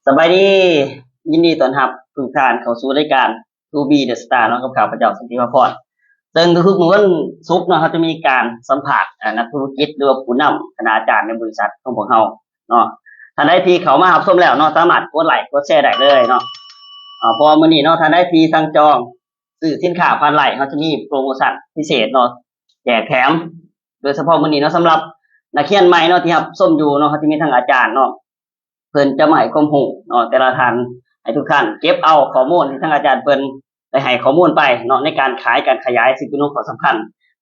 ສະບາຍດີ ຍິນດີຕ້ອນຮັບທຸກທ່ານເຂົ້າສູ່ລາຍການ ທູບີ ເດສະຕາ ເນາະ ກັບຂ້າພະເຈົ້າ ສັນຕິພາພອນ. ເຊິ່ງທຸກໆມື້ວັນສຸກເນາະ ເຮົາຈະມີການສຳພາດ ອາ ນັກທຸລະກິດ ຫຼືວ່າຜູ້ນຳຄະນະອາຈານໃນບໍລິສັດຂອງພວກເຮົາເນາະ. ທ່ານໃດທີ່ເຂົ້າມາຮັບຊົມແລ້ວເນາະ ສາມາດກົດໄລກ໌ ກົດແຊໄດ້ເລີຍເນາະ. ເພາະວ່າມື້ນີ້ເນາະ ທ່ານໃດທີ່ສັ່ງຈອງຊື້ສິນຄ້າຜ່ານໄລກ໌ ເຮົາຈະມີໂປຣໂມຊັນພິເສດເນາະ ແຈກແຖມ ໂດຍສະເພາະມື້ນີ້ເນາະ ສຳລັບນັກຮຽນໃໝ່ເນາະ ທີ່ຮັບຊົມຢູ່ເນາະ ເຮົາຈະມີທັງອາຈານເນາະ ເພິ່ນຈະມາໃຫ້ຄວາມຮູ້ເນາະ ແຕ່ລະທ່ານ ໃຫ້ທຸກທ່ານເກັບເອົາຂໍ້ມູນທີ່ທາງອາຈານເພິ່ນໄດ້ໃຫ້ຂໍ້ມູນໄປເນາະ ໃນການຂາຍ ການຂະຫຍາຍ ຊຶ່ງເປັນຫົວຂໍ້ສຳຄັນ.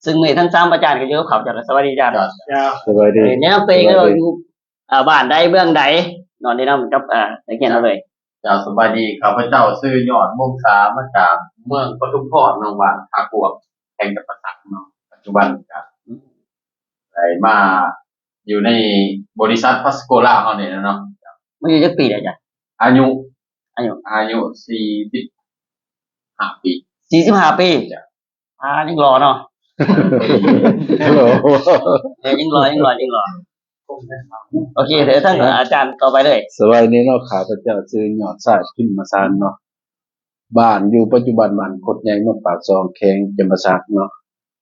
ຊຶ່ງມື້ນີ້ທັງສາມອາຈານກໍຢູ່ກັບເຮົາ. ເຈົ້າ ສະບາຍດີອາຈານ. ເຈົ້າ ສະບາຍດີ. ແນະນຳຕົວເອງເນາະ ຢູ່ ອ່າ ບ້ານໃດເມືອງໃດເນາະ ແນະນຳກັບ ອ່າ ນັກຮຽນເຮົາເລີຍ. ເຈົ້າ ສະບາຍດີ ຂ້າພະເຈົ້າຊື່ ຍອດ ວົງສາ ມາຈາກເມືອງປະທຸມພອນ ເນາະ ບ້ານທ່າກວາງ ແຂວງຈຳປາສັກເນາະ. ປັດຈຸບັນກໍໄດ້ມາຢູ່ໃນບໍລິສັດ ພລັສໂກລາວ ເຮົານີ້ແຫຼະເນາະ. ມາຢູ່ຈັກປີແລ້ວອາຈານ? ອາຍຸ ອາຍຸ ອາຍຸສີ່ສິບຫ້າປີ. ສີ່ສິບຫ້າປີ. ເຈົ້າ. ອ່າ ຍັງຫຼໍ່ເນາະ. ໂອ້ໂຫ ເອີ ຍັງຫຼໍ່ ຍັງຫຼໍ່ ຍັງຫຼໍ່. ໂອເຄ ເດີ ທາງອາຈານຕໍ່ໄປເລີຍ. ສະບາຍດີເນາະ ຂ້າພະເຈົ້າຊື່ ຍອດຊາຍ ພິມມະສານເນາະ ບ້ານ ຢູ່ປັດຈຸບັນບ້ານຄົດໃຫຍ່ ເມືອງປາກຊ່ອງ ແຂວງຈຳປາສັກເນາະ.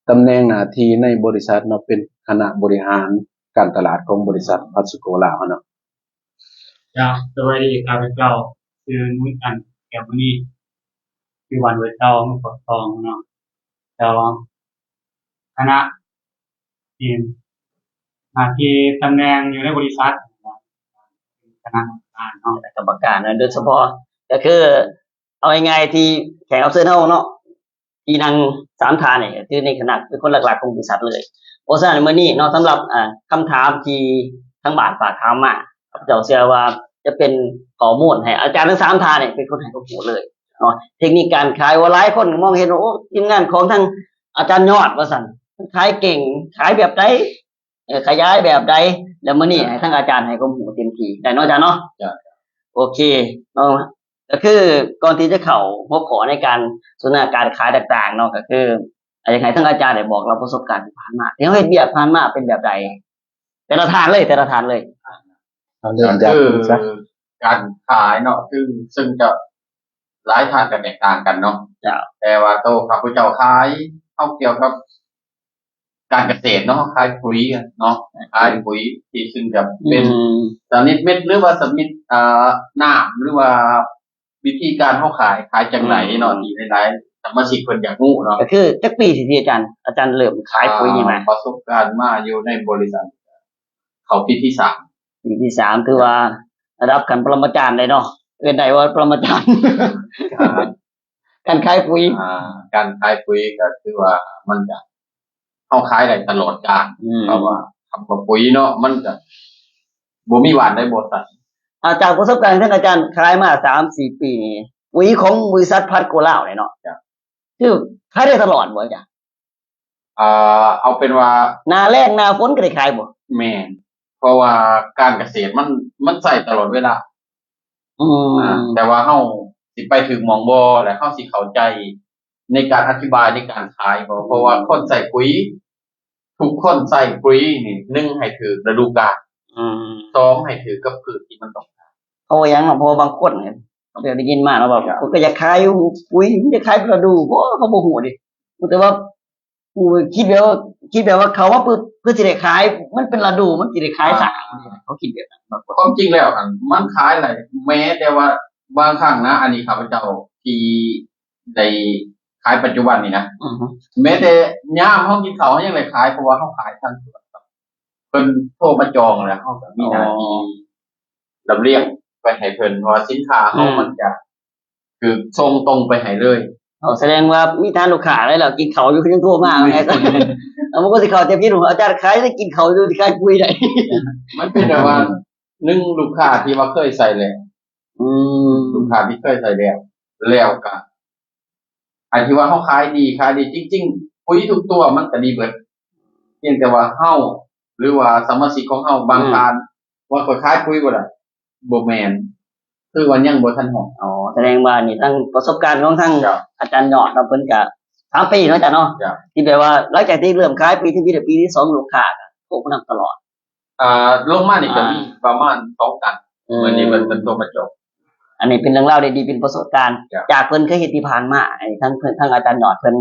ຕຳແໜ່ງໜ້າທີ່ໃນບໍລິສັດເນາະ ເປັນຄະນະບໍລິຫານການຕະຫຼາດຂອງບໍລິສັດ ພລັສໂກລາວເນາະ. ເຈົ້າ ສະບາຍດີ ຂ້າພະເຈົ້າຊື່ ນຸຍ ອັນ ແກ້ວມະນີ ຢູ່ບ້ານຫ້ວຍເຕົາ ເມືອງປາກຊ່ອງເນາະ. ເຈົ້າ ຄະນະ ເປັນໜ້າທີ່ຕຳແໜ່ງຢູ່ໃນບໍລິສັດ ຄະນະກຳມະການເນາະ ກຳມະການເນາະ. ໂດຍສະເພາະກໍຄື ເອົາງ່າຍໆ ທີ່ແຂກຮັບເຊີນເຮົາເນາະ ທີ່ນັ່ງສາມທ່ານນີ້ ກໍຄືໃນຄະນະເປັນຄົນຫຼັກໆຂອງບໍລິສັດເລີຍ. ເພາະສະນັ້ນມື້ນີ້ເນາະ ສຳລັບ ອ່າ ຄຳຖາມທີ່ທາງບ້ານຝາກຖາມມາ ຂ້າພະເຈົ້າເຊື່ອວ່າຈະເປັນຂໍ້ມູນໃຫ້ອາຈານທັງສາມທ່ານນີ້ເປັນຄົນໃຫ້ຄວາມຮູ້ເລີຍເນາະ. ເທັກນິກການຂາຍ ວ່າຫຼາຍຄົນກໍມອງເຫັນວ່າ ໂອ້ ທີມງານຂອງທາງອາຈານຍອດວ່າຊັ້ນ ຂາຍເກັ່ງ ຂາຍແບບໃດ ເອີ ຂະຫຍາຍແບບໃດ ແລ້ວມື້ນີ້ໃຫ້ທາງອາຈານໃຫ້ຄວາມຮູ້ເຕັມທີ່ ໄດ້ເນາະອາຈານເນາະ? ເຈົ້າ. ໂອເຄເນາະ ກໍຄືກ່ອນທີ່ຈະເຂົ້າຫົວຂໍ້ໃນການສົນທະນາການຂາຍຕ່າງໆເນາະ ກໍຄື ອາ ຢາກໃຫ້ທາງອາຈານໄດ້ບອກເລົ່າປະສົບການທີ່ຜ່ານມາ ທີ່ເຮົາເຮັດວຽກຜ່ານມາເປັນແບບໃດ? ແຕ່ລະທ່ານເລີຍ ແຕ່ລະທ່ານເລີຍ. ເອົາເລີ່ມຈາກ ກໍຄື ຈາກ ການຂາຍເນາະ ຄື ເຊິ່ງຈະ ຫຼາຍທ່ານກໍແຕກຕ່າງກັນເນາະ. ເຈົ້າ. ແຕ່ວ່າໂຕຂ້າພະເຈົ້າຂາຍ ເຮົາກ່ຽວກັບການກະເສດເນາະ ເຮົາຂາຍປຸຍເນາະ ຂາຍປຸຍທີ່ເຊິ່ງຈະເປັນ ອືມ ຊະນິດເມັດ ຫຼືວ່າຊະນິດ ອ່າ ນ້ຳ ຫຼືວ່າວິທີການເຮົາຂາຍ ຂາຍຈັ່ງໃດເນາະ ອືມ ທີ່ຫຼາຍໆສະມາຊິກເພິ່ນຢາກຮູ້ເນາະ. ກໍຄືຈັກປີທີ່ອາຈານ ອາຈານເລີ່ມຂາຍປຸຍນີ້ມາ? ປະສົບການມາຢູ່ໃນບໍລິສັດ ເຂົ້າປີທີສາມ. ປີທີສາມ ຖືວ່າລະດັບຂັ້ນປະລະມາຈານໄດ້ເນາະ ເອີ້ນໄດ້ວ່າປະລະມາຈານ ອ່າ ການຂາຍປຸຍ. ອ່າ ການຂາຍປຸຍກໍຖືວ່າມັນຈະ ເຮົາຂາຍໄດ້ຕະຫຼອດການ ອືມ ເພາະວ່າຄຳວ່າປຸຍເນາະ ມັນຈະບໍ່ມີຫວ່ານໃດບໍ່ທັນ. ອາ ຈາກປະສົບການທີ່ທ່ານອາຈານຂາຍມາສາມສີ່ປີນີ້ ປຸຍຂອງບໍລິສັດ ພລັສໂກລາວ ນີ້ເນາະ ເຈົ້າ ຄືຂາຍໄດ້ຕະຫຼອດບໍ່ອາຈານ? ເອີ ເອົາເປັນວ່າ ໜ້າແລ້ງໜ້າຝົນກໍໄດ້ຂາຍບໍ່? ແມ່ນ ເພາະວ່າການກະເສດມັນ ມັນໃຊ້ຕະຫຼອດເວລາ. ອືມ ອ່າ ແຕ່ວ່າເຮົາຊິໄປຖືກໝ່ອງບໍ່ ແລະ ເຮົາຊິເຂົ້າໃຈໃນການອະທິບາຍໃນການຂາຍບໍ່? ເພາະວ່າຄົນໃຊ້ປຸຍ ທຸກຄົນໃຊ້ປຸຍນີ້ ໜຶ່ງ ໃຫ້ຖືກລະດູການ ອືມ ສອງ ໃຫ້ຖືກກັບພືດທີ່ມັນຕ້ອງການ. ເພາະວ່າຫຍັງເນາະ? ເພາະວ່າບາງຄົນ ເຮົາໄດ້ຍິນມາເນາະ ວ່າ ເຈົ້າ ເຂົາກໍຢາກຂາຍຢູ່ປຸຍ ມັນຈະຂາຍລະດູບໍ່? ເຂົາບໍ່ຮູ້ເດ້ ແຕ່ວ່າ ຜູ້ຄິດແບບວ່າ ຄິດແບບວ່າເຂົ້າມາປຶບ ເພື່ອຊິໄດ້ຂາຍ ມັນເປັນລະດູ ມັນຊິໄດ້ຂາຍຊ້າ ອ່າ ເຂົາຄິດແບບນັ້ນ. ຄວາມຈິງແລ້ວຫັ້ນ ມັນຂາຍໄດ້ ແມ້ແຕ່ວ່າບາງຄັ້ງນະ ອັນນີ້ຂ້າພະເຈົ້າທີ່ໄດ້ຂາຍປັດຈຸບັນນີ້ນະ ອືຮຶ ແມ້ແຕ່ຍາມເຮົາກິນເຂົ້າ ເຮົາຍັງໄດ້ຂາຍ ເພາະວ່າເຮົາຂາຍທັນ ເພິ່ນໂທມາຈອງແລ້ວ ເຮົາກໍມີໜ້າທີ່ ອໍ ລຳລຽງໄປໃຫ້ເພິ່ນ ເພາະວ່າສິນຄ້າເຮົາ ອືມ ມັນຈະ ຄືສົ່ງຕົງໄປໃຫ້ເລີຍ. ອໍ ສະແດງວ່າມີຖານລູກຄ້າໄດ້ແລ້ວ ກິນເຂົ້າຢູ່ ຍັງໂທມາ ແມ່ນ ວ່າຊັ້ນ. ເອົາ ມັນກໍຊິເຂົ້າໃຈຜິດວ່າ ອາຈານຂາຍ ກິນເຂົ້າຢູ່ ຊິຂາຍປຸຍໄດ້. ມັນເປັນແບບວ່າ ໜຶ່ງ ລູກຄ້າທີ່ວ່າເຄີຍໃຊ້ແລ້ວ ອືມ ລູກຄ້າທີ່ເຄີຍໃຊ້ແລ້ວ ແລ້ວກະ ອັນທີ່ວ່າເຮົາຂາຍດີ ຂາຍດີຈິງໆ ປຸຍທຸກຕົວມັນກະດີເບິດ ພຽງແຕ່ວ່າເຮົາ ຫຼືວ່າສະມາຊິກຂອງເຮົາບາງ ອືມ ທ່ານວ່າ ຂ້ອຍຂາຍປຸຍບໍ່ໄດ້ ບໍ່ແມ່ນ ຄືວ່າຍັງບໍ່ທັນຮອດ. ອໍ ສະແດງວ່ານີ້ທາງປະສົບການຂອງທາງ ເຈົ້າ ອາຈານຍອດເນາະ ເພິ່ນກະສາມປີເນາະ ອາຈານເນາະ ເຈົ້າ ທີ່ແບບວ່າຫຼັງຈາກທີ່ເລີ່ມຂາຍປີທີໜຶ່ງ ແລະ ປີທີສອງ ລູກຄ້າກໍໂທມານຳຕະຫຼອດ. ອ່າ ລົງມານີ້ກໍມີ ອ່າ ປະມານສອງຕັນ ອືມ ມື້ນີ້ເພິ່ນ ເພິ່ນໂທມາຈອງ. ອັນນີ້ເປັນເລື່ອງລາວດີໆ ເປັນປະສົບການ ເຈົ້າ ຈາກເພິ່ນເຄີຍເຮັດທີ່ຜ່ານມາ. ອັນນີ້ທາງເພິ່ນ ທາງອາຈານຍອດເພິ່ນ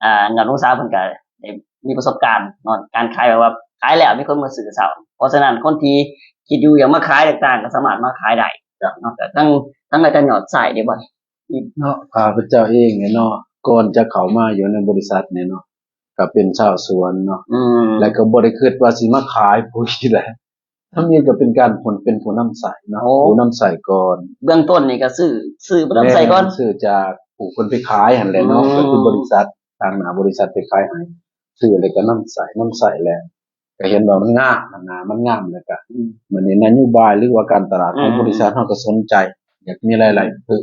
ອ່າ ຍອດວົງສາເພິ່ນກໍໄດ້ມີປະສົບການເນາະ ການຂາຍ ແບບວ່າຂາຍແລ້ວມີຄົນມາຊື້ຊ້ຳ. ເພາະສະນັ້ນ ຄົນທີ່ຄິດຢູ່ຢາກມາຂາຍຕ່າງໆ ກໍສາມາດມາຂາຍໄດ້ເນາະ. ແຕ່ທາງ ທາງອາຈານຍອດໃຊ້ໄດ້ບໍ່? ເນາະ ຂ້າພະເຈົ້າເອງເນາະ ກ່ອນຈະເຂົ້າມາຢູ່ໃນບໍລິສັດນີ້ເນາະ ກໍເປັນຊາວສວນເນາະ ອືມ ແລ້ວກໍບໍ່ໄດ້ຄິດວ່າຊິມາຂາຍປຸ໋ຍແຫຼະ. ທຳອິດກໍເປັນການ ເປັນຜູ້ນຳໃຊ້ເນາະ ໂອ້ ຜູ້ນຳໃຊ້ກ່ອນ. ເບື້ອງຕົ້ນນີ້ກໍຊື້ ຊື້ຜູ້ນຳໃຊ້ກ່ອນ ແມ່ນ ຊື້ຈາກຜູ້ເພິ່ນໄປຂາຍຫັ້ນແຫຼະເນາະ ອືມ ກໍຄືບໍລິສັດ ທາງໜ້າບໍລິສັດໄປຂາຍໃຫ້ ຊື້ແລ້ວກໍນຳໃຊ້ ນຳໃຊ້ແລ້ວ ກໍເຫັນວ່າມັນງາມຫັ້ນນະ ມັນງາມ ແລ້ວກໍ ອືມ ບັດນີ້ນະໂຍບາຍ ຫຼືວ່າການຕະຫຼາດຂອງ ອືມ ບໍລິສັດເຮົາກໍສົນໃຈ ຢາກມີລາຍໄດ້ເພີ່ມ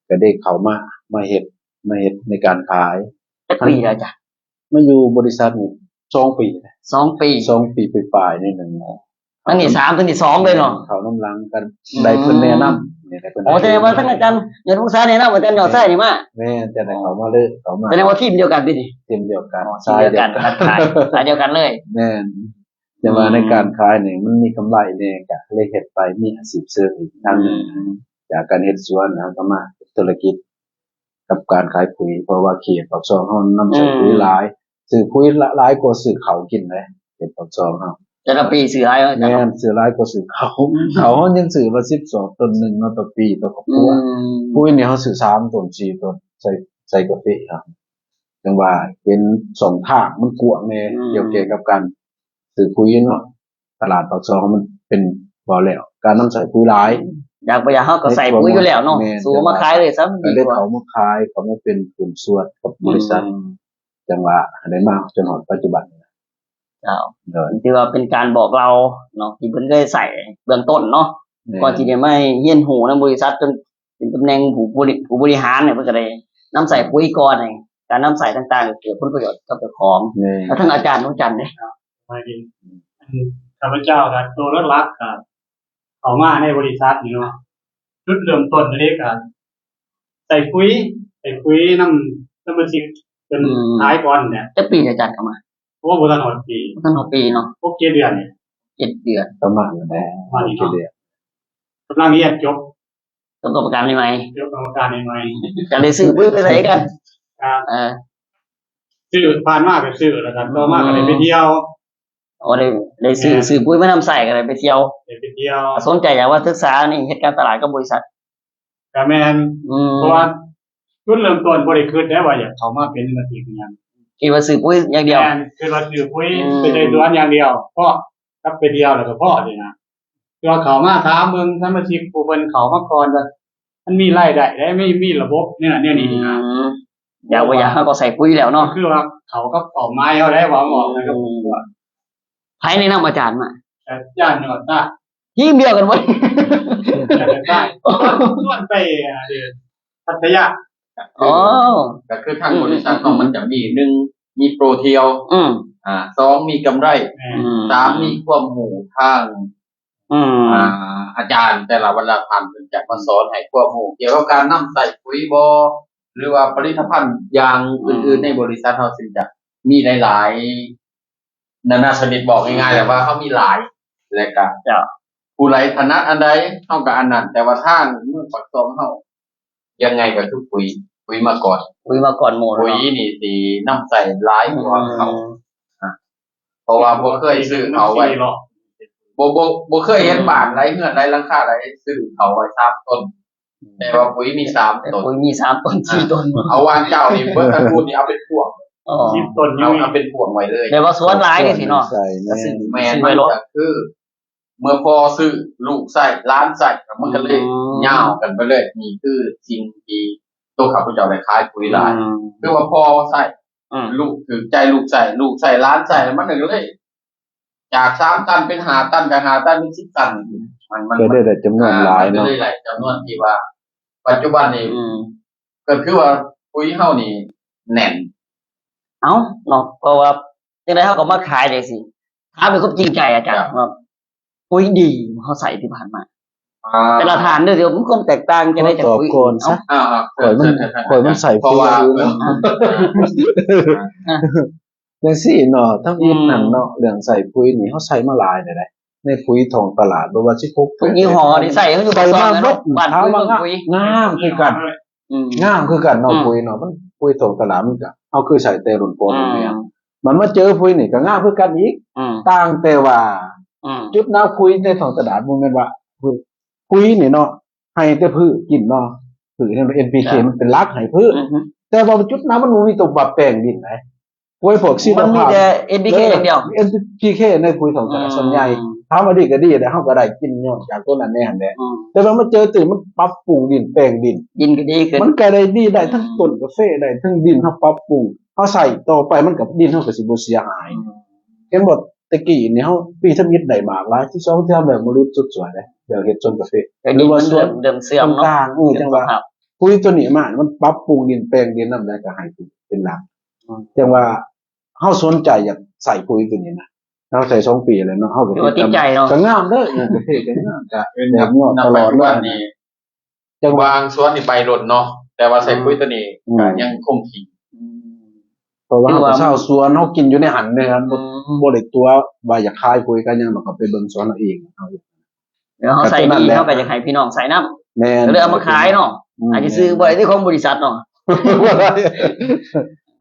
ກໍໄດ້ເຂົ້າມາ ມາເຮັດ ມາເຮັດໃນການຂາຍ. ຈັກປີແລ້ວອາຈານ? ມາຢູ່ບໍລິສັດນີ້ສອງປີ ສອງປີ ສອງປີປາຍໆ ນີ້ໜຶ່ງ ອັນນີ້ສາມ ອັນນີ້ສອງເລີຍເນາະ ເຂົ້ານຳຫຼັງກັນ ອືມ ໄດ້ເພິ່ນແນະນຳ ນີ້ໄດ້ເພິ່ນ ໂອ້ ແສດງວ່າທາງອາຈານຍອດວົງສາແນະນຳອາຈານຍອດໄຊນີ້ມາ ແມ່ນ ຈະໄດ້ເຂົ້າມາເລີຍ ເຂົ້າມາ ແສດງວ່າທີມດຽວກັນຕິ ທີມດຽວກັນ ໂອ້ ສາຍດຽວກັນ ສາຍດຽວກັນເລີຍ ແມ່ນ ແຕ່ວ່າ ອືມ ໃນການຂາຍນີ້ມັນມີກຳໄລແດ່ ກະເລີຍເຮັດໄປ ມີອາຊີບເສີມອີກທາງໜຶ່ງ ອືມ ຈາກການເຮັດສວນ ເຮົາກໍມາເຮັດທຸລະກິດ ກັບການຂາຍປຸ໋ຍ ເພາະວ່າເຂດປາກຊ່ອງເຮົານຳໃຊ້ ອືມ ປຸ໋ຍຫຼາຍ ຊື້ປຸ໋ຍຫຼາຍກວ່າຊື້ເຂົ້າກິນເດ້ ເຂດປາກຊ່ອງເຮົາ ແຕ່ລະປີຊື້ຫຼາຍ ແມ່ນ ຊື້ຫຼາຍກວ່າຊື້ເຂົ້າ ອືມ ເຂົ້າເຮົາຍັງຊື້ວ່າສິບສອບ ຕົ້ນໜຶ່ງເນາະ ຕໍ່ປີຕໍ່ຄອບຄົວ ອືມ ປຸ໋ຍນີ້ເຮົາຊື້ສາມຕົ້ນ ສີ່ຕົ້ນ ໃສ່ ໃສ່ກາເຟເຮົາ ຈັ່ງວ່າເຫັນຊ່ອງທາງມັນກວ້າງແດ່ ອືມ ກ່ຽວແກ່ກັບການຊື້ປຸ໋ຍເນາະ. ຕະຫຼາດປາກຊ່ອງມັນເປັນ ເວົ້າແລ້ວ ການນຳໃຊ້ປຸ໋ຍຫຼາຍ ຢາກບໍ່ຢາກເຮົາກໍໃຊ້ປຸ໋ຍຢູ່ແລ້ວເນາະ ແມ່ນ ສູ່ມາຂາຍເລີຍຊະ ມັນດີກວ່າ ກໍເລີຍເຂົ້າມາຂາຍ ເຂົ້າມາເປັນຫຸ້ນສ່ວນກັບ ອືມ ບໍລິສັດ ຈັ່ງວ່າໄດ້ມາຈົນຮອດປັດຈຸບັນນີ້. ເຈົ້າ ໂດຍ ຖືວ່າເປັນການບອກເລົ່າເນາະ ທີ່ເພິ່ນເຄີຍໃຊ້ເບື້ອງຕົ້ນເນາະ ແມ່ນ ກ່ອນທີ່ຈະມາຮຽນຮູ້ນຳບໍລິສັດ ຈົນເປັນຕຳແໜ່ງຜູ້ບໍລິ ຜູ້ບໍລິຫານນີ້ ເພິ່ນກໍໄດ້ນຳໃຊ້ປຸ໋ຍກ່ອນ ໃຫ້ການນຳໃຊ້ຕ່າງໆ ກໍເກີດຜົນປະໂຫຍດກັບເຈົ້າຂອງ ແມ່ນ ແລ້ວທາງອາຈານ ອາຈານເດ້? ສະບາຍດີ ອັນ ຂ້າພະເຈົ້າກໍໂຕຫຼັກໆ ກໍເຂົ້າມາໃນບໍລິສັດນີ້ເນາະ ຈຸດເລີ່ມຕົ້ນເລີຍກໍໃສ່ປຸ໋ຍ ໃສ່ປຸ໋ຍນຳສະມາຊິກເພິ່ນ ອືມ ຫຼາຍກ່ອນແຫຼະ. ຈັກປີອາຈານເຂົ້າມາ? ໂອ້ ບໍ່ທັນຮອດປີ ບໍ່ທັນຮອດປີເນາະ ຫົກເຈັດເດືອນນີ້ ເຈັດເດືອນ ປະມານນັ້ນແຫຼະ ປະມານນີ້ເນາະ ກຳລັງຮຽນຈົບ ເປັນກຳມະການໃໝ່ໆ ເປັນກຳມະການໃໝ່ໆ ກໍໄດ້ຊື້ປຸ໋ຍໄປໃສ່ກັນ ອ່າ ເອີ ຊື້ ຜ່ານມາກໍຊື້ ແລ້ວກໍຕໍ່ມາກໍໄດ້ໄປທ່ຽວ ອໍ ໄດ້ ໄດ້ຊື້ ຊື້ປຸ໋ຍມານຳໃຊ້ ກໍໄດ້ໄປທ່ຽວ ໄດ້ໄປທ່ຽວ ສົນໃຈຢາກວ່າສຶກສານີ້ ເຮັດການຕະຫຼາດກັບບໍລິສັດ ກໍແມ່ນ ອືມ ເພາະວ່າຈຸດເລີ່ມຕົ້ນບໍ່ໄດ້ຄິດໄດ້ວ່າຢາກເຂົ້າມາເປັນສະມາຊິກຫຍັງ ຄິດວ່າຊື້ປຸ໋ຍຢ່າງດຽວ ແມ່ນ ຄິດວ່າຊື້ປຸ໋ຍ ອືມ ໄປໃສ່ສວນຢ່າງດຽວ ເພາະກັບໄປທ່ຽວແລ້ວກໍພໍນີ້ນະ ແຕ່ວ່າເຂົ້າມາຖາມເບິ່ງສະມາຊິກຜູ້ເພິ່ນເຂົ້າມາກ່ອນວ່າ ມັນມີລາຍໄດ້ເດ້ ມີ ມີລະບົບແນວນັ້ນແນວນີ້ນະ ອືມ ຢາກບໍ່ຢາກເຮົາກໍໃສ່ປຸ໋ຍແລ້ວເນາະ ກໍຄືວ່າເຂົ້າກັບເປົ້າໝາຍເຮົາໄດ້ ວ່າອອກໃຫ້ກັບ ອືມ ໃຜແນະນຳອາຈານມາ? ອາຈານຍອດຕາ ທີມດຽວກັນບໍ່? ອາຈານຍອດຕາ ຊວນໄປ ອ່າ ພັດທະຍາ ອໍ ກໍຄືທາງບໍລິສັດເຮົາ ອືມ ມັນຈະມີ ໜຶ່ງ ມີໂປຣທ່ຽວ ອືມ ອ່າ ສອງ ມີກຳໄລ ອືມ ສາມ ມີຄວາມຮູ້ທາງ ອືມ ອ່າ ອາຈານແຕ່ລະວັນລະທ່ານເພິ່ນຈະມາສອນໃຫ້ຄວາມຮູ້ກ່ຽວກັບການນຳໃຊ້ປຸ໋ຍບໍ ຫຼືວ່າຜະລິດຕະພັນຢ່າງ ອືມ ອື່ນໆໃນບໍລິສັດເຮົາ ເຊິ່ງຈະມີຫຼາຍໆນານາຊະນິດ ບອກງ່າຍໆແຫຼະວ່າເຮົາມີຫຼາຍ ແລະກະ ເຈົ້າ ຜູ້ໃດຖະໜັດອັນໃດເຮົາກະອັນນັ້ນ ແຕ່ວ່າທາງເມືອງປາກຊ່ອງເຮົາ ຍັງໄງກໍຄືປຸ໋ຍ ປຸ໋ຍມາກ່ອນ ປຸ໋ຍມາກ່ອນໝູ່ ປຸ໋ຍນີ້ຊິນຳໃຊ້ຫຼາຍກວ່າເຂົ້າ ອືມ ອ່າ ເພາະວ່າບໍ່ເຄີຍຊື້ເຂົ້າໄວ້ ບໍ່ ບໍ່ ບໍ່ເຄີຍເຫັນ ອືມ ບ້ານໃດເຮືອນໃດຫຼັງຄາໃດຊື້ເຂົ້າໄວ້ສາມຕົ້ນ ແຕ່ວ່າປຸ໋ຍມີສາມຕົ້ນ ປຸ໋ຍມີສາມຕົ້ນ ສີ່ຕົ້ນ ອ່າ ເອົາຫວ່ານເຈົ້ານີ້ເບິດຕະກູນນີ້ເອົາເປັນພວງ ອໍ ສິບຕົ້ນ ເອົາ ເອົາເປັນພວງໄວ້ເລີຍ ແຕ່ວ່າສວນຫຼາຍນີ້ຊິເນາະ ໃສ່ ກໍຊື້ ແມ່ນ ຊື້ໄວ້ໂລດ ມັນກໍຄື ເມື່ອພໍ່ຊື້ ລູກໃຊ້ ຫຼານໃຊ້ ມັນກໍເລີຍ ອືມ ຍາວກັນໄປເລີຍ. ນີ້ຄືສິ່ງທີ່ຕົວຂ້າພະເຈົ້າໄດ້ຂາຍປຸ໋ຍຫຼາຍ ອືມ ຄືວ່າພໍ່ໃຊ້ ອືມ ລູກຖືກໃຈລູກໃຊ້ ລູກໃຊ້ ຫຼານໃຊ້ ມັນກໍເລີຍຈາກສາມຕັນເປັນຫ້າຕັນ ຈາກຫ້າຕັນເປັນສິບຕັນ ມັນ ມັນ ກໍໄດ້ ໄດ້ຈຳນວນຫຼາຍເນາະ ອ່າ ມັນກໍເລີຍໄດ້ຈຳນວນທີ່ວ່າປັດຈຸບັນນີ້ ອືມ ກໍຄືວ່າປຸ໋ຍເຮົານີ້ແໜ້ນ ເອົ້າ ເນາະ ເພາະວ່າ ຈັ່ງໃດເຮົາກໍມາຂາຍຈັ່ງຊີ້ ຖາມດ້ວຍຄວາມຈິງໃຈອາຈານ ວ່າປຸ໋ຍດີເຮົາໃຊ້ທີ່ຜ່ານມາ ອ່າ ແຕ່ລະທ່ານເດີ ມີຄວາມແຕກຕ່າງຈັ່ງໃດຈາກປຸ໋ຍ ເອົ້າ ຂ້ອຍມັນ ຂ້ອຍມັນໃຊ້ປຸ໋ຍ ເພາະວ່າ ຈັ່ງຊີ້ເນາະ ທຳອິດນັ້ນເນາະ ອືມ ເລື່ອງໃຊ້ປຸ໋ຍນີ້ເຮົາໃຊ້ມາຫຼາຍແລ້ວເດ້ ໃນປຸຍທ້ອງຕະຫຼາດ ບໍ່ວ່າສິບຫົກ ທຸກຍີ່ຫໍ້ນີ້ໃຊ້ ເຮົາຢູ່ປາກຊ່ອງເນາະ ບ້ານປຸຍເມືອງປຸຍ ງາມຄືກັນ ອືມ ງາມຄືກັນເນາະ ອືມ ປຸຍເນາະ ມັນປຸຍທ້ອງຕະຫຼາດ ມັນກະ ເຮົາຄືໃຊ້ແຕ່ລຸ້ນພໍ່ລຸ້ນແມ່ ອືມ ມັນມາເຈີປຸຍນີ້ກະງາມຄືກັນອີກ ອືມ ຕ່າງແຕ່ວ່າ ອືມ ຈຸດນາປຸຍໃນທ້ອງຕະຫຼາດ ບໍ່ແມ່ນວ່າ ປຸຍນີ້ເນາະ ໃຫ້ແຕ່ພືດກິນເນາະ ພືດເອັນພີເຄ ມັນເປັນຫຼັກໃຫ້ພືດ ອືຮຶ ແຕ່ວ່າຈຸດນາມັນບໍ່ມີຕົວປັບແປງດິນໃດ ໂອ້ຍ ພວກຊີວະພາບ ມັນມີແຕ່ເອັນພີເຄຢ່າງດຽວ ເອັນພີເຄໃນປຸຍຂອງ ອືມ ສ່ວນໃຫຍ່ ຖາມວ່າດີກໍດີແຫຼະ ເຮົາກໍໄດ້ກິນຍ້ອນຈາກຕົວນັ້ນແດ່ຫັ້ນແຫຼະ ອືມ ແຕ່ວ່າມາເຈີຕື່ມ ມັນປັບປຸງດິນແປງດິນ ດິນກໍດີຂຶ້ນ ມັນກໍໄດ້ດີ ໄດ້ທັງ ອືມ ຕົ້ນກາເຟ ໄດ້ທັງດິນ ເຮົາປັບປຸງ ເຮົາໃຊ້ຕໍ່ໄປ ມັນກໍ ດິນເຮົາກໍຊິບໍ່ເສຍຫາຍ ອືມ ເຫັນບໍ່ ແຕ່ກີ້ນີ້ເຮົາປີທຳອິດໄດ້ໝາກຫຼາຍ ທີສອງ ທີ່ເຮົາແບບມາຫຼຸດສຸດສວຍເດ້ ແບບເຮັດສວນກາເຟ ກໍດີ ຫຼືວ່າສວນ ເລີ່ມເຊື່ອມເນາະ ຕ່າງໆ ເອີ ຈັ່ງວ່າ ປຸຍຕົວນີ້ມາ ມັນປັບປຸງດິນແປງດິນນຳໄດ້ ກໍໃຫ້ເປັນຫຼັກ ອືມ ຈັ່ງວ່າເຮົາສົນໃຈຢາກໃຊ້ປຸຍຕົວນີ້ນະ ເຮົາໃຊ້ສອງປີແລ້ວເນາະ ເຮົາກໍຕິດໃຈ ຕິດໃຈເນາະ ກໍງາມເດີ ເອີ ກາເຟກໍງາມ ກໍເປັນແບບຍອດຕະຫຼອດເລີຍ ນີ້ ຈັ່ງວ່າ ບາງສວນນີ້ໄປໂລດເນາະ ແຕ່ວ່າໃສ່ປຸຍ ອືມ ຕົວນີ້ ອືມ ກໍຍັງຄົງທີ່ ອືມ ເພາະວ່າເຮົາກໍຊາວສວນ ເຮົາກິນຢູ່ໃນຫັ້ນເດ້ ອືມ ບໍ່ໄດ້ຕົວະວ່າຢາກຂາຍປຸຍກັນຫຍັງດອກ ກໍໄປເບິ່ງສວນເຮົາເອງ ເຮົາ ແລ້ວເຮົາໃສ່ດີ ເຮົາກໍຢາກໃຫ້ພີ່ນ້ອງໃສ່ນຳ ແມ່ນ ກໍເລີຍເອົາມາຂາຍເນາະ ອືມ ອາດຈະຊື້ບໍ່ໄດ້ເດ້ ຂອງບໍລິສັດເນາະ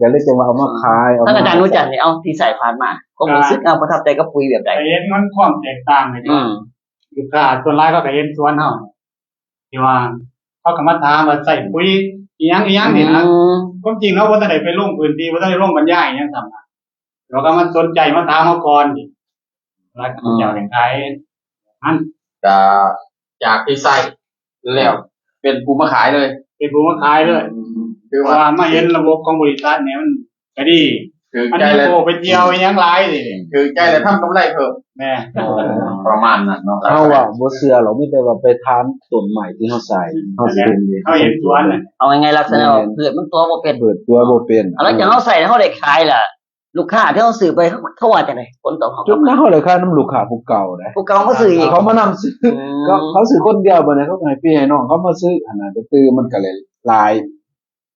ກໍເລີຍຈັ່ງວ່າເອົາມາຂາຍ ເອົາມາ ທ່ານອາຈານໜູຈັນນີ້ ເອົາ ທີ່ໃຊ້ຜ່ານມາ ຄວາມຮູ້ສຶກ ເອົາ ປະທັບໃຈກັບປຸຍແບບໃດ? ກໍເຫັນມັນຄວາມແຕກຕ່າງເລີຍ ອືມ ລູກຄ້າສ່ວນຫຼາຍເຂົາກໍເຫັນສວນເຮົາ ທີ່ວ່າເຂົາກໍມາຖາມວ່າໃຊ້ປຸຍອີ່ຫຍັງອີ່ຫຍັງນີ້ນະ ອືມ ຄວາມຈິງເຮົາບໍ່ທັນໄດ້ໄປລົງພື້ນທີ່ ບໍ່ທັນໄດ້ລົງບັນຍາຍອີ່ຫຍັງຊ້ຳນະ ແລ້ວກໍມາສົນໃຈມາຖາມເຮົາກ່ອນນີ້ ແລ້ວເຂົາເຈົ້າໄດ້ຂາຍ ອືມ ຫັ້ນ ຈາກທີ່ໃຊ້ແລ້ວ ເປັນຜູ້ມາຂາຍເລີຍ ເປັນຜູ້ມາຂາຍເລີຍ ອືມ ຄືວ່າ ເພາະວ່າມາເຫັນລະບົບຂອງບໍລິສັດນີ້ມັນ ກໍດີ ຖືກໃຈແລ້ວ ມັນມີໂປໄປທ່ຽວອີ່ຫຍັງຫຼາຍເດ້ ຖືກໃຈແລ້ວທຳກຳໄລເພີ່ມ ແມ່ນ ປະມານນັ້ນເນາະ ເຮົາວ່າບໍ່ເຊື່ອຫຼອກ ມີແຕ່ວ່າໄປຖາມຕົ້ນໄມ້ທີ່ເຮົາໃສ່ ເຮົາຊິເຫັນເອງ ເຮົາເຫັນສວນ ເອົາງ່າຍໆ ລັກສະນະວ່າ ແມ່ນ ພືດມັນຕົວະບໍ່ເປັນ ເປີດຕົວະບໍ່ເປັນ ແລ້ວຈັ່ງເຮົາໃສ່ ເຮົາໄດ້ຂາຍລະ ລູກຄ້າທີ່ເຮົາຊື້ໄປ ເຂົາ ເຂົາວ່າຈັ່ງໃດ? ຜົນຕອບຮັບ ຈົນເຮົາໄດ້ຂາຍນຳລູກຄ້າຜູ້ເກົ່າເດ້ ຜູ້ເກົ່າມາຊື້ອີກ ເຂົາມານຳຊື້ ອືມ ເຂົາ ເຂົາຊື້ຄົນດຽວ ບັດນີ້ເຂົາກໍໃຫ້ພີ່ໃຫ້ນ້ອງເຂົາມາຊື້ ອັນນັ້ນກໍຄືມັນກໍເລີຍຫຼາຍ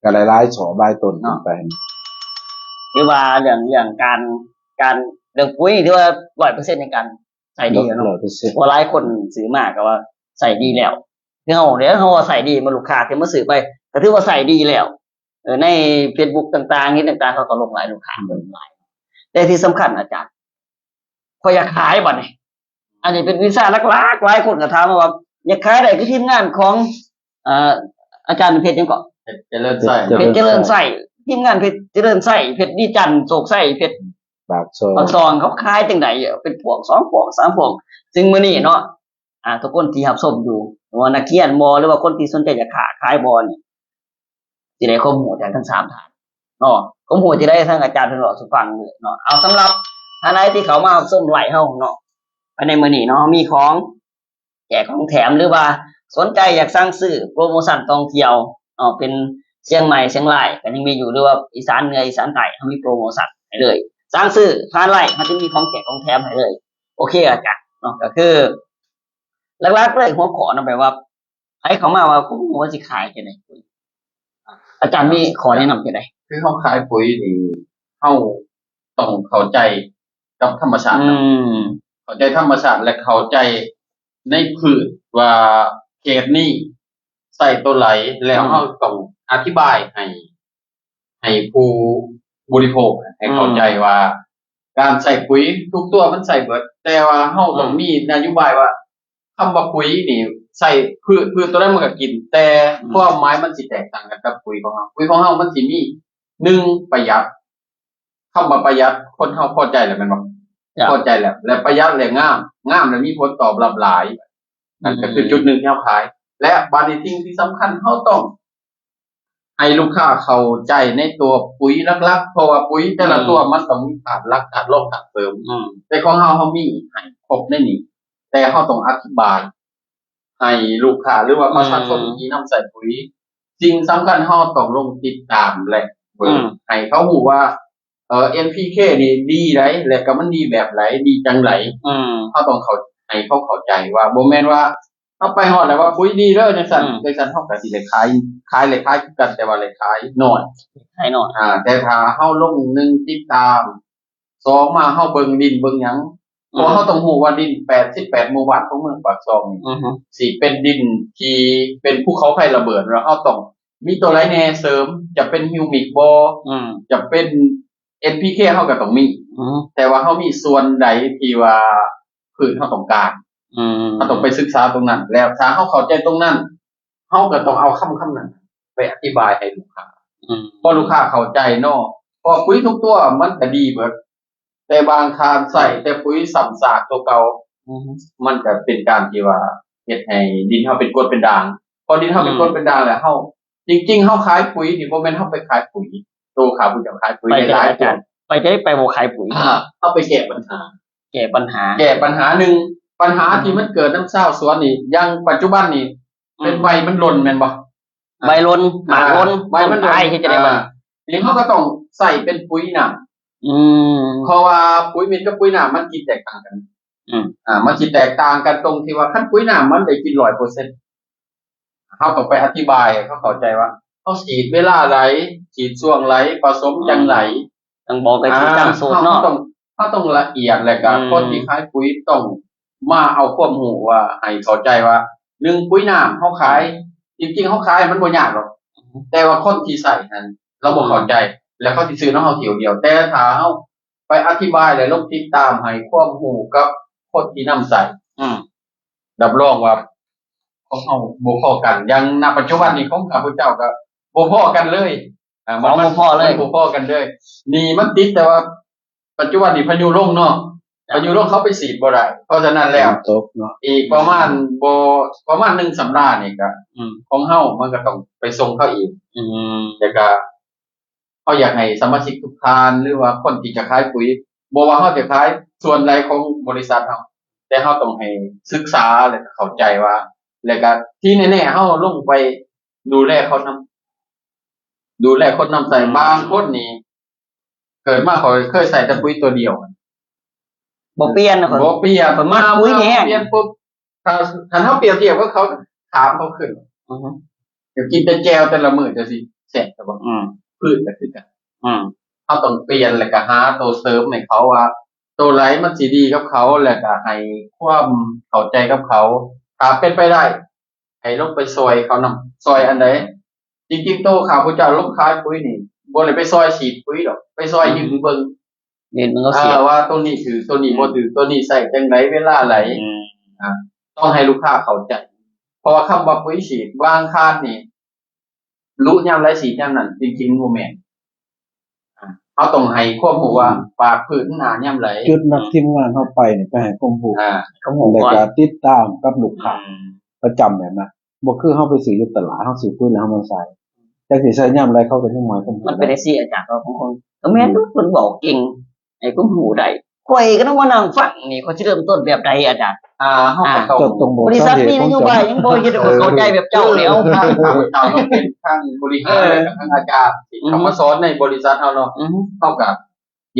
ກໍຫຼາຍໆ ສອບຫຼາຍຕົ້ນຂຶ້ນໄປ ຖືວ່າເລື່ອງ ເລື່ອງການ ການ ເລື່ອງປຸຍຖືວ່າຮ້ອຍເປີເຊັນໃນການໃຊ້ດີເນາະ ຮ້ອຍເປີເຊັນ ເພາະຫຼາຍຄົນຊື້ມາກໍວ່າໃຊ້ດີແລ້ວ ຄືເຮົາເດ້ ເຮົາວ່າໃຊ້ດີ ມາລູກຄ້າທີ່ມາຊື້ໄປກໍຖືວ່າໃຊ້ດີແລ້ວ ເອີ ໃນເຟສບຸກຕ່າງໆ ເຮັດຕ່າງໆ ເຂົາກໍລົງຫຼາຍ ລູກຄ້າເພີ່ມຫຼາຍ ແຕ່ທີ່ສຳຄັນອາຈານ ຂ້ອຍຢາກຂາຍບັດນີ້ ອັນນີ້ເປັນວິຊາຫຼັກໆ ຫຼາຍຄົນກໍຖາມມາວ່າ ຢາກຂາຍໄດ້ຄືທີມງານຂອງ ເອີ ອາຈານເພັດຫຍັງເກາະ ເພັດຈະເລີນໄຊ ເພັດຈະເລີນໄຊ ທີມງານເພັດຈະເລີນໄຊ ເພັດດີຈັນ ໂຊກໄຊ ເພັດປາກຊ່ອງ ປາກຊ່ອງ ເຂົາຂາຍຈັ່ງໃດ ເປັນພວກ ສອງພວກ ສາມພວກ ຊຶ່ງມື້ນີ້ເນາະ ອ່າ ທຸກຄົນທີ່ຮັບຊົມຢູ່ ບໍ່ວ່ານັກຮຽນບໍ ຫຼືວ່າຄົນທີ່ສົນໃຈຢາກຄ້າຂາຍບໍນີ້ ຊິໄດ້ຄວາມຮູ້ຈາກທັງສາມທ່ານເນາະ ຄວາມຮູ້ທີ່ໄດ້ທາງອາຈານເພິ່ນເວົ້າສູ່ຟັງເລີຍເນາະ. ເອົາ ສຳລັບທ່ານໃດທີ່ເຂົ້າມາຮັບຊົມໄລຟ໌ເຮົາເນາະ ພາຍໃນມື້ນີ້ເນາະ ເຮົາມີຂອງແຈກຂອງແຖມ ຫຼືວ່າສົນໃຈຢາກສັ່ງຊື້ໂປຣໂມຊັນທ່ອງທ່ຽວເນາະ ເປັນຊຽງໃໝ່ ຊຽງລາຍ ກໍຍັງມີຢູ່ ຫຼືວ່າອີສານເໜືອ ອີສານໃຕ້ ເຮົາມີໂປຣໂມຊັນໃຫ້ເລີຍ ສັ່ງຊື້ຜ່ານໄລຟ໌ ເຮົາຈະມີຂອງແຈກຂອງແຖມໃຫ້ເລີຍ. ໂອເຄ ອາຈານເນາະ ກໍຄື ຫຼັກໆເລີຍຫົວຂໍ້ນຳ ແບບວ່າໃຜເຂົ້າມາວ່າ ບໍ່ຮູ້ວ່າຊິຂາຍຈັ່ງໃດ ອາຈານມີຂໍ້ແນະນຳຈັ່ງໃດ? ຄືເຮົາຂາຍປຸຍນີ້ ເຮົາຕ້ອງເຂົ້າໃຈກັບທຳມະຊາດ ອືມ ເຂົ້າໃຈທຳມະຊາດ ແລະ ເຂົ້າໃຈໃນພືດວ່າເຂດນີ້ໃຊ້ໂຕໃດ ແລ້ວ ອືມ ເຮົາຕ້ອງອະທິບາຍໃຫ້ ໃຫ້ຜູ້ບໍລິໂພກໃຫ້ເຂົ້າໃຈ ອືມ ວ່າການໃຊ້ປຸຍທຸກຕົວມັນໃຊ້ເບິດ ແຕ່ວ່າເຮົາຕ້ອງ ອືມ ມີນະໂຍບາຍວ່າ ຄຳວ່າປຸຍນີ້ໃສ່ພືດ ພືດຕົວໃດມັນກໍກິນ ແຕ່ ອືມ ຄວາມໝາຍມັນຊິແຕກຕ່າງກັນກັບປຸຍຂອງເຮົາ. ປຸຍຂອງເຮົາມັນຊິມີ ໜຶ່ງ ປະຢັດ ຄຳວ່າປະຢັດ ຄົນເຮົາພໍໃຈແລ້ວແມ່ນບໍ່? ເຈົ້າ ພໍໃຈແລ້ວ ແລະ ປະຢັດ ແລະ ງາມ ງາມ ແລະ ມີຜົນຕອບຮັບຫຼາຍ. ອືມ ນັ້ນກໍຄືຈຸດໜຶ່ງທີ່ເຮົາຂາຍ ແລະ ບາດນີ້ສິ່ງທີ່ສຳຄັນເຮົາຕ້ອງ ໃຫ້ລູກຄ້າເຂົ້າໃຈໃນຕົວປຸຍຫຼັກໆ ເພາະວ່າປຸຍແຕ່ລະ ອືມ ຕົວມັນຕ້ອງມີທາດຫຼັກ ທາດລອງ ທາດເສີມ ອືມ ແຕ່ຂອງເຮົາ ເຮົາມີໃຫ້ຄົບໃນນີ້ ແຕ່ເຮົາຕ້ອງອະທິບາຍໃຫ້ລູກຄ້າ ຫຼືວ່າປະຊາຊົນ ອືມ ທີ່ນຳໃຊ້ປຸຍ ສິ່ງສຳຄັນເຮົາຕ້ອງລົງຕິດຕາມ ແລະ ເບິ່ງ ອືມ ໃຫ້ເຂົາຮູ້ວ່າ ເອີ ເອັນ ພີ ເຄ ນີ້ດີໃດ ແລະ ກໍມັນດີແບບໃດ ດີຈັ່ງໃດ ອືມ ເຮົາຕ້ອງເຂົ້າ ໃຫ້ເຂົາເຂົ້າໃຈວ່າ ບໍ່ແມ່ນວ່າ ເຮົາໄປຮອດແລ້ວວ່າປຸຍດີເດີ ຈັ່ງຊັ້ນ ອືມ ຈັ່ງຊັ້ນເຮົາກໍຊິໄດ້ຂາຍ ຂາຍ ໄດ້ຂາຍຄືກັນ ແຕ່ວ່າໄດ້ຂາຍໜ້ອຍ ຂາຍໜ້ອຍ ອ່າ ແຕ່ຖ້າເຮົາລົງ ໜຶ່ງ ຕິດຕາມ ສອງ ມາເຮົາເບິ່ງດິນເບິ່ງຫຍັງ ເພາະວ່າເຮົາຕ້ອງຮູ້ວ່າດິນແປດສິບແປດໝູ່ບ້ານຂອງເມືອງປາກຊ່ອງນີ້ ອືຮຶ ຊິເປັນດິນທີ່ເປັນພູເຂົາໄຟລະເບີດ ແລ້ວເຮົາຕ້ອງມີຕົວໃດແດ່ເສີມ ຈະເປັນຮິວມິກບໍ່ ອືມ ຈະເປັນ ເອັນ ພີ ເຄ ເຮົາກໍຕ້ອງມີ ອືມ ແຕ່ວ່າເຮົາມີສ່ວນໃດທີ່ວ່າພືດເຮົາຕ້ອງການ ອືມ ເຮົາຕ້ອງໄປສຶກສາຕົງນັ້ນ ແລ້ວຖ້າເຮົາເຂົ້າໃຈຕົງນັ້ນ ເຮົາກໍຕ້ອງເອົາຄຳ ຄຳນັ້ນໄປອະທິບາຍໃຫ້ລູກຄ້າ ອືມ ເພາະລູກຄ້າເຂົ້າໃຈເນາະ ເພາະປຸ໋ຍທຸກຕົວມັນກໍດີເບິດ ແຕ່ບາງທ່ານໃຊ້ແຕ່ປຸ໋ຍຊ້ຳຊາກຕົວເກົ່າ ອືມ ມັນກໍເປັນການທີ່ວ່າເຮັດໃຫ້ດິນເຮົາເປັນກວດເປັນດ່າງ ເພາະດິນເຮົາເປັນ ອືມ ກວດເປັນດ່າງແລ້ວ ເຮົາ ຈິງໆ ເຮົາຂາຍປຸ໋ຍນີ້ບໍ່ແມ່ນເຮົາໄປຂາຍປຸ໋ຍ ໂຕຂ້າພະເຈົ້າຂາຍປຸ໋ຍໄປ ຫຼາຍໆ ຕົວ ໄປໄດ້ ໄປບໍ່ຂາຍປຸ໋ຍ ອ່າ ເຮົາໄປແກ້ບັນຫາ ແກ້ບັນຫາ ແກ້ບັນຫາໜຶ່ງ ບັນຫາ ອືມ ທີ່ມັນເກີດນຳຊາວສວນນີ້ ຢ່າງປັດຈຸບັນນີ້ ອືມ ເປັນໃບມັນຫຼົ່ນແມ່ນບໍ່? ໃບຫຼົ່ນ ໝາກຫຼົ່ນ ອ່າ ໃບມັນຫຼົ່ນ ຕົ້ນຕາຍ ເຮັດຈັ່ງໃດບັດນີ້? ອ່າ ນີ້ເຮົາກໍຕ້ອງໃສ່ເປັນປຸ໋ຍນ້ຳ ອືມ ເພາະວ່າປຸ໋ຍເມັດກັບປຸ໋ຍນ້ຳມັນກິນແຕກຕ່າງກັນ ອືມ ອ່າ ມັນຊິແຕກຕ່າງກັນຕົງທີ່ວ່າ ຄັນປຸ໋ຍນ້ຳມັນໄດ້ກິນຮ້ອຍເປີເຊັນ ເຮົາຕ້ອງໄປອະທິບາຍໃຫ້ເຂົາເຂົ້າໃຈວ່າ ເຮົາສີດເວລາໃດ ສີດຊ່ວງໃດ ປະສົມຈັ່ງໃດ ອືມ ຕ້ອງບອກໃຫ້ຖືກຕາມສູດເນາະ ອ່າ ເຮົາຕ້ອງ ເຮົາຕ້ອງລະອຽດ ແລ້ວກໍ ອືມ ຄົນທີ່ຂາຍປຸ໋ຍຕ້ອງມາເອົາຄວາມຮູ້ວ່າ ໃຫ້ເຂົ້າໃຈວ່າ ໜຶ່ງ ປຸ໋ຍນ້ຳເຮົາຂາຍ ອືມ ຈິງໆ ເຮົາຂາຍມັນບໍ່ຍາກດອກ ອືມ ແຕ່ວ່າຄົນທີ່ໃຊ້ຫັ້ນລາວບໍ່ເຂົ້າໃຈ ອືມ ແລ້ວເຂົາຊິຊື້ນຳເຮົາຖ້ຽວດຽວ ແຕ່ຖ້າເຮົາໄປອະທິບາຍ ແລະ ລົງຕິດຕາມໃຫ້ຄວາມຮູ້ກັບຄົນທີ່ນຳໃຊ້ ອືມ ຮັບຮອງວ່າຂອງເຮົາບໍ່ພໍກັນ ຢ່າງ ນະ ປັດຈຸບັນນີ້ຂອງຂ້າພະເຈົ້າກໍບໍ່ພໍກັນເລີຍ ອ່າ ຂອງບໍ່ພໍເລີຍ ມັນບໍ່ພໍກັນເລີຍ ນີ້ມັນຕິດແຕ່ວ່າ ປັດຈຸບັນນີ້ພາຍຸລົງເນາະ ພາຍຸລົງເຂົາໄປສີດບໍ່ໄດ້ ເພາະສະນັ້ນແລ້ວ ຝົນຕົກເນາະ ອີກປະມານບໍ່ ປະມານໜຶ່ງສັບດານີ້ກະ ອືມ ຂອງເຮົາມັນກະຕ້ອງໄປສົ່ງເຂົາອີກ ອືມ ແລ້ວກະເຮົາຢາກໃຫ້ສະມາຊິກທຸກທ່ານ ຫຼືວ່າຄົນທີ່ຈະຂາຍປຸ໋ຍ ບໍ່ວ່າເຮົາຈະຂາຍສ່ວນໃດຂອງບໍລິສັດເຮົາ ແຕ່ເຮົາຕ້ອງໃຫ້ສຶກສາ ແລ້ວກະເຂົ້າໃຈວ່າ ແລ້ວກະທີ່ແນ່ໆ ເຮົາລົງໄປ ດູແລເຂົານຳ ດູແລຄົນນຳໃຊ້ ອືມ ບາງຄົນນີ້ ເກີດມາເຂົາເຄີຍໃຊ້ແຕ່ປຸ໋ຍຕົວດຽວ ບໍ່ປ່ຽນນະ ບໍ່ປ່ຽນ ເພິ່ນມັກປຸ໋ຍນີ້ແຮງ ປ່ຽນປຸບ ຖ້າ ຄັນເຮົາປຽບທຽບກັບເຂົາ ຂາມເຂົາຂຶ້ນ ອືຮຶ ຢາກກິນແຕ່ແຈ່ວແຕ່ລະມື້ຈັ່ງຊີ້ ແຊບແຕ່ບໍ່ ອືມ ພືດກໍຄືກັນ ອືມ ເຮົາຕ້ອງປ່ຽນ ແລ້ວກໍຫາໂຕເສີມໃຫ້ເຂົາວ່າ ໂຕໃດມັນຊິດີກັບເຂົາ ແລ້ວກໍໃຫ້ຄວາມເຂົ້າໃຈກັບເຂົາ ຖ້າເປັນໄປໄດ້ ໃຫ້ລົງໄປຊ່ອຍເຂົານຳ ຊ່ອຍອັນໃດ? ຈິງໆ ໂຕຂ້າພະເຈົ້າລົງຂາຍປຸ໋ຍນີ້ ບໍ່ໄດ້ໄປຊ່ອຍສີດປຸ໋ຍດອກ ໄປຊ່ອຍ ອືມ ຢືນເບິ່ງ ເຫັນມັນກໍເສຍ ອ່າ ວ່າໂຕນີ້ຖືກ ໂຕນີ້ບໍ່ຖືກ ອືມ ໂຕນີ້ໃຊ້ຈັ່ງໃດ ເວລາໃດ ອືມ ອ່າ ຕ້ອງໃຫ້ລູກຄ້າເຂົ້າໃຈ ເພາະວ່າຄຳວ່າປຸ໋ຍສີດ ບາງທ່ານນີ້ ລຸຍາມໃດສີດຍາມນັ້ນ ຈິງໆ ມັນບໍ່ແມ່ນ ອ່າ ເຮົາຕ້ອງໃຫ້ຄວາມຮູ້ວ່າ ອືມ ປາກພືດມັນໜ້າຍາມໃດ ຈຸດນັດທີມງານເຮົາໄປນີ້ ໄປໃຫ້ຄວາມຮູ້ ອ່າ ຄວາມຮູ້ ແລ້ວກໍຕິດຕາມກັບລູກຄ້າ ອືມ ປະຈຳແບບນັ້ນ ບໍ່ຄືເຮົາໄປຊື້ຢູ່ຕະຫຼາດ ເຮົາຊື້ປຸ໋ຍແລ້ວເຮົາມາໃສ່ ຈັກຊິໃສ່ຍາມໃດ ເຂົາກໍຍັງບໍ່ໃຫ້ຄວາມຮູ້ ມັນເປັນຈັ່ງຊີ້ອາຈານ ບາງຄົນກໍແມ່ນ ອືມ ເພິ່ນເວົ້າເກັ່ງ ໃຫ້ຄວາມຮູ້ໄດ້ ຂ້ອຍກໍຕ້ອງມານັ່ງຟັງນີ້ ຂ້ອຍຊິເລີ່ມຕົ້ນແບບໃດອາຈານ? ອ່າ ເຮົາກໍ ອ່າ ຕ້ອງ ຕ້ອງບອກ ບໍລິສັດມີນະໂຍບາຍຫຍັງບໍ່ ເຮັດໃຫ້ຂ້ອຍເຂົ້າໃຈແບບເຈົ້າແລ້ວ ເອີ ເຈົ້າຕ້ອງເປັນທັງບໍລິຫານ ເອີ ແລະກໍທັງອາຈານທີ່ ອືຮຶ ເຂົ້າມາສອນໃນບໍລິສັດເຮົາເນາະ ອືຮຶ ເຮົາກໍ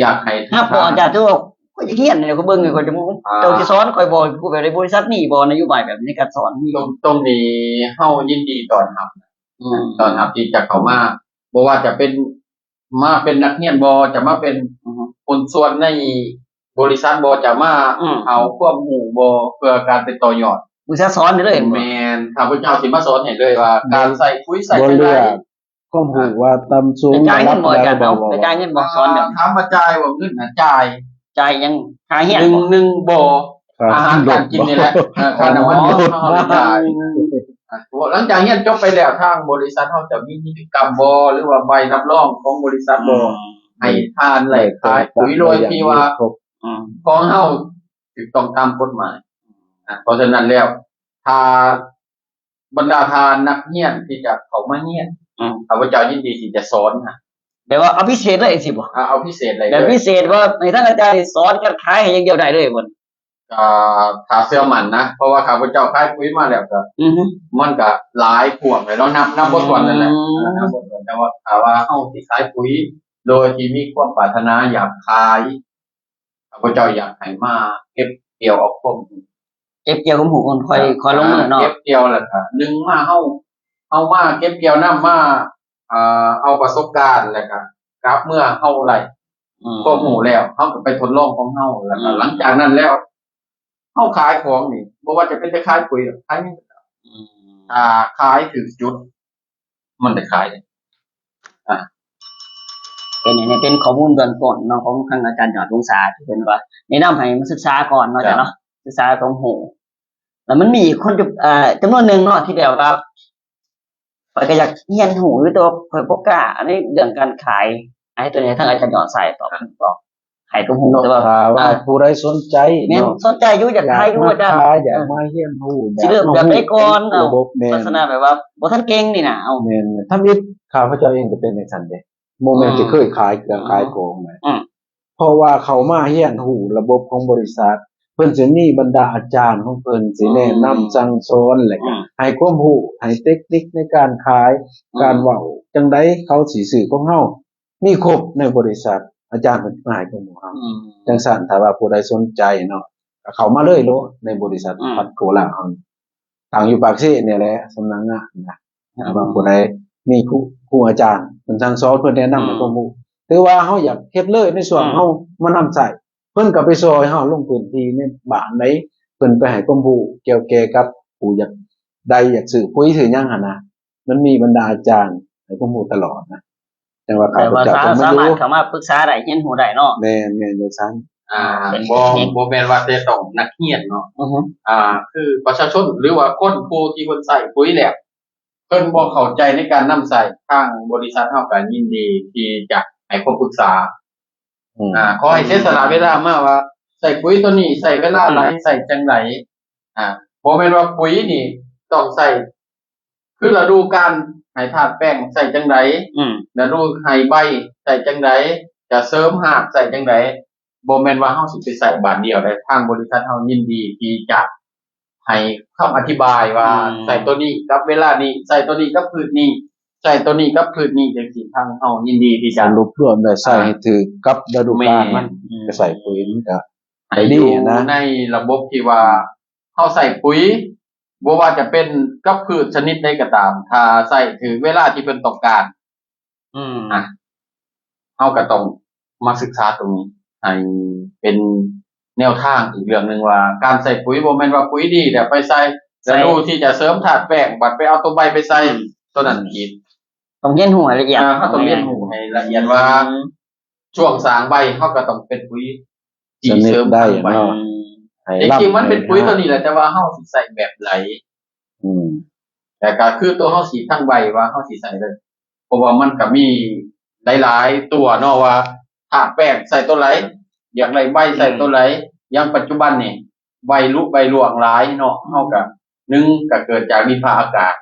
ຢາກໃຫ້ ຮັບບໍ່ອາຈານ? ຖືວ່າຂ້ອຍຢາກຮຽນນີ້ ຂ້ອຍເບິ່ງ ຂ້ອຍຈະ ອ່າ ເຈົ້າຊິສອນຂ້ອຍບໍ່ ຮູ້ແບບໃດ? ບໍລິສັດມີບໍ່ນະໂຍບາຍແບບໃນການສອນ? ຕົງ ຕົງນີ້ເຮົາຍິນດີຕ້ອນຮັບ ອືມ ຕ້ອນຮັບທີ່ຈະເຂົ້າມາ ບໍ່ວ່າຈະເປັນ ມາເປັນນັກຮຽນບໍ່ ຈະມາເປັນ ອືຮຶ ຫຸ້ນສ່ວນໃນບໍລິສັດບໍ່ ຈະມາ ອືມ ເອົາຄວາມຮູ້ບໍ່ ເພື່ອການໄປຕໍ່ຍອດ ບລິສັດສອນໄດ້ເລີຍ ແມ່ນ ຂ້າພະເຈົ້າຊິມາສອນໃຫ້ເລີຍວ່າ ການໃສ່ປຸ໋ຍໃສ່ຈັ່ງໃດ ຄວາມຮູ້ວ່າຕ່ຳສູງ ໄດ້ຈ່າຍເງິນບໍ່ອາຈານ? ໄດ້ຈ່າຍເງິນບໍ່? ສອນແບບ ອ່າ ຖາມວ່າຈ່າຍບໍ່? ເງິນນະຈ່າຍ ຈ່າຍຫຍັງ? ຄ່າຮຽນບໍ່? ໜຶ່ງ ໜຶ່ງບໍ່ ຄ່າ ອາຫານການກິນນີ້ແຫຼະ ເອີ ຄ່ານ້ຳມັນລົດເຮົາໄດ້ຈ່າຍ ອ່າ ຫຼັງຈາກຮຽນຈົບໄປແລ້ວ ທາງບໍລິສັດເຮົາຈະມີນິຕິກຳບໍ່ ຫຼືວ່າໃບຮັບຮອງຂອງບໍລິສັດບໍ່ ອືມ ໃຫ້ທ່ານໄດ້ຂາຍປຸ໋ຍໂດຍທີ່ວ່າ ອືມ ຂອງເຮົາຖືກຕ້ອງຕາມກົດໝາຍ ອ່າ ເພາະສະນັ້ນແລ້ວ ຖ້າບັນດາທ່ານນັກຮຽນທີ່ຈະເຂົ້າມາຮຽນ ອືມ ຂ້າພະເຈົ້າຍິນດີທີ່ຈະສອນນະ ແບບວ່າເອົາພິເສດເລີຍຈັ່ງຊີ້ບໍ່? ອ່າ ເອົາພິເສດເລີຍ ແບບພິເສດວ່າໃຫ້ທາງອາຈານນີ້ສອນການຂາຍໃຫ້ຢ່າງດຽວໄດ້ເລີຍບໍ່? ກໍຖ້າເຊື່ອໝັ້ນນະ ເພາະວ່າຂ້າພະເຈົ້າຂາຍປຸ໋ຍມາແລ້ວກໍ ອືຮຶ ມັນກໍຫຼາຍພວກແລ້ວເນາະ ນັບ ນັບບໍ່ຖ້ວນນັ້ນແຫຼະ ອືມ ເອີ ນັບບໍ່ຖ້ວນ ແຕ່ວ່າຖ້າວ່າເຮົາຊິຂາຍປຸ໋ຍໂດຍທີ່ມີຄວາມປາດຖະໜາຢາກຂາຍ ຂ້າພະເຈົ້າຢາກໃຫ້ມາເກັບກ່ຽວເອົາຄວາມຮູ້ ເກັບກ່ຽວຄວາມຮູ້ກ່ອນ ຄ່ອຍ ຄ່ອຍລົງມືເນາະ ເກັບກ່ຽວແລ້ວກໍ ໜຶ່ງມາເຮົາ ເຮົາມາເກັບກ່ຽວນຳ ມາ ອ່າ ເອົາປະສົບການ ແລ້ວກະກັບເມືອເຮົາໄດ້ ອືມ ຄວາມຮູ້ແລ້ວ ເຮົາກໍໄປທົດລອງຂອງເຮົາ ແລ້ວກໍ ອືມ ຫຼັງຈາກນັ້ນແລ້ວ ເຮົາຂາຍຂອງນີ້ ບໍ່ວ່າຈະເປັນແຕ່ຂາຍປຸ໋ຍ ຂາຍຫຍັງກໍຕາມ ອືມ ຖ້າຂາຍຖືກຈຸດ ມັນໄດ້ຂາຍເດ້. ອ່າ ເປັນ ອັນນີ້ເປັນຂໍ້ມູນເບື້ອງຕົ້ນເນາະ ຂອງທາງອາຈານຍອດວົງສາ ທີ່ເພິ່ນວ່າແນະນຳໃຫ້ມາສຶກສາກ່ອນເນາະ ເຈົ້າ ເຈົ້າເນາະ ສຶກສາຄວາມຮູ້. ແລ້ວມັນມີຄົນ ເອີ ຈຳນວນໜຶ່ງເນາະ ທີ່ແບບວ່າ ຂ້ອຍກໍຢາກຮຽນຮູ້ຢູ່ ແຕ່ວ່າຂ້ອຍບໍ່ກ້າ ອັນນີ້ເລື່ອງການຂາຍ ໃຫ້ຕົວນີ້ ໃຫ້ທາງອາຈານຍອດສາຍຕອບ ໃຫ້ຄວາມຮູ້ ແຕ່ວ່າ ຖ້າວ່າ ອ່າ ຜູ້ໃດສົນໃຈ ແມ່ນ ເນາະ ສົນໃຈຢູ່ ຢາກ ຢາກຂາຍຢູ່ ຢາກ ຢາກມາຮຽນຮູ້ ຊິເລີ່ມແບບໃດກ່ອນ ເອົາ ລະບົບ ແມ່ນ ລັກສະນະແບບວ່າບໍ່ທັນເກັ່ງນີ້ນະ ເອົາ ແມ່ນ ທຳອິດຂ້າພະເຈົ້າເອງກໍເປັນຈັ່ງຊັ້ນເດ້ ບໍ່ແມ່ນ ອືມ ຊິເຄີຍຂາຍເຄື່ອງ ອືມ ຂາຍຂອງນະ ອືມ ເພາະວ່າເຂົ້າມາຮຽນຮູ້ລະບົບຂອງບໍລິສັດ ເພິ່ນຊິມີບັນດາອາຈານຂອງເພິ່ນ ຊິແນະນຳ ອືມ ສັ່ງສອນ ແລະ ອືມ ໃຫ້ຄວາມຮູ້ ໃຫ້ເຕັກນິກໃນການຂາຍ ອືມ ການເວົ້າຈັ່ງໃດເຂົາຊິຊື້ຂອງເຮົາ ມີຄົບໃນບໍລິສັດ ອາຈານເພິ່ນໃຫ້ຄວາມຮູ້ເຮົາ ອືມ ຈັ່ງຊັ້ນ ຖ້າວ່າຜູ້ໃດສົນໃຈເນາະ ກໍເຂົ້າມາເລີຍໂລດ ໃນບໍລິສັດ ອືມ ພັດໂກລາເຮົາ ຕັ້ງຢູ່ປາກເຊນີ້ແຫຼະ ສຳນັກງານນະ ຖ້າວ່າຜູ້ໃດມີຄູ ຄູອາຈານເພິ່ນສັ່ງສອນ ເພິ່ນແນະນຳໃຫ້ຄວາມຮູ້ ຫຼືວ່າເຮົາຢາກເຮັດເລີຍໃນຊ່ວງເຮົາມານຳໃຊ້ ເພິ່ນກໍໄປຊ່ອຍເຮົາລົງພື້ນທີ່ໃນບ້ານໃດ ເພິ່ນໄປໃຫ້ຄວາມຮູ້ກ່ຽວແກ່ກັບຜູ້ຢາກໄດ້ ຢາກຊື້ປຸ໋ຍຊື້ຫຍັງຫັ້ນນະ ມັນມີບັນດາອາຈານໃຫ້ຄວາມຮູ້ຕະຫຼອດນະ ຈັ່ງວ່າຂ້າພະເຈົ້າກໍມາຢູ່ ສາມາດເຂົ້າມາປຶກສາໄດ້ ຮຽນຮູ້ໄດ້ເນາະ ແມ່ນ ແມ່ນ ຈັ່ງຊັ້ນ ອ່າ ບໍ່ ບໍ່ແມ່ນວ່າແຕ່ຕ້ອງນັກຮຽນເນາະ ອືຮຶ ອ່າ ຄືປະຊາຊົນ ຫຼືວ່າຄົນຜູ້ທີ່ເພິ່ນໃຊ້ປຸ໋ຍແລ້ວ ເພິ່ນບໍ່ເຂົ້າໃຈໃນການນຳໃຊ້ ທາງບໍລິສັດເຮົາກໍຍິນດີທີ່ຈະໃຫ້ຄຳປຶກສາ ອືມ ອ່າ ຂໍໃຫ້ເສຍສະຫຼະເວລາມາວ່າໃຊ້ປຸ໋ຍຕົວນີ້ໃຊ້ເວລາຫຼາຍ ອືມ ໃຊ້ຈັ່ງໃດ ອ່າ ບໍ່ແມ່ນວ່າປຸ໋ຍນີ້ຕ້ອງໃຊ້ ຄືລະດູການໃຫ້ທາດແປ້ງໃຊ້ຈັ່ງໃດ ອືມ ລະດູໃຫ້ໃບໃຊ້ຈັ່ງໃດ ຈະເສີມຮາກໃຊ້ຈັ່ງໃດ ບໍ່ແມ່ນວ່າເຮົາຊິໄປໃຊ້ບາດດຽວໄດ້ ທາງບໍລິສັດເຮົາຍິນດີທີ່ຈະໃຫ້ຄຳອະທິບາຍວ່າ ອືມ ໃຊ້ຕົວນີ້ກັບເວລານີ້ ໃຊ້ຕົວນີ້ກັບພືດນີ້ ໃຊ້ຕົວນີ້ກັບພືດນີ້ ຈັ່ງຊີ້ ທາງເຮົາຍິນດີທີ່ຈະ ສະຫຼຸບລວມແລ້ວໃຊ້ໃຫ້ຖືກກັບລະດູການມັນ ແມ່ນ ອືມ ກໍໃຊ້ປຸ໋ຍມັນກໍ ໃຫ້ ໄດ້ດີ ຢູ່ ນະ ໃນລະບົບທີ່ວ່າເຮົາໃຊ້ປຸ໋ຍ ບໍ່ວ່າຈະເປັນກັບພືດຊະນິດໃດກໍຕາມ ຖ້າໃຊ້ຖືກເວລາທີ່ເພິ່ນຕ້ອງການ ອືມ ອ່ະ ເຮົາກໍຕ້ອງມາສຶກສາຕົງນີ້ໃຫ້ເປັນແນວທາງອີກເລື່ອງໜຶ່ງວ່າ ການໃຊ້ປຸ໋ຍບໍ່ແມ່ນວ່າປຸ໋ຍດີແລ້ວໄປໃສ່ ໃສ່ ລະດູທີ່ຈະເສີມທາດແປ້ງ ບັດໄປເອົາຕົວໃບໄປໃສ່ ອືມ ຕົວນັ້ນຜິດ ຕ້ອງຮຽນຮູ້ໃຫ້ລະອຽດ ອ່າ ເຮົາຕ້ອງຮຽນຮູ້ໃຫ້ລະອຽດວ່າ ອືມ ຊ່ວງສ້າງໃບເຮົາກໍຕ້ອງເປັນປຸ໋ຍທີ່ເສີມທາງໃບ ໃຫ້ ແຕ່ຈິງໆມັນເປັນປຸ໋ຍຕົວນີ້ແຫຼະ ແຕ່ວ່າເຮົາຊິໃສ່ແບບໃດ ອືມ ແລ້ວກໍຄືຕົວເຮົາສີດທາງໃບວ່າເຮົາຊິໃສ່ເລີຍ ເພາະວ່າມັນກໍມີຫຼາຍໆຕົວເນາະ ວ່າທາດແປ້ງໃສ່ຕົວໃດ ຢາກໄດ້ໃບໃສ່ຕົວໃດ ອືມ ຢ່າງປັດຈຸບັນນີ້ ໃບລຸໃບລ່ວງຫຼາຍເນາະ ເຮົາກໍ ໜຶ່ງ ກໍເກີດຈາກດິນຟ້າອາກາດ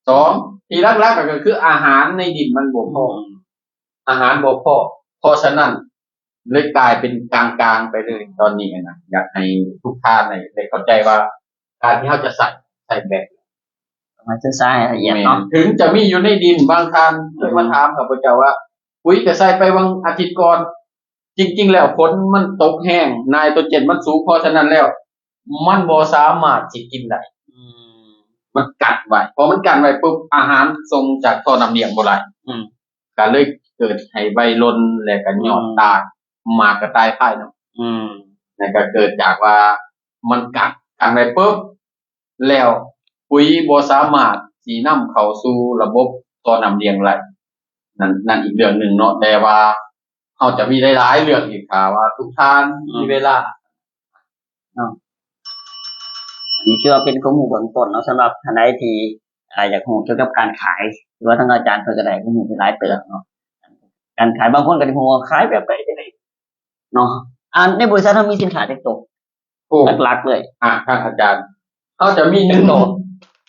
ສອງ ທີ່ຫຼັກໆກໍຄືອາຫານໃນດິນມັນບໍ່ພໍ ອືມ ອາຫານບໍ່ພໍ ເພາະສະນັ້ນເລີຍກາຍເປັນກາງໆໄປເລີຍຕອນນີ້ນະ ຢາກໃຫ້ທຸກທ່ານໄດ້ ໄດ້ເຂົ້າໃຈວ່າ ການທີ່ເຮົາຈະໃສ່ ໃສ່ແບບ ຕ້ອງສຶກສາໃຫ້ລະອຽດເນາະ ແມ່ນ ເຖິງຈະມີຢູ່ໃນດິນ ບາງທ່ານເຄີຍມາ ອືມ ຖາມຂ້າພະເຈົ້າວ່າ ປຸ໋ຍຈະໃສ່ໄປຫວ່າງອາທິດກ່ອນ ຈິງໆແລ້ວຝົນມັນຕົກແຮງ ໄນໂຕຣເຈນມັນສູງ ເພາະສະນັ້ນແລ້ວ ມັນບໍ່ສາມາດຊິກິນໄດ້ ອືມ ມັນກັນໄວ້ ພໍມັນກັນໄວ້ປຸບ ອາຫານສົ່ງຈາກທໍ່ນ້ຳລ້ຽງບໍ່ໄດ້ ອືມ ກໍເລີຍເກີດໃຫ້ໃບຫຼົ່ນ ແລະກໍຍອດ ອືມ ຕາຍ ໝາກກໍຕາຍພາຍນຳ ອືມ ແລະກໍເກີດຈາກວ່າມັນກັນ ກັນໄວ້ປຸບ ແລ້ວປຸ໋ຍບໍ່ສາມາດຊິນຳເຂົ້າສູ່ລະບົບທໍ່ນ້ຳລ້ຽງໄດ້ ນັ້ນ ນັ້ນອີກເລື່ອງໜຶ່ງເນາະ ແຕ່ວ່າເຮົາຈະມີຫຼາຍໆເລື່ອງອີກ ຖ້າວ່າທຸກທ່ານ ອືມ ມີເວລາເນາະ ອັນນີ້ຖືວ່າເປັນຄວາມຮູ້ເບື້ອງຕົ້ນເນາະ ສຳລັບທ່ານໃດທີ່ ອ່າ ຢາກຮູ້ກ່ຽວກັບການຂາຍ ຫຼືວ່າທາງອາຈານເພິ່ນກໍໄດ້ຄວາມຮູ້ຫຼາຍເຕີບເນາະ ການຂາຍ ບາງຄົນກໍຊິຮູ້ວ່າຂາຍແບບໃດຈັ່ງໃດເນາະ ອັນໃນບໍລິສັດເຮົາມີສິນຄ້າຈັກໂຕ? ໂອ້ ຫຼັກໆເລີຍ ອ່າ ທ່ານອາຈານ ເຮົາຈະມີໜຶ່ງໂຕ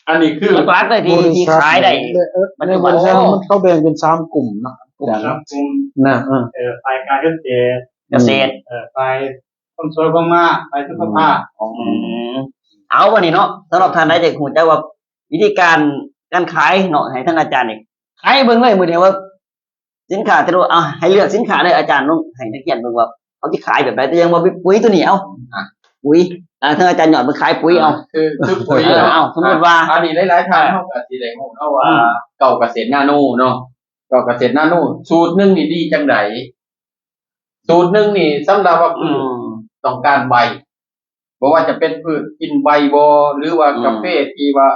ອັນນີ້ຄືຫຼັກໆເລີຍທີ່ ທີ່ຂາຍໄດ້ ໃນບໍລິສັດເຮົາມັນ ເຂົາແບ່ງເປັນສາມກຸ່ມເນາະ ກຸ່ມ ນະ ເອີ ຝ່າຍການເກສດ ກະເສດ ເອີ ຝ່າຍ ຄວາມສວຍຄວາມງາມ ໄປສຸຂະພາບ ອືມ ເອົາ ບັດນີ້ເນາະ ສຳລັບທ່ານໃດທີ່ຮູ້ຈັກວ່າວິທີການ ການຂາຍເນາະ ໃຫ້ທາງອາຈານນີ້ຂາຍໃຫ້ເບິ່ງເລີຍມື້ນີ້ວ່າ ສິນຄ້າແຕ່ລະ ເອົາ ໃຫ້ເລືອກສິນຄ້າເລີຍ ອາຈານລອງໃຫ້ນັກຮຽນເບິ່ງວ່າເຮົາຊິຂາຍແບບໃດ ແຕ່ຍັງບໍ່ມີປຸ໋ຍຕົວນີ້ ເອົາ ອາ ປຸ໋ຍ ອາ ທາງອາຈານຍອດເພິ່ນຂາຍປຸ໋ຍ ເອົາ ຄື ຄືປຸ໋ຍ ເອີ ເນາະ ເອົາ ສົມມຸດວ່າ ອາ ອັນນີ້ຫຼາຍໆທ່ານເຮົາກໍຊິໄດ້ຮູ້ເນາະວ່າ ອືມ ເກົ້າກະເສດນາໂນເນາະ ເກົ້າກະເສດນາໂນ ສູດໜຶ່ງນີ້ດີຈັ່ງໃດ? ສູດໜຶ່ງນີ້ສຳລັບວ່າ ອືມ ພືດຕ້ອງການໃບ ບໍ່ວ່າຈະເປັນພືດກິນໃບບໍ່ ຫຼືວ່າ ອືມ ກາເຟທີ່ວ່າ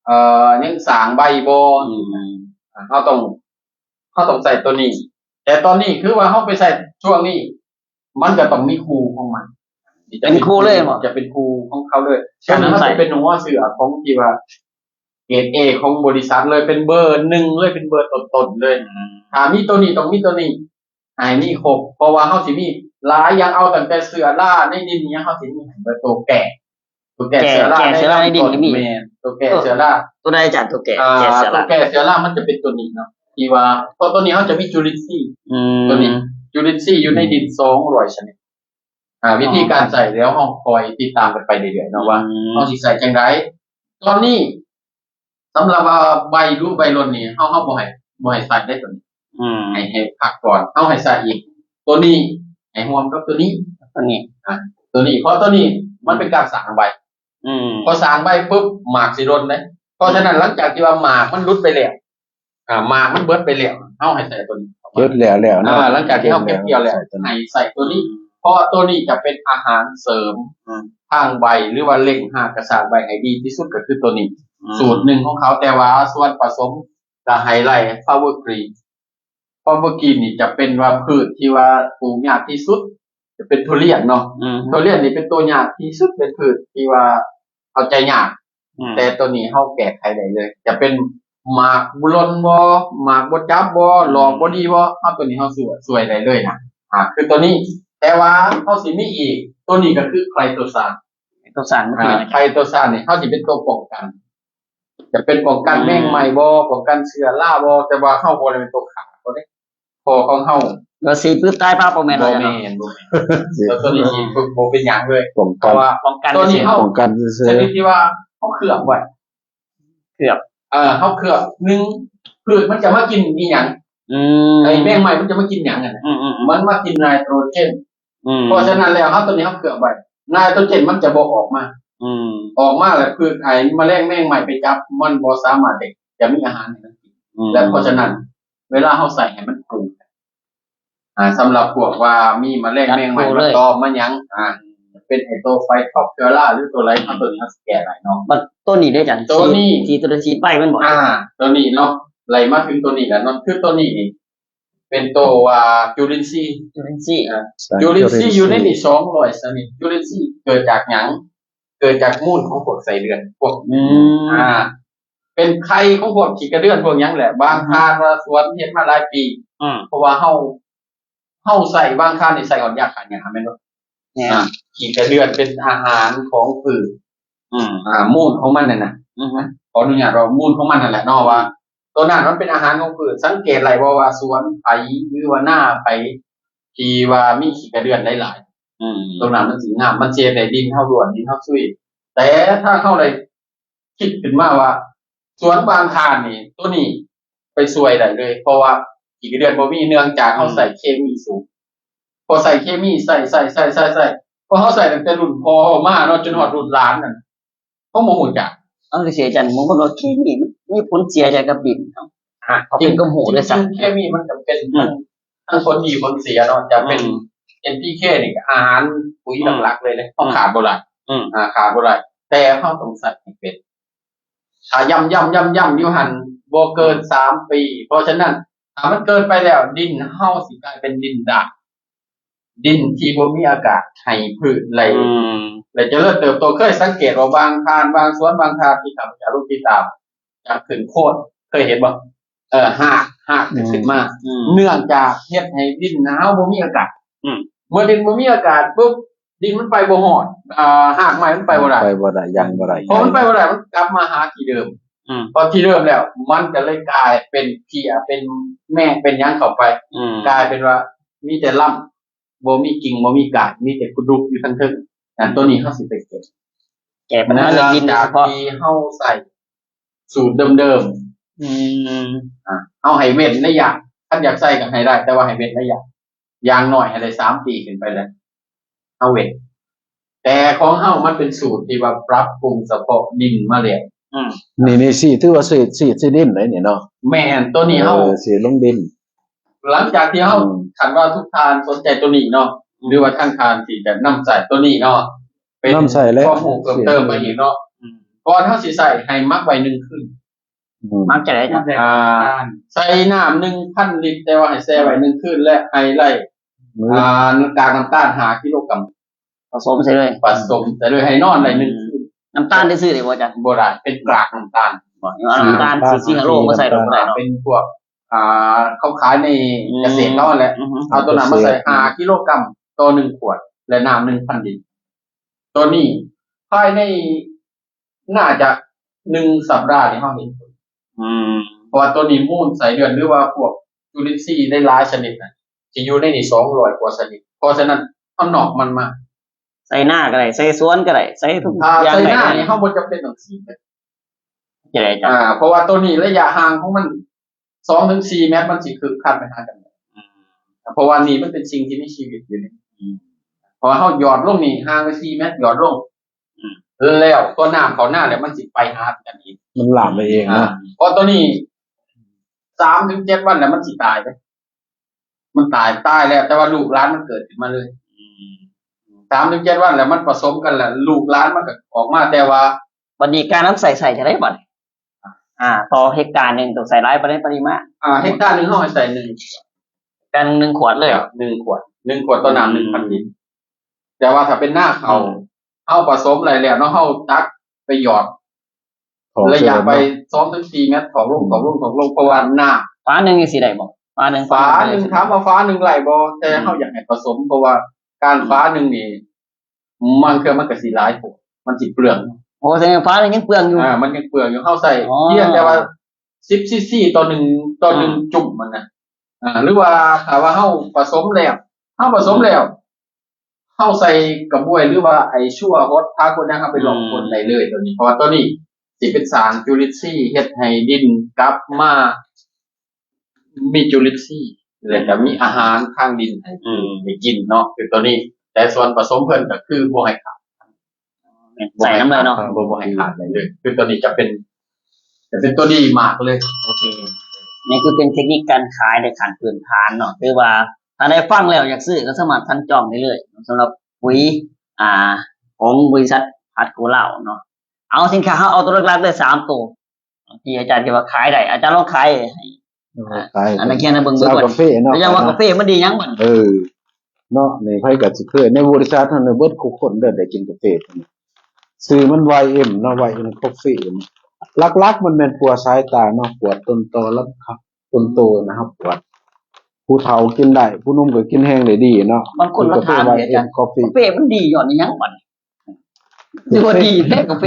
ເອີ ຍັງສ້າງໃບບໍ່ ອືມ ເຮົາຕ້ອງ ເຮົາຕ້ອງໃຊ້ໂຕນີ້. ແຕ່ຕອນນີ້ຄືວ່າເຮົາໄປໃຊ້ຊ່ວງນີ້ ມັນກໍຕ້ອງມີຄູ່ຂອງມັນ ເປັນຄູ່ເລີຍບໍ່? ຈະເປັນຄູ່ຂອງເຂົາເລີຍ. ໂຕນີ້ມັນຈະເປັນຫົວເຊື້ອຂອງທີ່ວ່າເກຣດເອຂອງບໍລິສັດເລີຍ ເປັນເບີໜຶ່ງເລີຍ ເປັນເບີຕົ້ນໆເລີຍ. ອືມ ຖ້າມີໂຕນີ້ຕ້ອງມີໂຕນີ້ ໃຫ້ມີຄົບ ເພາະວ່າເຮົາຊິມີຫຼາຍຢ່າງ ເອົາຕັ້ງແຕ່ເຊື້ອລາໃນດິນຫຍັງ ເຮົາຊິມີໃຫ້ເບິດ ໂຕແກ້ ໂຕແກ້ເຊື້ອລາໃນດິນກໍມີ. ແມ່ນ ໂຕແກ້ເຊື້ອລາ. ໂຕໃດອາຈານ? ໂຕແກ້ ອ່າ ແກ້ເຊື້ອລາ ໂຕແກ້ເຊື້ອລາມັນຈະເປັນໂຕນີ້ເນາະ ທີ່ວ່າ ເພາະໂຕນີ້ເຮົາຈະມີຈຸລິນຊີ ອືມ ໂຕນີ້ຈຸລິນຊີຢູ່ໃນດິນສອງຮ້ອຍຊະນິດ. ອ່າ ວິທີການໃຊ້ ດຽວເຮົາຄອຍຕິດຕາມກັນໄປເລື້ອຍໆເນາະ ອືມ ວ່າເຮົາຊິໃຊ້ຈັ່ງໃດ. ຕອນນີ້ ສຳລັບວ່າໃບຫຼຸໃບຫຼົ່ນນີ້ ເຮົາ ເຮົາບໍ່ໃຫ້ ບໍ່ໃຫ້ໃສ່ໄດ້ໂຕນີ້ ອືມ ໃຫ້ ໃຫ້ພັກກ່ອນ ເຮົາໃຫ້ໃສ່ອີກ ໂຕນີ້ໃຫ້ຮ່ວມກັບໂຕນີ້ ໂຕນີ້ ອ່າ ໂຕນີ້ ເພາະໂຕນີ້ມັນເປັນການສ້າງໃບ ອືມ ພໍສ້າງໃບປຶບ ໝາກຊິຫຼົ່ນເດ້. ເພາະສະນັ້ນ ອືມ ຫຼັງຈາກທີ່ວ່າໝາກມັນຫຼຸດໄປແລ້ວ ອ່າ ໝາກມັນເບິດໄປແລ້ວ ເຮົາໃຫ້ໃສ່ໂຕນີ້ເບິດແລ້ວ ແລ້ວເນາະ ອ່າ ຫຼັງຈາກທີ່ເຮົາເກັບກ່ຽວແລ້ວ ໃຫ້ໃສ່ໂຕນີ້ ເພາະວ່າໂຕນີ້ຈະເປັນອາຫານເສີມ ອືມ ທາງໃບ ຫຼືວ່າເລັ່ງຮາກກະຊາກໃບໃຫ້ດີທີ່ສຸດກໍຄືໂຕນີ້ ອືມ ສູດໜຶ່ງຂອງເຂົາ. ແຕ່ວ່າສ່ວນປະສົມກໍໃຫ້ໄລ່ Power Green Power Green ນີ້ຈະເປັນວ່າພືດທີ່ວ່າປູກຍາກທີ່ສຸດ ຈະເປັນທຸລຽນເນາະ ອືມ ທຸລຽນນີ້ເປັນໂຕຍາກທີ່ສຸດ ເປັນພືດທີ່ວ່າເອົາໃຈຍາກ ອືມ ແຕ່ໂຕນີ້ເຮົາແກ້ໄຂໄດ້ເລີຍ ຈະເປັນໝາກບໍ່ຫຼົ່ນບໍ່ ໝາກບໍ່ຈັບບໍ່ ອືມ ຫຼອກບໍ່ດີບໍ່ ເຮົາໂຕນີ້ເຮົາຊ່ວຍ ຊ່ວຍໄດ້ເລີຍນະ ອ່າ ຄືໂຕນີ້. ແຕ່ວ່າເຮົາຊິມີອີກ ໂຕນີ້ກໍຄືໄຄໂຕຊານ ໄຄໂຕຊານ ອ່າ ຄືຫຍັງ? ໄຄໂຕຊານນີ້ເຮົາຊິເປັນຕົວປ້ອງກັນ ຈະເປັນປ້ອງກັນ ອືມ ແມງໄມ້ບໍ່ ປ້ອງກັນເຊື້ອລາບໍ່ ແຕ່ວ່າເຮົາບໍ່ໄດ້ເປັນຕົວຂ້າເຂົາເດ້ ພໍ່ຂອງເຮົາ ວ່າສີປຶບຕາຍປ້າບບໍ່ແມ່ນ ບໍ່ແມ່ນ ບໍ່ແມ່ນ ໂຕນີ້ສີປຶບບໍ່ເປັນຫຍັງເລີຍ ປ້ອງກັນ ເພາະວ່າປ້ອງກັນ ໂຕນີ້ເຮົາປ້ອງກັນຊື່ໆ ຊະນິດທີ່ວ່າເຮົາເຄືອບໄວ້ ເຄືອບ ເອີ ເຮົາເຄືອບ ໜຶ່ງ ພືດມັນຈະມາກິນອີຫຍັງ ອືມ ໄອ້ແມງໄມ້ມັນຈະມາກິນຫຍັງຫັ້ນນະ ອືມໆໆ ມັນມາກິນໄນໂຕຣເຈນ ອືມ ເພາະສະນັ້ນແລ້ວ ເຮົາ ໂຕນີ້ເຮົາເຄືອບໄວ້ ໄນໂຕຣເຈນມັນຈະບໍ່ອອກມາ ອືມ ອອກມາແລ້ວ ພືດ ໄອ້ມະແລງແມງໄມ້ໄປຈັບ ມັນບໍ່ສາມາດທີ່ຈະມີອາຫານໃຫ້ມັນກິນ ອືມ ແລະ ເພາະສະນັ້ນ ເວລາເຮົາໃສ່ໃຫ້ມັນຖືກ ອ່າ ສຳລັບພວກວ່າມີມະແລງແມງໄມ້ມາຕອມມາຫຍັງ ອ່າ ເປັນໄອ້ໂຕໄຟທອບເຊື້ອລາ ຫຼືໂຕໄລ ເຮົາ ໂຕນີ້ເຮົາຊິແກ້ໄດ້ເນາະ. ບັດໂຕນີ້ເດ້ອາຈານ? ໂຕນີ້ ສີ ສີໂຕໃດ? ສີໄປມັນບໍ່? ອ່າ ໂຕນີ້ເນາະ ໄລ່ມາເຖິງໂຕນີ້ແລ້ວເນາະ ຄືໂຕນີ້ນີ້ ເປັນໂຕວ່າຈຸລິນຊີ ຈຸລິນຊີ ອ່າ ຈຸລິນຊີຢູ່ໃນນີ້ສອງຮ້ອຍຊະນິດ. ຈຸລິນຊີເກີດຈາກຫຍັງ? ເກີດຈາກມູນຂອງພວກໄສ້ເດືອນ ພວກ ອືມ ອ່າ ເປັນໄຂ່ຂອງພວກຂີ້ກະເດືອນພວກຫຍັງແຫຼະ. ບາງທ່ານວ່າສວນເຮັດມາຫຼາຍປີ ອືມ ເພາະວ່າເຮົາ ເຮົາໃສ່ ບາງທ່ານນີ້ໃສ່ຮອດຢາຂ້າຫຍ້າແມ່ນບໍ່? ແມ່ນ ອ່າ ຂີ້ກະເດືອນເປັນອາຫານຂອງພືດ ອືມ ອ່າ ມູນຂອງມັນນັ້ນນະ ອືຮຶ ຂໍອະນຸຍາດເວົ້າມູນຂອງມັນນັ້ນແຫຼະເນາະ ວ່າໂຕນັ້ນມັນເປັນອາຫານຂອງພືດ. ສັງເກດໄດ້ບໍ່ວ່າສວນໃຜ ຫຼືວ່ານາໃຜທີ່ວ່າມີຂີ້ກະເດືອນຫຼາຍໆ ອືມ ໂຕນັ້ນມັນຊິງາມ ມັນຊິເຮັດໃຫ້ດິນເຮົາລ້ວນ ດິນເຮົາຊຸຍ. ແຕ່ຖ້າເຮົາໄດ້ ຄິດຂຶ້ນມາວ່າ ສວນບາງທ່ານນີ້ ໂຕນີ້ໄປຊ່ວຍໄດ້ເລີຍ ເພາະວ່າຂີ້ກະເດືອນບໍ່ມີ ເນື່ອງຈາກເຮົາ ອືມ ໃສ່ເຄມີສູງ. ພໍໃສ່ເຄມີ ໃສ່ ໃສ່ ໃສ່ ໃສ່ ໃສ່ ພໍເຮົາໃສ່ຕັ້ງແຕ່ລຸ້ນພໍ່ເຮົາມາເນາະ ຈົນຮອດລຸ້ນຫຼານນັ້ນ ເຮົາບໍ່ຮູ້ຈັກ. ເອົາ ຄືເສຍຈັນ ບາງຄົນວ່າເຄມີມັນມີຜົນເສຍຫຍັງກັບດິນ? ເຮົາ ເຮົາເປັນຄວາມຮູ້ເດ້ຊັ້ນ ເຄມີມັນຈຳເປັນ ອືມ ທັງ ທັງຜົນດີຜົນເສຍເນາະ ຈະເປັນ ອືມ ເອັນ ພີ ເຄ ນີ້ກໍອາຫານປຸຍ ອືມ ຫຼັກໆເລີຍເດ້ ເຮົາ ອືມ ຂາດບໍ່ໄດ້ ອືມ ອ່າ ຂາດບໍ່ໄດ້ ແຕ່ເຮົາຕ້ອງໃຊ້ໃຫ້ເປັນ. ຖ້າຢ້ຳໆໆໆຢູ່ຫັ້ນ ບໍ່ເກີນ ອືມ ສາມປີ ເພາະສະນັ້ນ ຖ້າມັນເກີນໄປແລ້ວ ດິນເຮົາຊິກາຍເປັນດິນດ້ານ ດິນທີ່ບໍ່ມີອາກາດໃຫ້ພືດໄດ້ ອືມ ໄດ້ຈະເລີນເຕີບໂຕ. ເຄີຍສັງເກດວ່າບາງທ່ານ ບາງສວນ ບາງທ່ານທີ່ຂ້າພະເຈົ້າລົງຕິດຕາມ ຈະຂຶ້ນໂຄນ ເຄີຍເຫັນບໍ່? ເອີ ຮາກ ຮາກຈະຂຶ້ນມາ ອືມ ເນື່ອງຈາກເຮັດໃຫ້ດິນເຮົາບໍ່ມີອາກາດ ອືມ ເມື່ອດິນບໍ່ມີອາກາດປຸບ ດິນມັນໄປບໍ່ຮອດ ອ່າ ຮາກໄມ້ມັນໄປບໍ່ໄດ້ ໄປບໍ່ໄດ້ ຍັງບໍ່ໄດ້ ພໍມັນໄປບໍ່ໄດ້ ມັນກັບມາຫາທີ່ເດີມ ອືມ ພໍທີ່ເດີມແລ້ວ ມັນກໍເລີຍກາຍເປັນເພັ້ຍ ເປັນແມງ ເປັນຫຍັງເຂົ້າໄປ ອືມ ກາຍເປັນວ່າມີແຕ່ລຳ ບໍ່ມີກິ່ງ ບໍ່ມີກ້ານ ມີແຕ່ກະດູກຢູ່ທາງເທິງ. ອັນໂຕນີ້ເຮົາຊິໄປແກ້ ແກ້ບັນຫາເລື່ອງດິນໂດຍສະເພາະ ເນື່ອງຈາກທີ່ເຮົາໃຊ້ສູດເດີມໆ ອືມ ອ່າ ເຮົາໃຫ້ເວັ້ນໄລຍະ ຄັນຢາກໃຊ້ກໍໃຫ້ໄດ້ ແຕ່ວ່າໃຫ້ເວັ້ນໄລຍະ ຢ່າງໜ້ອຍໃຫ້ໄດ້ສາມປີຂຶ້ນໄປແລ້ວ ເຮົາເວັ້ນ. ແຕ່ຂອງເຮົາມັນເປັນສູດທີ່ວ່າປັບປຸງສະເພາະດິນມາແລ້ວ ອືມ ນີ້ ນີ້ສີດ ຖືວ່າສີດ ສີດ ສີດດິນໄດ໋ນີ້ເນາະ ແມ່ນ ໂຕນີ້ເຮົາ ເອີ ສີດລົງດິນ. ຫຼັງຈາກທີ່ເຮົາ ອືມ ຄັນວ່າທຸກທ່ານສົນໃຈໂຕນີ້ເນາະ ອືມ ຫຼືວ່າທາງທ່ານທີ່ຈະນຳໃຊ້ໂຕນີ້ເນາະ ເປັນ ນຳໃຊ້ແລ້ວ ຄວາມຮູ້ເພີ່ມເຕີມມາອີກເນາະ ອືມ ກ່ອນເຮົາຊິໃຊ້ ໃຫ້ໝັກໄວ້ໜຶ່ງຄືນ. ອືມ ໝັກຈັ່ງໃດ? ອ່າ ໃສ່ນ້ຳໜຶ່ງພັນລິດ ແຕ່ວ່າໃຫ້ແຊ່ໄວ້ໜຶ່ງຄືນ ແລະ ໃຫ້ໄລ່ ມື້ ອ່າ ກາກນ້ຳຕານຫ້າກິໂລກຣາມ ປະສົມໃສ່ເລີຍ ປະສົມໃສ່ເລີຍ ໃຫ້ນອນໄດ້ໜຶ່ງຄືນ. ອືມ ນ້ຳຕານໄດ້ຊື້ໄດ້ບໍ່ອາຈານ? ບໍ່ໄດ້ ເປັນກາກນ້ຳຕານ ບໍ່ ເອົານ້ຳຕານ ສີ ສີຮາໂລມາໃສ່ລົງບໍ່ໄດ້ເນາະ? ເປັນພວກ ອ່າ ເຂົາຂາຍໃນ ອືມ ກະເສດເຮົາຫັ້ນແຫຼະ ອືຮຶ ເອົາໂຕນັ້ນມາໃສ່ຫ້າກິໂລກຣາມຕໍ່ໜຶ່ງຂວດ ແລະ ນ້ຳໜຶ່ງພັນລິດ ໂຕນີ້ພາຍໃນ ໜ້າຈະໜຶ່ງສັບດານີ້ເຮົາເຫັນຜົນ ອືມ ເພາະວ່າໂຕນີ້ມູນໄສ້ເດືອນ ຫຼືວ່າພວກຈຸລິນຊີຫຼາຍໆຊະນິດນະ ຊິຢູ່ໃນນີ້ສອງຮ້ອຍກວ່າຊະນິດ ເພາະສະນັ້ນເຮົານອກມັນມາ ໃສ່ນາກໍໄດ້ ໃສ່ສວນກໍໄດ້ ໃສ່ທຸກ ອ່າ ຢ່າງ ໃສ່ນານີ້ເຮົາບໍ່ຈຳເປັນຕ້ອງສີດ ຈັ່ງໃດອາຈານ? ອ່າ ເພາະວ່າໂຕນີ້ໄລຍະຫ່າງຂອງມັນ ສອງເຖິງສີ່ແມັດ ມັນຊິຄືຄັນໄປຫາກັນ ອືມ ເພາະວ່ານີ້ມັນເປັນສິ່ງທີ່ມີຊີວິດຢູ່ນີ້ ອືມ ເພາະວ່າເຮົາຫຍອດລົງນີ້ຫ່າງໄປສີ່ແມັດ ຫຍອດລົງ ອືມ ແລ້ວຕົວນ້ຳເຂົ້ານາແລ້ວ ມັນຊິໄປຫາກັນອີກ ມັນລາມໄປເອງເນາະ ອ່າ ເພາະໂຕນີ້ສາມເຖິງເຈັດວັນແລ້ວ ມັນຊິຕາຍເດ້ ມັນຕາຍ ຕາຍແລ້ວ ແຕ່ວ່າລູກຫຼານມັນເກີດຂຶ້ນມາເລີຍ ອືມ ສາມເຖິງເຈັດວັນແລ້ວ ມັນປະສົມກັນແລ້ວ ລູກຫຼານມັນກໍອອກມາ ແຕ່ວ່າ ບັດນີ້ການນຳໃຊ້ ໃຊ້ຈັ່ງໃດບັດນີ້? ອ່າ ຕໍ່ເຮັກຕາໜຶ່ງຕ້ອງໃຊ້ຫຼາຍປານໃດປະລິມານ? ອ່າ ເຮັກຕາໜຶ່ງເຮົາໃຫ້ໃຊ້ໜຶ່ງ ແຕ່ໜຶ່ງຂວດເລີຍ ໜຶ່ງຂວດ ໜຶ່ງຂວດຕໍ່ນ້ຳ ອືມ ໜຶ່ງພັນລິດ ແຕ່ວ່າຖ້າເປັນນາເຂົ້າ ອືມ ເຮົາປະສົມໄດ້ແລ້ວເນາະ ເຮົາຕັກໄປຫຍອດ ຖອກ ໄລຍະໄປ ເສີມເນາະ ສອງເຖິງສີ່ແມັດ ຖອກລົງ ອືມ ຖອກລົງ ຖອກລົງ ເພາະວ່ານ້ຳ ຝາໜຶ່ງນີ້ຊິໄດ້ບໍ່? ຝາໜຶ່ງ ຝາໜຶ່ງ ຝາໜຶ່ງ ຖາມວ່າຝາໜຶ່ງໄດ້ບໍ່? ແຕ່ ອືມ ເຮົາຢາກໃຫ້ປະສົມ ເພາະວ່າການ ອືມ ຝາໜຶ່ງນີ້ ບາງເທື່ອມັນກໍຊິຫຼາຍໂພດ ມັນຊິເປືອງ ໂອ້ ແສດງວ່າຝານີ້ຍັງເປືອງຢູ່ ອ່າ ມັນຍັງເປືອງຢູ່ ເຮົາໃສ່ ອໍ ພຽງແຕ່ວ່າສິບຊີຊີຕໍ່ໜຶ່ງ ຕໍ່ໜຶ່ງ ອືມ ຈຸ່ມມັນນະ ອ່າ ຫຼືວ່າຖ້າວ່າເຮົາປະສົມແລ້ວ ເຮົາປະສົມແລ້ວ ອືມ ເຮົາໃສ່ກະບວຍ ຫຼືວ່າໄອ້ຊົ່ວຫົດຜັກຫົດຫຍັງ ເຮົາໄປລອງ ອືມ ຄົນໄດ້ເລີຍໂຕນີ້ ເພາະວ່າໂຕນີ້ຊິເປັນສານຈຸລິນຊີ ເຮັດໃຫ້ດິນກັບມາ ມີຈຸລິນຊີ ແລ້ວກໍມີອາຫານທາງດິນໃຫ້ ອືມ ໄດ້ກິນເນາະ ຄືຕົວນີ້ ແຕ່ສ່ວນປະສົມເພິ່ນກໍຄືບໍ່ໃຫ້ຂາດ ແມ່ນ ໃສ່ນຳເລີຍເນາະ ບໍ່ ບໍ່ໃຫ້ຂາດໄດ້ເລີຍ ຄືຕົວນີ້ຈະເປັນ ຈະເປັນຕົວດີມາກເລີຍ ໂອເຄ ນີ້ຄືເປັນເທັກນິກການຂາຍໃນຂັ້ນພື້ນຖານເນາະ ຖືວ່າຖ້າໄດ້ຟັງແລ້ວຢາກຊື້ກໍສາມາດສັ່ງຈອງໄດ້ເລີຍ ສຳລັບປຸຍ ອ່າ ຂອງບໍລິສັດພັດໂກລາວເນາະ ເອົາ ສິນຄ້າເຮົາເອົາຕົວຫຼັກໆເລີຍສາມໂຕ ທີ່ອາຈານຄິດວ່າຂາຍໄດ້ ອາຈານລອງຂາຍໃຫ້ ເອີ ຂາຍ ອັນນັກຮຽນເຮົາເບິ່ງເບິ່ງກ່ອນ ຊາວກາເຟເນາະ ເຈົ້າວ່າກາເຟມັນດີຫຍັງບັດນີ້ ເອີ ເນາະ ນີ້ໃຜກໍຊິເຄີຍ ໃນບໍລິສັດເຮົານີ້ເບິດຄູ່ຄົນເດີໄດ້ກິນກາເຟ ຊື່ມັນ ວາຍເອັມ ເນາະ ວາຍເອັມ ຄອບຟີ ຫຼັກໆມັນແມ່ນປົວສາຍຕາເນາະ ປວດຕົ້ນຕໍລຳຄາ ຕົ້ນໂຕນະ ເຮົາປວດ ຜູ້ເຖົ້າກິນໄດ້ ຜູ້ໜຸ່ມກໍກິນແຮງໄດ້ດີເນາະ ບາງຄົນມາຖາມ ວາຍເອັມ ຄອບຟີ ກາເຟມັນດີຍ້ອນອີຫຍັງບັດນີ້ ຄືວ່າດີແທ້ກາເຟ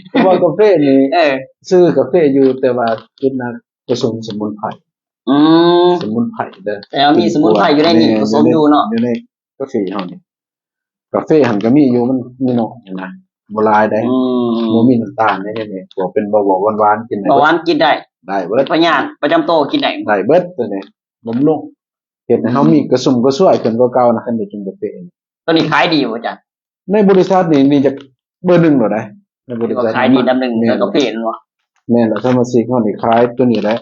ເພາະວ່າກາເຟນີ້ ເອີ ຊື່ກາເຟຢູ່ ແຕ່ວ່າຈຸດໜັກປະສົມສະໝຸນໄພ ອືມ ສະໝຸນໄພເດີ ແຕ່ວ່າມີສະໝຸນໄພຢູ່ໃນນີ້ ແມ່ນ ປະສົມຢູ່ເນາະ ຢູ່ໃນກາເຟເຮົານີ້ ກາເຟຫັ້ນກໍມີຢູ່ ມັນມີໜ້ອຍຫັ້ນນະ ບໍ່ຫຼາຍໃດ ອືມ ບໍ່ມີນ້ຳຕານໃດນີ້ ພວກເປັນເບົາຫວານ ຫວານໆ ກິນໄດ້ ເບົາຫວານກິນໄດ້ ໄດ້ເບິດ ພະຍາດປະຈຳໂຕກິນໄດ້ ໄດ້ເບິດຕົວນີ້ ບຳລຸງ ເຮັດໃຫ້ເຮົາ ອືມ ມີກະຊຸ່ມກະຊວຍຂຶ້ນກວ່າເກົ່ານະ ຄັນໄດ້ກິນກາເຟ ຕົວນີ້ຂາຍດີບໍ່ອາຈານ? ໃນບໍລິສັດນີ້ ນີ້ຈະເບີໜຶ່ງໂລດໃດ໋ ໃນບໍລິສັດ ຂາຍດີອັນດັບໜຶ່ງ ເນາະ ໃນກາເຟແມ່ນບໍ່? ແມ່ນລະ ສະມາຊິກເຮົານີ້ຂາຍຕົວນີ້ແຫຼະ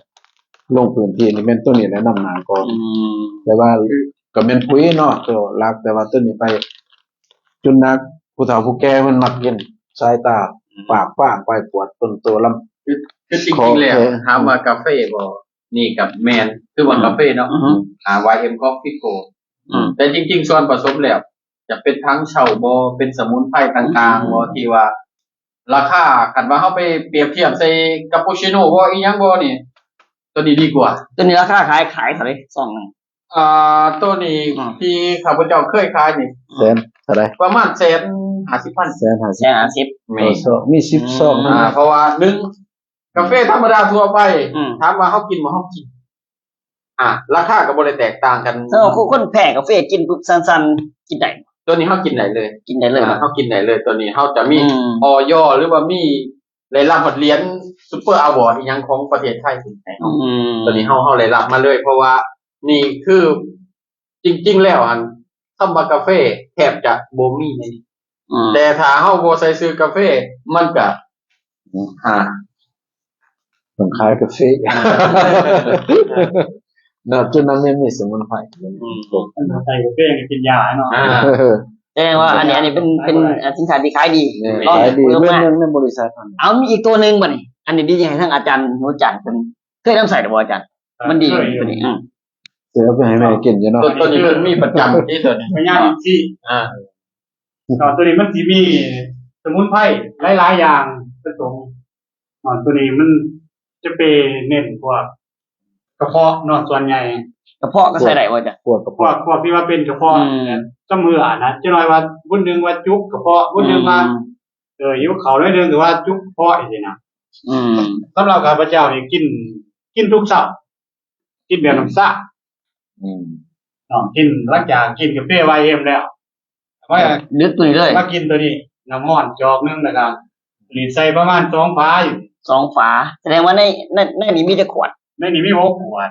ລົງພື້ນທີ່ນີ້ແມ່ນຕົວນີ້ແຫຼະນຳໜ້າກ່ອນ ອືມ ແຕ່ວ່າກໍແມ່ນປຸຍເນາະ ຕົວຫຼັກ ແຕ່ວ່າຕົວນີ້ໄປ ຈຸດໜັກ ຜູ້ເຖົ້າຜູ້ແກ່ເພິ່ນມັກກິນ ສາຍຕາ ອືມ ປາກປາງໄປ ປວດຕົ້ນໂຕລຳ ຄື ຄືຈິງໆແລ້ວ ແຂງ ຖາມວ່າກາເຟບໍ່? ນີ້ກໍແມ່ນ ຄືວ່າ ອືມ ກາເຟເນາະ ອືຮຶ ອ່າ ວາຍເອັມ ຄອບຟີ ໂກລ ອືມ ແຕ່ຈິງໆສ່ວນປະສົມແລ້ວ ຈະເປັນຖັງເຊົ່າບໍ່ ເປັນສະໝຸນໄພຕ່າງໆບໍ່ ອືມ ທີ່ວ່າລາຄາ ຄັນວ່າເຮົາໄປປຽບທຽບໃສ່ກາປູຊິໂນບໍ່ ອີ່ຫຍັງບໍ່ນີ້ ຕົວນີ້ດີກວ່າ ຕົວນີ້ລາຄາຂາຍ ຂາຍເທົ່າໃດຊອງໜຶ່ງ? ອ່າ ຕົວນີ້ ອືມ ທີ່ຂ້າພະເຈົ້າເຄີຍຂາຍນີ້ ແສນເທົ່າໃດ? ປະມານແສນຫ້າສິບພັນ ແສນຫ້າສິບ ແສນຫ້າສິບ ແມ່ນ ຕໍ່ຊອງ ມີສິບຊອງ ອືມ ອ່າ ເພາະວ່າໜຶ່ງ ກາເຟທຳມະດາທົ່ວໄປ ອືມ ຖາມວ່າເຮົາກິນບໍ່? ເຮົາກິນ ອ່າ ລາຄາກໍບໍ່ໄດ້ແຕກຕ່າງກັນ ສຳລັບຄົນແພ້ກາເຟ ກິນປຸບສັ້ນໆ ກິນໄດ້ ຕົວນີ້ເຮົາກິນໄດ້ເລີຍ ກິນໄດ້ເລີຍ ອ່າ ເຮົາກິນໄດ້ເລີຍ ຕົວນີ້ເຮົາຈະມີ ອືມ ອອຍ ຫຼືວ່າມີ ໄດ້ຮັບຮອດຫຼຽນຊຸບເປີອາວອດອີ່ຫຍັງຂອງປະເທດໄທຂຶ້ນໃຫ້ເຮົາ ອືມ ຕົວນີ້ເຮົາ ເຮົາໄດ້ຮັບມາເລີຍ ເພາະວ່ານີ້ຄື ຈິງໆແລ້ວຫັ້ນ ຄຳວ່າກາເຟແທບຈະບໍ່ມີໃນນີ້ ອືມ ແຕ່ຖ້າເຮົາບໍ່ໃສ່ຊື່ກາເຟ ມັນກະ ອືມ ຫາ ຕ້ອງຂາຍກາເຟ ອືມ ເນາະ ຈຸດນັ້ນແມ່ນມີສະໝຸນໄພ ອືມ ໃສ່ກາເຟກໍກິນຢາເນາະ ອ່າ ແສດງວ່າອັນນີ້ ອັນນີ້ເປັນ ເປັນ ເປັນສິນຄ້າທີ່ຂາຍດີ ແມ່ນ ລອງ ຂາຍດີ ເບິ່ງ ເລື່ອງ ມາ ເລື່ອງ ເລື່ອງບໍລິສັດເຮົານີ້ ເອົາ ມີອີກຕົວໜຶ່ງບັດນີ້ ອັນນີ້ດີໃຫ້ທາງອາຈານໜູຈັນເພິ່ນເຄີຍນຳໃຊ້ແລ້ວບໍ່ອາຈານ? ອ່າ ມັນດີ ເຄີຍຢູ່ ຕົວນີ້ ອືມ ເສືອໄປໃຫ້ແມ່ກິນຢູ່ເນາະ ຕົວ ຕົວນີ້ເພິ່ນມີປະຈຳທີ່ຕົວນີ້ ພະຍາດອິນຊີ ອ່າ ກໍຕົວນີ້ມັນຊິມີສະໝຸນໄພຫຼາຍໆຢ່າງປະສົມ ອ່າ ຕົວນີ້ມັນຈະໄປເນັ້ນພວກກະເພາະເນາະ ສ່ວນໃຫຍ່ ກະເພາະກໍໃຊ້ໄດ້ບໍ່ອາຈານ? ພວກກະເພາະ ພວກທີ່ວ່າເປັນກະເພາະ ອືມ ຈຳເຮືອນະ ຈັກໜ້ອຍວ່າບຸນໜຶ່ງວ່າຈຸກກະເພາະ ບຸນໜຶ່ງວ່າ ອືມ ເອີ ຫິວເຂົ້າໜ້ອຍໜຶ່ງ ຫຼືວ່າຈຸກກະເພາະຈັ່ງຊີ້ນະ ອືມ ສຳລັບຂ້າພະເຈົ້ານີ້ກິນ ກິນທຸກເຊົ້າ ກິນແບບນ້ຳຊາ ອືມ ເນາະ ກິນ ຫຼັງຈາກກິນກາເຟວາຍເອັມແລ້ວ ມາ ດຶກຕົວນີ້ເລີຍ ມາກິນຕົວນີ້ ນ້ຳຮ້ອນຈອກໜຶ່ງ ແລ້ວກໍຕົວນີ້ໃສ່ປະມານສອງຝາຢູ່ ສອງຝາ ສະແດງວ່າໃນ ໃນ ໃນນີ້ມີຈັກຂວດ? ໃນນີ້ມີຫົກຂວດ ອໍ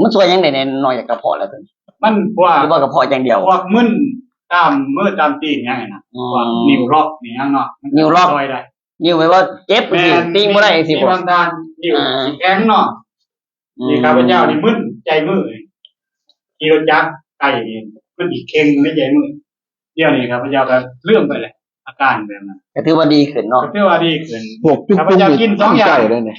ມັນຊ່ວຍຫຍັງໄດ້ແດ່ ນອກຈາກກະເພາະແລ້ວຕົວນີ້? ມັນພວກ ຫຼືວ່າກະເພາະຢ່າງດຽວ? ພວກມຶນຕາມມືຕາມຕີນຫຍັງຫັ້ນນະ ອືມ ພວກນິ້ວລັອກນີ້ຫຍັງເນາະ ນິ້ວລັອກ ມັນຊ່ວຍໄດ້ ນິ້ວແບບວ່າເຈັບ ແມ່ນ ຕີງບໍ່ໄດ້ຈັ່ງຊີ້ບໍ່? ມີບາງທ່ານນິ້ວ ອ່າ ຊິແຂງເນາະ ອືມ ນີ້ຂ້າພະເຈົ້ານີ້ມຶນໃຈມື ຂີ່ລົດຈັກໄກນີ້ມັນຊິເຄັ່ງໃນໃຈມື ດຽວນີ້ຂ້າພະເຈົ້າກໍລືມໄປແລ້ວ ອາການແບບນັ້ນ ກໍຖືວ່າດີຂຶ້ນເນາະ ກໍຖືວ່າດີຂຶ້ນ ພວກຈຸກໆ ຂ້າພະເຈົ້າກິນສອງຢ່າງ ໃຈເລີຍນີ້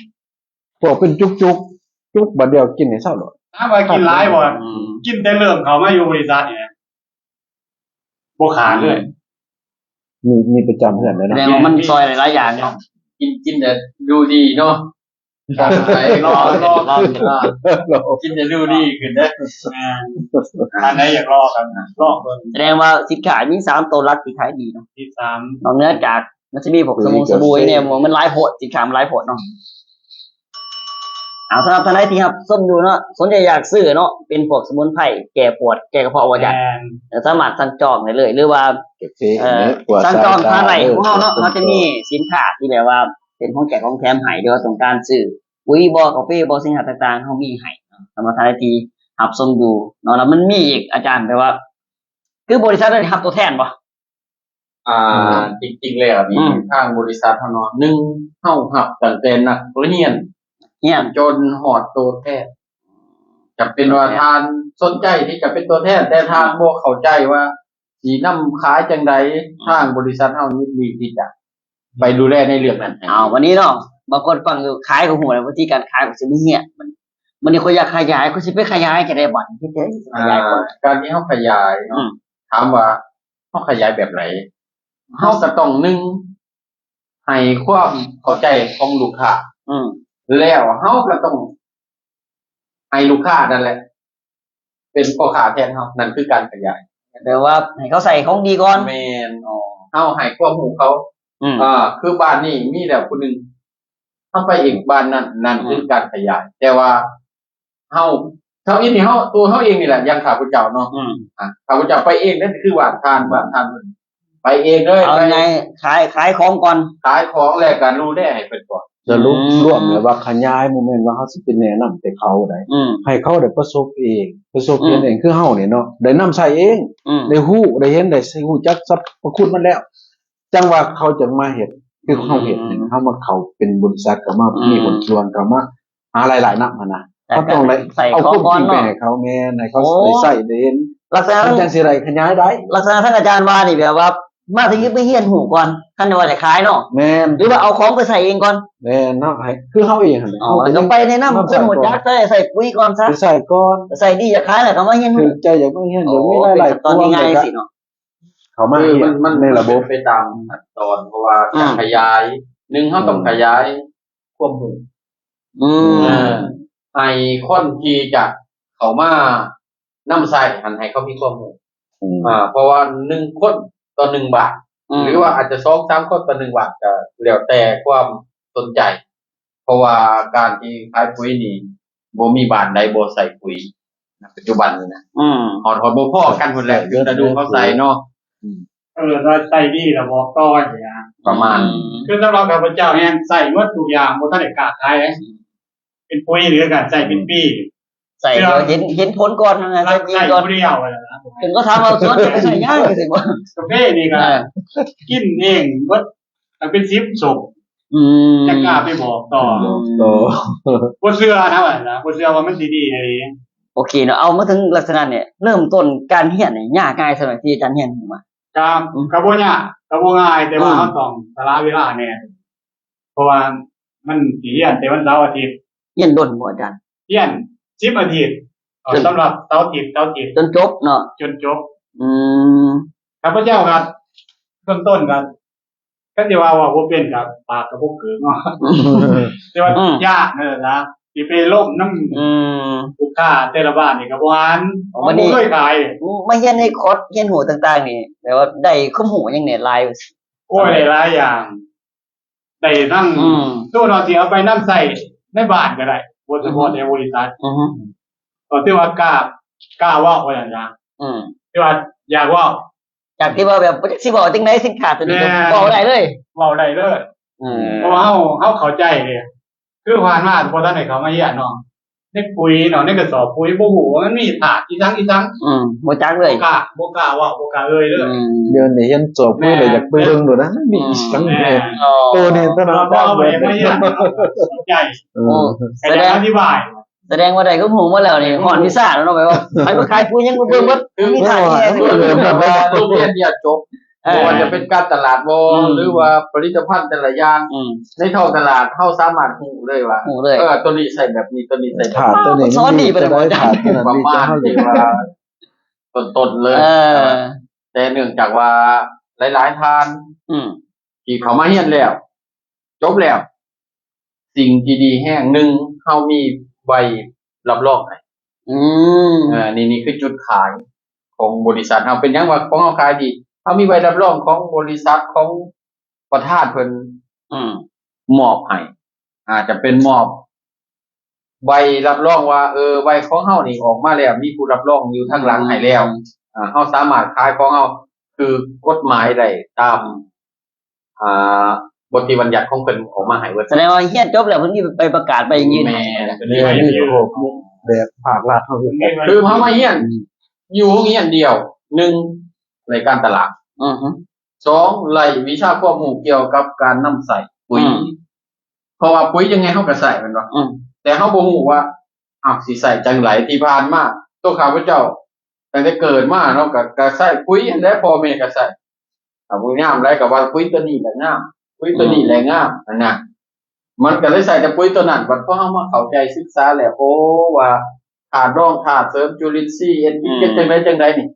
ພວກເປັນຈຸກໆ ຈຸກບາດດຽວກິນນີ້ເຊົາໂລດ ຖາມວ່າກິນຫຼາຍບໍ່? ອືມ ກິນແຕ່ເລີ່ມເຂົ້າມາຢູ່ບໍລິສັດນີ້ນະ ບໍ່ຂາດເລີຍ ມີ ມີປະຈຳເຮືອນເລີຍເນາະ ແສດງວ່າມັນຊ່ອຍຫຼາຍໆຢ່າງເນາະ ກິນ ກິນແຕ່ດູດີເນາະ ລອງ ລອງ ລອງ ກິນແລ້ວດູດີຂຶ້ນເດີ ແມ່ນ ອັນໃດຢາກລອງກັນ ລອງເບິ່ງ ສະແດງວ່າສິນຄ້າມີສາມໂຕຫຼັກທີ່ຂາຍດີເນາະ ມີສາມ ນອກເໜືອຈາກ ມັນຊິມີພວກສະບົງສະບູອີ່ແນວ ມັນຫຼາຍໂພດ ສິນຄ້າມັນຫຼາຍໂພດເນາະ ເອົາ ສຳລັບທ່ານໃດທີ່ຮັບຊົມຢູ່ເນາະ ສົນໃຈຢາກຊື້ເນາະ ເປັນພວກສະໝຸນໄພແກ້ປວດ ແກ້ກະເພາະ ວ່າຈະ ແມ່ນ ສາມາດສັ່ງຈອງໄດ້ເລີຍ ຫຼືວ່າ ເອີ ສັ່ງຈອງທາງໄລນ໌ຂອງເຮົາເນາະ ເຮົາຈະມີສິນຄ້າທີ່ແບບວ່າ ເປັນຂອງແຈກຂອງແຖມໃຫ້ ຫຼືວ່າຕ້ອງການຊື້ປຸ໋ຍບໍ ກາເຟບໍ ສິນຄ້າຕ່າງໆ ເຮົາມີໃຫ້ເນາະ ສຳລັບທ່ານໃດທີ່ຮັບຊົມຢູ່ເນາະ ແລ້ວມັນມີອີກອາຈານ ແບບວ່າ ຄືບໍລິສັດໄດ້ຮັບຕົວແທນບໍ່? ອ່າ ອືມ ຈິງໆແລ້ວນີ້ ອືມ ທາງບໍລິສັດເຮົາເນາະ ໜຶ່ງ ເຮົາຮັບຕັ້ງແຕ່ນັກຮຽນ ຮຽນ ຈົນຮອດໂຕແທນ ຈຳເປັນວ່າ ໂຕແທນ ທ່ານສົນໃຈທີ່ຈະເປັນຕົວແທນ ແຕ່ທ່ານ ອືມ ບໍ່ເຂົ້າໃຈວ່າ ຊິນຳຂາຍຈັ່ງໃດ ອືມ ທາງບໍລິສັດເຮົາຍິນດີທີ່ຈະໄປດູແລໃນເລື່ອງນັ້ນໃຫ້. ເອົາ ບັດນີ້ເນາະ ບາງຄົນຟັງຢູ່ ຂາຍກໍຮູ້ແລ້ວ ວິທີການຂາຍກໍຊິມີຮຽນ ບັດນີ້ ບັດນີ້ຂ້ອຍຢາກຂະຫຍາຍ ຂ້ອຍຊິໄປຂະຫຍາຍຈັ່ງໃດບັດນີ້? ເຮັດຈັ່ງໃດ ຂະຫຍາຍ ອ່າ ການທີ່ເຮົາຂະຫຍາຍເນາະ ອືມ ຖາມວ່າເຮົາຂະຫຍາຍແບບໃດ? ເຮົາກໍຕ້ອງ ໜຶ່ງ ໃຫ້ຄວາມເຂົ້າໃຈຂອງລູກຄ້າ ອືມ ແລ້ວເຮົາກໍຕ້ອງໃຫ້ລູກຄ້ານັ້ນແຫຼະ ເປັນພໍ່ຄ້າແທນເຮົາ ນັ້ນຄືການຂະຫຍາຍ ແປວ່າໃຫ້ເຂົາໃຊ້ຂອງດີກ່ອນ ແມ່ນ ເຮົາໃຫ້ຄວາມຮູ້ເຂົາ ອືມ ເອີ ຄືບ້ານນີ້ມີແລ້ວຜູ້ໜຶ່ງ ເຮົາໄປອີກບ້ານນັ້ນ ນັ້ນ ອືມ ຄືການຂະຫຍາຍ ແຕ່ວ່າເຮົາ ເຮົາເອງນີ້ ເຮົາ ຕົວເຮົາເອງນີ້ແຫຼະ ຢ່າງຂ້າພະເຈົ້າເນາະ ອືມ ອ່າ ຂ້າພະເຈົ້າໄປເອງເດ້ ຄືບ້ານທ່ານ ບ້ານທ່ານເພິ່ນ ໄປເອງເລີຍ ເອົາ ໄປ ງ່າຍໆ ຂາຍ ຂາຍຂອງກ່ອນ ຂາຍຂອງແລ້ວກໍດູແລໃຫ້ເພິ່ນກ່ອນ ສະຫຼຸບ ອືມ ລວມແລ້ວວ່າຂະຫຍາຍ ບໍ່ແມ່ນວ່າເຮົາຊິໄປແນະນຳແຕ່ເຂົາໃດ ອືມ ໃຫ້ເຂົາໄດ້ປະສົບເອງ ປະສົບເຫັນເອງ ອືມ ຄືເຮົານີ້ເນາະ ໄດ້ນຳໃຊ້ເອງ ອືມ ໄດ້ຮູ້ ໄດ້ເຫັນ ໄດ້ຮູ້ຈັກສັບພະຄຸນມັນແລ້ວ ຈັ່ງວ່າເຂົາຈັ່ງມາເຮັດ ຄືເຮົາເຮັດນີ້ ອືມ ເຮົາມາເຂົ້າເປັນບໍລິສັດ ເຂົ້າມາ ອືມ ມີຫຸ້ນສ່ວນ ເຂົ້າມາຫາລາຍໄດ້ນຳຫັ້ນນະ ເຮົາຕ້ອງໄດ້ເອົາຄວາມຈິງໄປໃຫ້ເຂົາ ແມ່ນ ໃຫ້ເຂົາໄດ້ໃຊ້ໄດ້ເຫັນ ລັກສະນະ ມັນຈັ່ງຊິໄດ້ຂະຫຍາຍໄດ້ ລັກສະນະທາງອາຈານວ່ານີ້ ແບບວ່າມາເຖິງໄປຮຽນຮູ້ກ່ອນ ຄັນວ່າຈະຂາຍເນາະ ແມ່ນ ຫຼືວ່າເອົາຂອງໄປໃຊ້ເອງກ່ອນ ແມ່ນເນາະ ໃຫ້ ຄືເຮົາເອງຫັ້ນແຫຼະ ເອົາ ເຮົາກໍໄປແນະນຳ ເອົາໄປໃຊ້ກ່ອນ ເປັນຫົວຈັກ ໃຊ້ ໃຊ້ປຸ໋ຍກ່ອນຊະ ໄປໃຊ້ກ່ອນ ໃຊ້ດີຢາກຂາຍແລ້ວກໍມາຮຽນຮູ້ ຖືກໃຈຢາກມາຮຽນ ໂອ້ ຢາກມີລາຍໄດ້ ເປັນຂັ້ນຕອນງ່າຍໆ ຈັ່ງຊີ້ເນາະ ເຂົ້າມາ ຄືມັນ ມັນ ໃນລະບົບ ເປັນໄປຕາມຂັ້ນຕອນ ເພາະວ່າ ອືມ ການຂະຫຍາຍ ໜຶ່ງ ເຮົາຕ້ອງ ອືມ ຂະຫຍາຍຄວາມຮູ້ ອືມ ເອີ ໃຫ້ຄົນທີ່ຈະເຂົ້າມານຳໃຊ້ຫັ້ນ ໃຫ້ເຂົາມີຄວາມຮູ້ ອືມ ອ່າ ເພາະວ່າໜຶ່ງຄົນຕໍ່ໜຶ່ງບ້ານ ອືມ ຫຼືວ່າອາດຈະສອງສາມຄົນຕໍ່ໜຶ່ງບ້ານ ກໍແລ້ວແຕ່ຄວາມສົນໃຈ ເພາະວ່າການທີ່ຂາຍປຸ໋ຍນີ້ ບໍ່ມີບ້ານໃດບໍ່ໃສ່ປຸ໋ຍ ປັດຈຸບັນນີ້ນະ ອືມ ຮອດ ຮອດບໍ່ພໍກັນພຸ້ນແຫຼະ ຄືລະດູເຂົາໃສ່ເນາະ ອືມ ເອີ ໃສ່ດີແລ້ວບອກຕໍ່ຈັ່ງຊີ້ນະ ປະມານ ອືມ ຄືສຳລັບຂ້າພະເຈົ້າແຮງໃສ່ໝົດທຸກຢ່າງ ບໍ່ທັນໄດ້ກ້າຂາຍເດ້ ເປັນປຸ໋ຍ ຫຼືການໃສ່ເປັນປີ ໃສ່ ເຮັດ ເຫັນຜົນກ່ອນນະ ໃສ່ປີກ່ອນ ໃສ່ຜູ້ດຽວ ເພິ່ນກໍຖາມວ່າ ສວນໃສ່ຫຍັງ ຊິບໍ່ ກາເຟນີ້ກໍ ເອີ ກິນເອງເບິດ ເປັນສິບສົບ ອືມ ຈັກກ້າໄປບອກຕໍ່ ບອກຕໍ່ ບໍ່ເຊື່ອນະ ວ່ານະ ບໍ່ເຊື່ອວ່າມັນຊິດີອີ່ຫຼີ. ໂອເຄເນາະ ເອົາມາເຖິງລັກສະນະນີ້ ເລີ່ມຕົ້ນການຮຽນນີ້ຍາກງ່າຍສ່ຳໃດທີ່ອາຈານຮຽນຮູ້ມາ? ກໍ ອືມ ກໍບໍ່ຍາກ ກໍບໍ່ງ່າຍ ແຕ່ວ່າ ອືມ ເຮົາຕ້ອງສະຫຼະເວລາແດ່ ເພາະວ່າມັນຊິຮຽນແຕ່ວັນເສົາອາທິດ. ຮຽນດົນບໍ່ອາຈານ? ຮຽນສິບອາທິດ ເອີ ຈົນ ສຳລັບເສົາອາທິດ ເສົາອາທິດ ຈົນຈົບເນາະ? ຈົນຈົບ. ອືມ ຂ້າພະເຈົ້າກໍເບື້ອງຕົ້ນກໍ ຄັນຊິວ່າເວົ້າບໍ່ເປັນກໍປາກກໍບໍ່ເກີງເນາະ ແຕ່ວ່າ ອືມ ຍາກເດີນະ ຊິໄປລົມນຳ ອືມ ລູກຄ້າແຕ່ລະບ້ານນີ້ກໍບໍ່ຫານ ເຮົາບໍ່ເຄີຍຂາຍ. ມາຮຽນໃນຄອດຮຽນຮູ້ຕ່າງໆນີ້ ແບບວ່າໄດ້ຄວາມຮູ້ຫຍັງແດ່ຫຼາຍ? ໂອ້ຍ ໄດ້ຫຼາຍຢ່າງ ໄດ້ທັງ ອືມ ໂຕເນາະ ຊິເອົາໄປນຳໃຊ້ໃນບ້ານກໍໄດ້ ບໍ່ສະເພາະ ອືຮຶ ແຕ່ບໍລິສັດ. ອືຮຶ ກໍຖືວ່າກ້າ ກ້າເວົ້າວ່າຊັ້ນຊະ. ອືມ ຖືວ່າຢາກເວົ້າ ຈາກທີ່ວ່າແບບບໍ່ຈັກຊິເວົ້າຈັ່ງໃດ ສິນຄ້າໂຕນີ້ ແມ່ນ ເວົ້າໄດ້ເລີຍ ເວົ້າໄດ້ເລີຍ. ອືມ ເພາະວ່າເຮົາ ເຮົາເຂົ້າໃຈເດ້ ຄືຜ່ານມາບໍ່ທັນໄດ້ເຂົ້າມາຮຽນເນາະ ໃນປຸ໋ຍເນາະ ໃນກະສອບປຸ໋ຍ ບໍ່ຮູ້ວ່າມັນມີທາດອີ່ສັງອີ່ສັງ. ອືມ ບໍ່ຈັກເລີຍ ບໍ່ກ້າ ບໍ່ກ້າເວົ້າ ບໍ່ກ້າເອີ່ຍເດີ. ອືມ ດຽວນີ້ເຫັນສອບປຸ໋ຍແລ້ວ ແມ່ນ ຢາກໄປເບິ່ງໂລດນະ ມັນມີອີ່ສັງແດ່. ອືມ ໂຕນີ້ຕະໜ້າ ເຮົາເວົ້າໄປມາຮຽນເຂົ້າໃຈ. ໂອ້ ສະແດງ ອະທິບາຍ ສະແດງວ່າໄດ້ຄວາມຮູ້ມາແລ້ວນີ້ ຮອດວິຊາແລ້ວເນາະ ແບບວ່າໃຜມາຂາຍປຸ໋ຍຫຍັງໄປເບິ່ງເບິດ ມີທ່າທີ່ແຮງເລີຍ. ເອີ ແບບວ່າໂຮງຮຽນເຮັດຈົບ ເອີ ບໍ່ວ່າຈະເປັນການຕະຫຼາດບໍ່ ອືມ ຫຼືວ່າຜະລິດຕະພັນແຕ່ລະຢ່າງ ອືມ ໃນທ້ອງຕະຫຼາດ ເຮົາສາມາດຮູ້ເລີຍວ່າ ຮູ້ເລີຍ ເອີ ໂຕນີ້ໃຊ້ແບບນີ້ ໂຕນີ້ໃຊ້ແບບນີ້ ໂຕນີ້ມັນດີປານໃດ ປະມານທີ່ວ່າຕົ້ນໆເລີຍ. ເອີ ແຕ່ເນື່ອງຈາກວ່າຫຼາຍໆທ່ານ ອືມ ທີ່ເຂົ້າມາຮຽນແລ້ວ ຈົບແລ້ວ ສິ່ງທີ່ດີແຮງ ໜຶ່ງ ເຮົາມີໃບຮັບຮອງໃຫ້. ອືມ ເອີ ນີ້ ນີ້ຄືຈຸດຂາຍຂອງບໍລິສັດເຮົາ. ເປັນຫຍັງວ່າຂອງເຮົາຂາຍດີ? ເຮົາມີໃບຮັບຮອງຂອງບໍລິສັດ ຂອງປະທານເພິ່ນ ອືມ ມອບໃຫ້ ອາດຈະເປັນມອບໃບຮັບຮອງວ່າ ເອີ ໃບຂອງເຮົານີ້ອອກມາແລ້ວ ມີຜູ້ຮັບຮອງຢູ່ທາງຫຼັງໃຫ້ແລ້ວ. ອືມ ອາ ເຮົາສາມາດຂາຍຂອງເຮົາຄືກົດໝາຍໄດ້ຕາມ ອ່າ ບົດທີ່ບັນຍັດຂອງເພິ່ນອອກມາໃຫ້ເບິດ. ສະແດງວ່າຮຽນຈົບແລ້ວເພິ່ນມີໃບປະກາດ ໃບຢືນໃຫ້. ແມ່ນ ເພິ່ນມີໃບຢືນໃຫ້ ມີແບບພາກລັດເຮົາຄືກັນ ຄືເຮົາມາຮຽນ ອືມ ຢູ່ໂຮງຮຽນດຽວ ໜຶ່ງ ໃນການຕະຫຼາດ ອືຮຶ ສອງ ໄດ້ວິຊາຄວາມຮູ້ກ່ຽວກັບການນຳໃຊ້ປຸ໋ຍ ອືມ ເພາະວ່າປຸ໋ຍຍັງໄງເຮົາກໍໃຊ້ແມ່ນບໍ່? ອືມ ແຕ່ເຮົາບໍ່ຮູ້ວ່າ ເຮົາຊິໃຊ້ຈັ່ງໃດ. ທີ່ຜ່ານມາ ຕົວຂ້າພະເຈົ້າ ຕັ້ງແຕ່ເກີດມາເນາະ ກໍ ກໍໃຊ້ປຸ໋ຫັ້ນແຫຼະ ພໍ່ແມ່ກໍໃຊ້ ອາ ຍາມໃດກໍວ່າປຸ໋ຍຕົວນີ້ແຫຼະງາມ ປຸ໋ຍຕົວນີ້ແຫຼະງາມ ອືມ ຫັ້ນນະ ມັນກໍເລີຍໃຊ້ແຕ່ປຸ໋ຍຕົວນັ້ນ. ບັດພໍເຮົາມາເຂົ້າໃຈສຶກສາແລ້ວ ໂອ້ ວ່າທາດຮອງ ທາດເສີມ ຈຸລິນຊີ ເອັນ ອືມ ເຮັດຈັ່ງໃດຈັ່ງໃດນີ້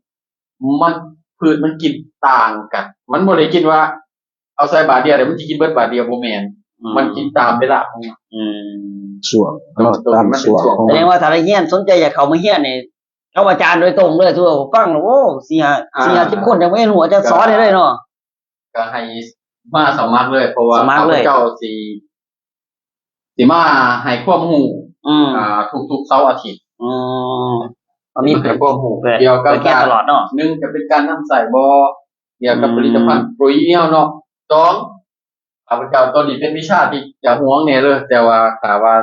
ມັນ ພືດມັນກິນຕ່າງກັນ ມັນບໍ່ໄດ້ກິນວ່າ ເອົາໃສ່ບາດດຽວແລ້ວມັນຊິກິນເບິດບາດດຽວ ບໍ່ແມ່ນ ອືມ ມັນກິນຕາມເວລາຂອງມັນ ອືມ ຊ່ວງເນາະ ຕາມຊ່ວງຂອງມັນ. ສະແດງວ່າຖ້າໄດ້ຮຽນ ສົນໃຈຢາກເຂົ້າມາຮຽນນີ້ ກັບອາຈານໂດຍຕົງເລີຍ ຖືວ່າຟັງແລ້ວ ໂອ້ ສີ່ຫ້າ ອ່າ ສີ່ຫ້າສິບຄົນ ຈະມາຮຽນຮູ້ອາຈານສອນໃຫ້ເລີຍເນາະ. ກໍໃຫ້ມາສະໝັກເລີຍ ເພາະວ່າຂ້າພະເຈົ້າຊິ ຊິມາໃຫ້ຄວາມຮູ້ ອືມ ອ່າ ທຸກໆເສົາອາທິດ ອືມ ມີໃຫ້ຄວາມຮູ້ກ່ຽວກັບການ ໜຶ່ງ ຈະເປັນການນຳໃຊ້ບໍ່ ກ່ຽວກັບ ອືມ ຜະລິດຕະພັນປຸ໋ຍເຮົາເນາະ. ສອງ ຂ້າພະເຈົ້າ ໂຕນີ້ເປັນວິຊາທີ່ຈະຫ່ວງແດ່ເລີຍ ແຕ່ວ່າຖ້າວ່າ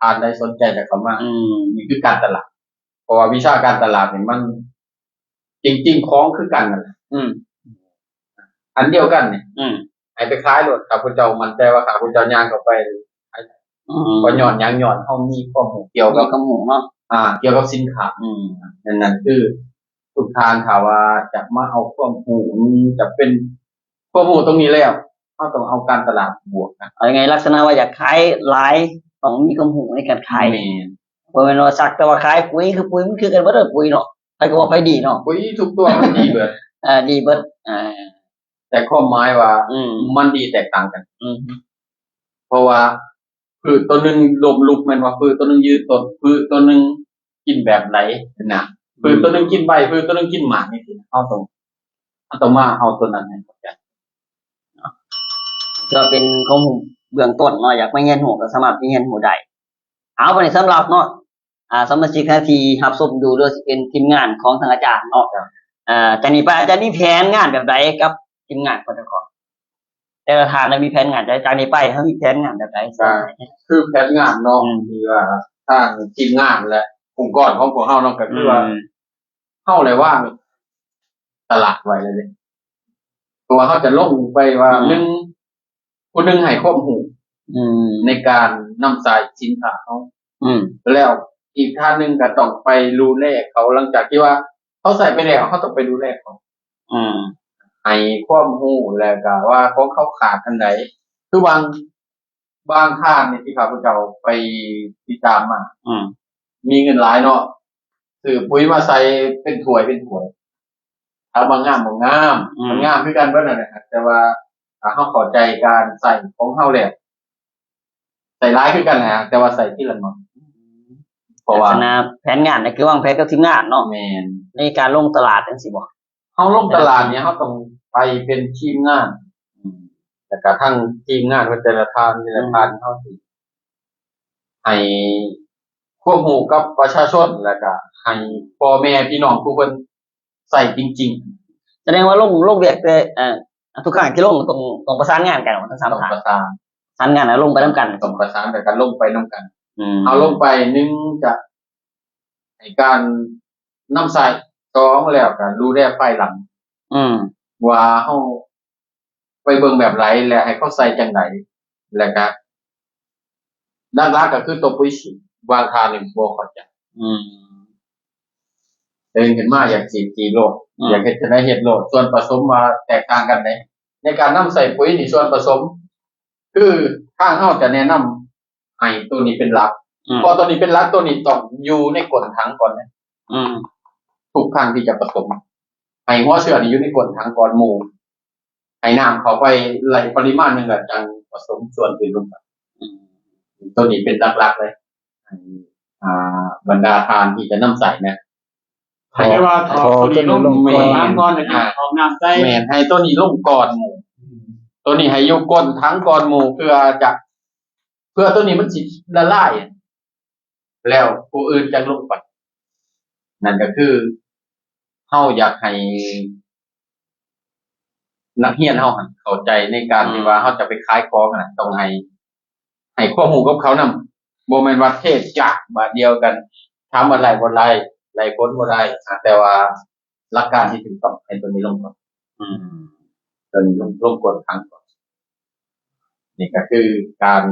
ທ່ານໃດສົນໃຈຈະເຂົ້າມາ ອືມ ນີ້ຄືການຕະຫຼາດ ເພາະວ່າວິຊາການຕະຫຼາດນີ້ມັນ ຈິງໆ ຂອງຄືກັນນັ້ນແຫຼະ ອືມ ອັນດຽວກັນນີ້ ອືມ ໃຫ້ໄປຂາຍໂລດ. ຂ້າພະເຈົ້າໝັ້ນໃຈວ່າຂ້າພະເຈົ້າຍ່າງເຂົ້າໄປ ອືມ ກໍຍ້ອນຫຍັງ? ຍ້ອນເຮົາມີຄວາມຮູ້ກ່ຽວກັບ ມີຄວາມຮູ້ເນາະ ອ່າ ກ່ຽວກັບສິນຄ້າ ອືມ ນັ້ນ ນັ້ນຄື ທຸກທ່ານຖ້າວ່າຈະມາເອົາຄວາມຮູ້ ຈະເປັນຄວາມຮູ້ຕົງນີ້ແລ້ວ ເຮົາຕ້ອງເອົາການຕະຫຼາດບວກນະ ເອົາງ່າຍໆ ລັກສະນະວ່າຢາກຂາຍຫຼາຍ ຕ້ອງມີຄວາມຮູ້ໃນການຂາຍ. ແມ່ນ ບໍ່ແມ່ນວ່າສັກແຕ່ວ່າຂາຍປຸ໋ຍ ຄືປຸ໋ຍມັນຄືກັນເບິດເດີ ປຸ໋ຍເນາະ ໃຜກໍວ່າໃຜດີເນາະ ປຸ໋ຍທຸກຕົວມັນດີເບິດ ເອີ ດີເບິດ ເອີ ແຕ່ຄວາມໝາຍວ່າ ອືມ ມັນດີແຕກຕ່າງກັນ ອືມ ເພາະວ່າ ພືດຕົວໜຶ່ງລົ້ມລຸກແມ່ນວ່າ ພືດຕົວໜຶ່ງຢືນຕົ້ນ ພືດຕົວໜຶ່ງກິນແບບໃດນະ ອືມ ພືດຕົວໜຶ່ງກິນໃບ ພືດຕົວໜຶ່ງກິນໝາກ ຈັ່ງຊີ້ ເຮົາຕ້ອງ ເຮົາຕ້ອງມາເອົາຕົວນັ້ນໃຫ້ເຂົ້າໃຈເນາະ. ກໍເປັນຄວາມຮູ້ເບື້ອງຕົ້ນເນາະ ຢາກມາຮຽນຮູ້ກໍສາມາດໄປຮຽນຮູ້ໄດ້. ເອົາ ບັດນີ້ສຳລັບເນາະ ອ່າ ສະມາຊິກທີ່ຮັບຊົມຢູ່ ຫຼືວ່າຊິເປັນທີມງານຂອງທາງອາຈານເນາະ ອ່າ ຈາກນີ້ໄປ ອາຈານມີແຜນງານແບບໃດກັບທີມງານຂອງເຈົ້າຂອງ? ແຕ່ລະທ່ານມີແຜນງານ ຈາກນີ້ໄປເຮົາມີແຜນງານແບບໃດ? ກໍຄືແຜນງານເນາະ ອືມ ທີ່ວ່າທາງທີມງານ ແລະ ອົງກອນຂອງພວກເຮົາເນາະ ກໍຄືວ່າ ອືມ ເຮົາແຫຼະວາງຕະຫຼາດໄວ້ແລ້ວເດ້ ເພາະວ່າເຮົາຈະລົງໄປວ່າ ອືມ ໜຶ່ງ ຜູ້ໜຶ່ງໃຫ້ຄວາມຮູ້ ອືມ ໃນການນຳໃຊ້ສິນຄ້າເຮົາ ອືມ ແລ້ວອີກທ່ານໜຶ່ງກໍຕ້ອງໄປດູແລເຂົາ ຫຼັງຈາກທີ່ວ່າເຮົາໃຊ້ໄປແລ້ວ ເຮົາຕ້ອງໄປດູແລເຂົາ ອືມ ໃຫ້ຄວາມຮູ້ ແລ້ວກໍວ່າຂອງເຂົາຂາດອັນໃດ ຄືບາງ ບາງທ່ານນີ້ທີ່ຂ້າພະເຈົ້າໄປຕິດຕາມມາ ອືມ ມີເງິນຫຼາຍເນາະ ຊື້ປຸຍມາໃສ່ເປັນຖ້ວຍເປັນຖ້ວຍ ຖາມວ່າງາມບໍ່? ງາມ ອືມ ມັນງາມຄືກັນເບິດນັ້ນແຫຼະ ແຕ່ວ່າຖ້າເຮົາເຂົ້າໃຈການໃຊ້ຂອງເຮົາແລ້ວ ໃຊ້ຫຼາຍຄືກັນນະ ແຕ່ວ່າໃຊ້ທີລະໜ້ອຍ ເພາະວ່າ ລັກສະນະແຜນງານນີ້ຄືວາງແຜນກັບທີມງານເນາະ ແມ່ນ ໃນການລົງຕະຫຼາດຈັ່ງຊີ້ບໍ່? ເຮົາລົງຕະຫຼາດນີ້ ເຮົາຕ້ອງໄປເປັນທີມງານ ອືມ ແລ້ວກະທັງທີມງານຂອງແຕ່ລະທ່ານ ແຕ່ລະ ອືມ ທ່ານ ເຮົາຊິໃຫ້ຄວາມຮູ້ກັບປະຊາຊົນ ແລ້ວກະໃຫ້ພໍ່ແມ່ພີ່ນ້ອງຜູ້ເພິ່ນໃຊ້ຈິງໆ ສະແດງວ່າລົງ ລົງວຽກແຕ່ ເອີ ທຸກຄັ້ງທີ່ລົງຕ້ອງ ຕ້ອງປະສານງານກັນທັງສາມ ຕ້ອງ ທ່ານ ປະສານ ປະສານງານ ແລ້ວລົງໄປນຳກັນ ຕ້ອງປະສານ ແລ້ວກະລົງໄປນຳກັນ ອືມ ເຮົາລົງໄປ ໜຶ່ງ ຈະໃຫ້ການນຳໃຊ້ ສອງ ແລ້ວກະດູແລພາຍຫຼັງ ອືມ ວ່າເຮົາໄປເບິ່ງແບບໃດ ແລະ ໃຫ້ເຂົາໃສ່ຈັ່ງໃດ ແລ້ວກະຫຼັກໆກໍຄືຕົວປຸຍຊີດ ບາງທ່ານນີ້ບໍ່ເຂົ້າໃຈ ອືມ ຕື່ນຂຶ້ນມາຢາກສີດ ສີດໂລດ ອືມ ຢາກເຮັດຈັ່ງໃດເຮັດໂລດ ສ່ວນປະສົມວ່າແຕກຕ່າງກັນໃດ ໃນການນຳໃຊ້ປຸຍນີ້ ສ່ວນປະສົມ ຄືທາງເຮົາຈະແນະນຳ ໃຫ້ໂຕນີ້ເປັນຫຼັກ ອືມ ເພາະໂຕນີ້ເປັນຫຼັກ ໂຕນີ້ຕ້ອງຢູ່ໃນກົ້ນຖັງກ່ອນເດ້ ອືມ ທຸກຄັ້ງທີ່ຈະປະສົມ ໃຫ້ຫົວເຊື້ອນີ້ຢູ່ໃນກົ້ນຖັງກ່ອນໝູ່ ໃຫ້ນ້ຳເຂົ້າໄປໄລ່ປະລິມານໜຶ່ງ ແລ້ວຈັ່ງປະສົມສ່ວນອື່ນລົງໄປ ອືມ ໂຕນີ້ເປັນຫຼັກໆເລີຍ ໃຫ້ ອ່າ ບັນດາທ່ານທີ່ຈະນຳໃຊ້ນະ ໃຫ້ວ່າຖອກໂຕນີ້ລົງ ຖອກໂຕນີ້ລົງກ່ອນ ຖອກນ້ຳໃສ່ ແມ່ນ ໃຫ້ໂຕນີ້ລົງກ່ອນໝູ່ ອືມ ໂຕນີ້ໃຫ້ຢູ່ກົ້ນຖັງກ່ອນໝູ່ ເພື່ອຈະ ເພື່ອໂຕນີ້ມັນຊິລະລາຍ ແລ້ວຜູ້ອື່ນຈັ່ງລົງໄປ ນັ້ນກໍຄືເຮົາຢາກໃຫ້ນັກຮຽນເຮົາຫັ້ນເຂົ້າໃຈໃນການ ອືມ ທີ່ວ່າເຮົາຈະໄປຂາຍຂອງຫັ້ນນະ ຕ້ອງໃຫ້ ໃຫ້ຄວາມຮູ້ກັບເຂົານຳ ບໍ່ແມ່ນວ່າເທຈາກບາດດຽວກັນ ຖາມວ່າໄດ້ບໍ່ໄດ້ ໄດ້ຜົນບໍ່ໄດ້ ແຕ່ວ່າ ຫຼັກການທີ່ຖືກຕ້ອງໃຫ້ຕົວນີ້ລົງກ່ອນ ອືມ ຕົວນີ້ລົງ ລົງກ່ອນ ຄັ້ງກ່ອນ ນີ້ກໍຄືການ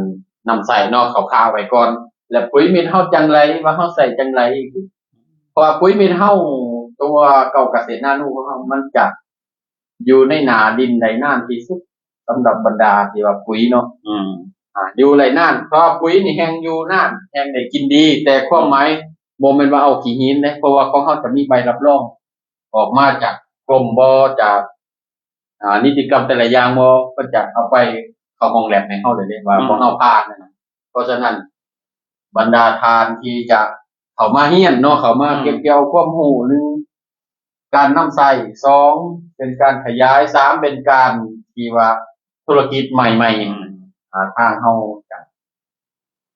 ນຳໃຊ້ເນາະ ຄ່າວໆໄວ້ກ່ອນ ແລ້ວປຸຍເມັດເຮົາຈັ່ງໃດ ວ່າເຮົາໃຊ້ຈັ່ງໃດ ເພາະວ່າປຸຍເມັດເຮົາ ຕົວເກົ່າກະເສດນາໂນຂອງເຮົາ ມັນຈະຢູ່ໃນໜ້າດິນໄດ້ນານທີ່ສຸດ ສຳລັບບັນດາທີ່ວ່າປຸຍເນາະ ອືມ ອ່າ ຢູ່ໄດ້ນານ ເພາະວ່າປຸຍນີ້ແຮ່ງຢູ່ນານ ແຮ່ງໄດ້ກິນດີ ແຕ່ຄວາມໝາຍບໍ່ແມ່ນວ່າເອົາຂີ້ຫີນເດ້ ເພາະວ່າຂອງເຮົາຈະມີໃບຮັບຮອງ ອອກມາຈາກກົມບໍ ຈາກ ອ່າ ນິຕິກຳແຕ່ລະຢ່າງບໍ ເພິ່ນຈະເອົາໄປເຂົ້າຫ້ອງແລັບໃຫ້ເຮົາເລີຍເດ້ ວ່າ ອືມ ພວກເຮົາຜ່ານນະ. ເພາະສະນັ້ນ ບັນດາທ່ານທີ່ຈະເຂົ້າມາຮຽນເນາະ ເຂົ້າມາ ອືມ ເກັບກ່ຽວຄວາມຮູ້ ໜຶ່ງ ການນຳໃຊ້ ສອງ ເປັນການຂະຫຍາຍ ສາມ ເປັນການທີ່ວ່າທຸລະກິດໃໝ່ໆ ອືມ ອ່າ ທາງເຮົາຈະ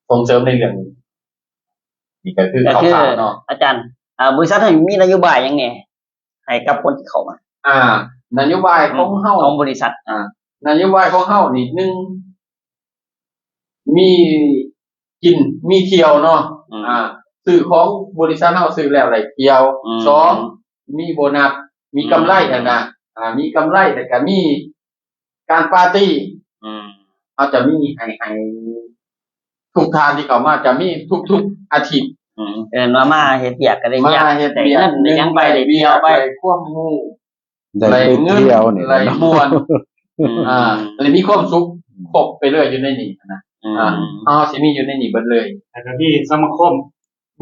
ສົ່ງເສີມໃນເລື່ອງນີ້ ນີ້ກໍຄື ກໍຄື ຄ່າວໆເນາະ ອາຈານ ອ່າ ບໍລິສັດເຮົາມີນະໂຍບາຍຫຍັງແດ່ ໃຫ້ກັບຄົນທີ່ເຂົ້າມາ ອ່າ ນະໂຍບາຍຂອງເຮົາ ຂອງບໍລິສັດ ອ່າ ນະໂຍບາຍຂອງເຮົານີ້ ໜຶ່ງ ມີກິນມີທ່ຽວເນາະ ອືມ ອ່າ ຊື້ຂອງບໍລິສັດເຮົາຊື້ແລ້ວໄດ້ທ່ຽວ ອືມ ສອງ ມີໂບນັດ ມີກຳໄລ ອືມ ຫັ້ນນະ ອ່າ ມີກຳໄລ ແລ້ວກໍມີການປາຕີ້ ອືມ ເຮົາຈະມີໃຫ້ ໃຫ້ທຸກທ່ານທີ່ເຂົ້າມາຈະມີທຸກໆອາທິດ ອືມ ເອີ້ນວ່າມາເຮັດວຽກກໍໄດ້ວຽກ ມາເຮັດວຽກ ໄດ້ເງິນ ໄດ້ຫຍັງໄປ ໄດ້ທ່ຽວໄປ ໄດ້ຄວາມຮູ້ ໄດ້ໄປທ່ຽວນີ້ແຫຼະເນາະ ໄດ້ມ່ວນ ອືມ ອ່າ ໄດ້ມີຄວາມສຸກ ອືມ ຄົບໄປເລື້ອຍຢູ່ໃນນີ້ນະ ອືມ ອ່າ ເຮົາຊິມີຢູ່ໃນນີ້ເບິດເລີຍ ແລ້ວກໍມີສະມາຄົມ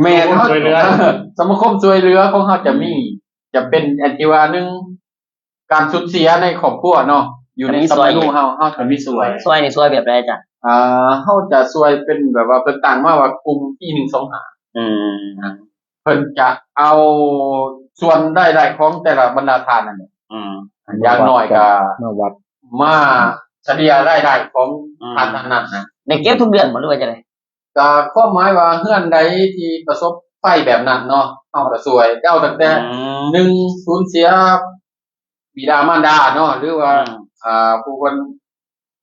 ແມ່ນ ສະມາຄົມຊ່ວຍເຫຼືອ ເຮົາ ສະມາຄົມຊ່ວຍເຫຼືອຂອງເຮົາຈະມີ ອືມ ຈະເປັນອັນທີ່ວ່າ ໜຶ່ງ ການສູນເສຍໃນຄອບຄົວເນາະ ຢູ່ໃນສຳມະໂນເຮົາ ເຮົາຈະມີຊ່ວຍ ຊ່ວຍນີ້ຊ່ວຍແບບໃດອາຈານ? ອ່າ ເຮົາຈະຊ່ວຍເປັນແບບວ່າ ເພິ່ນຕັ້ງມາວ່າກຸ່ມ ອີ ໜຶ່ງ ສອງ ຫ້າ ອືມ ເພິ່ນຈະເອົາສ່ວນລາຍໄດ້ຂອງແຕ່ລະບັນດາທ່ານນັ້ນແຫຼະ ອືມ ຢ່າງໜ້ອຍກໍມາວັດ ມາສະເລ່ຍລາຍໄດ້ຂອງ ອືມ ທ່ານນັ້ນນະ ໄດ້ເກັບທຸກເດືອນບໍ່ ຫຼືວ່າຈັ່ງໃດ? ກໍຄວາມໝາຍວ່າເຮືອນໃດທີ່ປະສົບໄພແບບນັ້ນເນາະ ເຮົາກໍຊ່ວຍ ເອົາຕັ້ງແຕ່ ອືມ ໜຶ່ງ ສູນເສຍບິດາມານດາເນາະ ຫຼືວ່າ ອືມ ອ່າ ຜູ້ຄົນ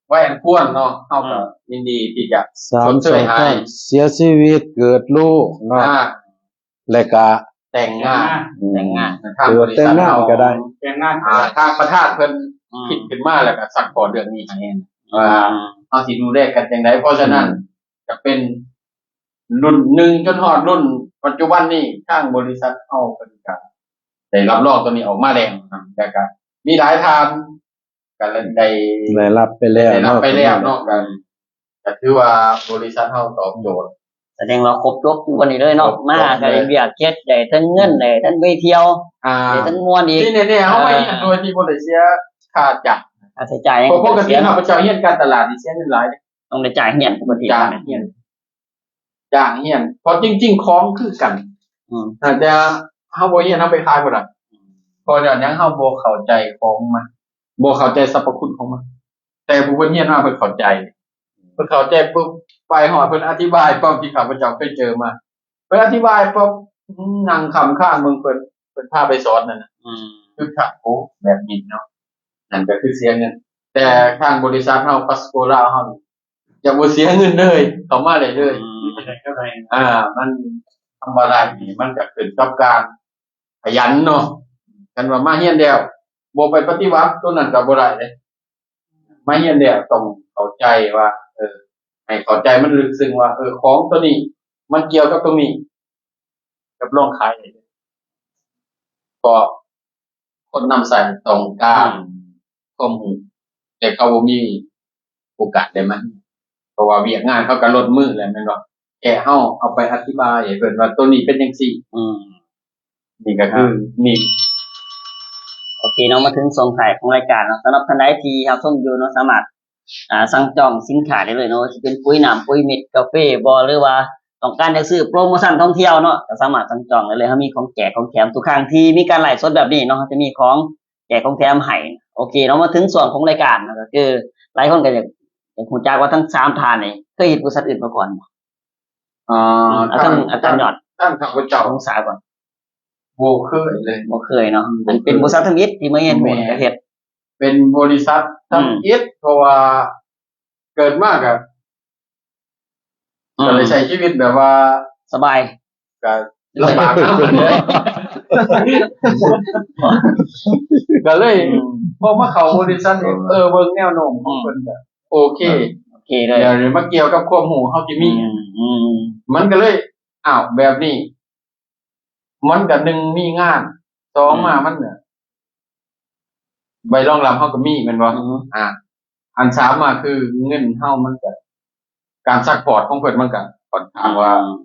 ໄວອັນຄວນເນາະ ເຮົາກໍ ອືມ ຍິນດີທີ່ຈະ ສາມ ຊົດເຊີຍໃຫ້ ເສຍຊີວິດ ເກີດລູກເນາະ ອ່າ ແລະກະແຕ່ງງານ ແຕ່ງງານ ອືມ ແຕ່ງງານ ທາງບໍລິສັດເຮົາ ເກີດແຕ່ງງານກໍໄດ້ ແຕ່ງງານ ອ່າ ທາງປະທານເພິ່ນ ອືມ ຄິດຂຶ້ນມາ ແລ້ວກໍຊັບພອດເລື່ອງນີ້ໃຫ້ ອືມ ວ່າ ເຮົາຊິດູແລກັນຈັ່ງໃດ. ເພາະສະນັ້ນ ອືມ ຈະເປັນລຸ້ນໜຶ່ງຈົນຮອດລຸ້ນປັດຈຸບັນນີ້ ທາງບໍລິສັດເຮົາເພິ່ນກະໄດ້ຮັບຮອງຕົວນີ້ອອກມາແລ້ວນະ ແລ້ວກະມີຫຼາຍທ່ານ ກະໄດ້ ໄດ້ຮັບໄປແລ້ວ ໄດ້ຮັບໄປແລ້ວເນາະ ເນາະ ກະ ກະຖືວ່າບໍລິສັດເຮົາຕອບໂຈດ ສະແດງວ່າຄົບຈົບຢູ່ບັດນີ້ເລີຍເນາະ ຄົບ ມາກະໄດ້ວຽກເຮັດ ໄດ້ທັງເງິນ ໄດ້ທັງໄປທ່ຽວ ອ່າ ໄດ້ທັງມ່ວນອີກ ທີ່ແນ່ໆ ເຮົາມາຮຽນ ອ່າ ໂດຍທີ່ບໍ່ໄດ້ເສຍຄ່າຈ້າງ ຄ່າໃຊ້ຈ່າຍຫຍັງ ເພາະປົກກະຕິເຮົາເຈົ້າຮຽນການຕະຫຼາດນີ້ເສຍເງິນຫຼາຍເດ້ ຕ້ອງໄດ້ຈ່າຍຮຽນປົກກະຕິ ຈ້າງຮຽນ ຈ້າງຮຽນ ເພາະຈິງໆ ຂອງຄືກັນ ອືມ ແຕ່ເຮົາບໍ່ຮຽນ ເຮົາໄປຂາຍບໍ່ໄດ້ ເພາະວ່າຫຍັງ ເຮົາບໍ່ເຂົ້າໃຈຂອງມັນ ບໍ່ເຂົ້າໃຈສັບພະຄຸນຂອງມັນ ແຕ່ຜູ້ເພິ່ນຮຽນມາເພິ່ນເຂົ້າໃຈ ເພິ່ນເຂົ້າໃຈປຸບ ໄປຮອດເພິ່ນອະທິບາຍ ຄວາມທີ່ຂ້າພະເຈົ້າເຄີຍເຈີມາ ເພິ່ນອະທິບາຍປຸບ ນັ່ງຄ້ຳຄາງເບິ່ງເພິ່ນ ເພິ່ນພາໄປສອນນັ້ນນະ ອືມ ຄືຄັກ ໂອ້ ແບບນີ້ເນາະ ນັ້ນກະຄືເສຍເງິນ ແຕ່ທາງບໍລິສັດເຮົາ ປາສໂກລາເຮົາ ຈະບໍ່ເສຍເງິນເລີຍ ເຂົ້າມາໄດ້ເລີຍ ອືມ ອ່າ ມັນທຳມະດານີ້ ມັນກະຂຶ້ນກັບການຂະຫຍັນເນາະ ຄັນວ່າມາຮຽນແລ້ວ ບໍ່ໄປປະຕິບັດ ໂຕນັ້ນກະບໍ່ໄດ້ເດ້ ມາຮຽນແລ້ວຕ້ອງເຂົ້າໃຈວ່າ ເອີ ໃຫ້ເຂົ້າໃຈມັນເລິກເຊິ່ງວ່າ ເອີ ຂອງໂຕນີ້ມັນກ່ຽວກັບຕົງນີ້ ຮັບຮອງຂາຍໄດ້ເລີຍ ເພາະຄົນນຳໃຊ້ຕ້ອງການ ອືມ ຄວາມຮູ້ ແຕ່ເຂົາບໍ່ມີໂອກາດໄດ້ມາຮຽນ ເພາະວ່າວຽກງານເຂົາກະລົດມື້ແລ້ວແມ່ນບໍ່ ແຕ່ເຮົາເອົາໄປອະທິບາຍໃຫ້ເພິ່ນວ່າໂຕນີ້ເປັນຈັ່ງຊີ້ ອືມ ນີ້ກະຄື ອ່າ ນີ້ ໂອເຄເນາະ ມາເຖິງຊ່ວງທ້າຍຂອງລາຍການເນາະ ສຳລັບທ່ານໃດທີ່ຮັບຊົມຢູ່ເນາະ ສາມາດ ອ່າ ສັ່ງຈອງສິນຄ້າໄດ້ເລີຍເນາະ ວ່າຊິເປັນປຸ໋ຍນ້ຳ ປຸ໋ຍເມັດ ກາເຟບໍ ຫຼືວ່າຕ້ອງການຢາກຊື້ໂປຣໂມຊັນທ່ອງທ່ຽວເນາະ ກະສາມາດສັ່ງຈອງໄດ້ເລີຍ ເຮົາມີຂອງແຈກຂອງແຖມ ທຸກຄັ້ງທີ່ມີການໄລຟ໌ສົດແບບນີ້ເນາະ ເຮົາຈະມີຂອງແຈກຂອງແຖມໃຫ້ ໂອເຄເນາະ ມາເຖິງຊ່ວງຂອງລາຍການເນາະ ກະຄືຫຼາຍຄົນກະຢາກ ຢາກຮູ້ຈັກວ່າທັງສາມທ່ານນີ້ເຄີຍເຮັດບໍລິສັດອື່ນມາກ່ອນບໍ່? ອ່າ ອືມ ເອົາທາງ ທາງ ອາຈານຍອດ ທາງຂ້າພະເຈົ້າ ລົງສາກ່ອນ ບໍ່ເຄີຍເລີຍ ບໍ່ເຄີຍເນາະ ອືມ ອັນເປັນບໍລິສັດທຳອິດທີ່ມາຮຽນຮູ້ ແມ່ນ ກະເຮັດ ເປັນບໍລິສັດທຳອິດ ອືມ ເພາະວ່າເກີດມາກະ ອືມ ກະໄດ້ໃຊ້ຊີວິດແບບວ່າສະບາຍ ກະລຳບາກເນາະ ກະເລີຍ ອືມ ພໍມາເຂົ້າບໍລິສັດນີ້ ອືມ ເອີ ເບິ່ງແນວໂນ້ມຂອງເພິ່ນກະ ອືມ ໂອເຄ ໂອເຄເລີຍ ແລ້ວມາກ່ຽວກັບຄວາມຮູ້ເຮົາທີ່ມີ ອືມ ອືມ ມັນກະເລີຍ ອ້າວ ແບບນີ້ ມັນກະໜຶ່ງມີງານ ສອງ ອືມ ມາມັນກະ ໃບຮອງຮັບເຮົາກະມີແມ່ນບໍ່? ອືມ ອ່າ ອັນສາມມາຄືເງິນເຮົາມັນກະ ການຊັບພອດຂອງເພິ່ນມັນກະຂ້ອນຂ້າງວ່າ ອືມ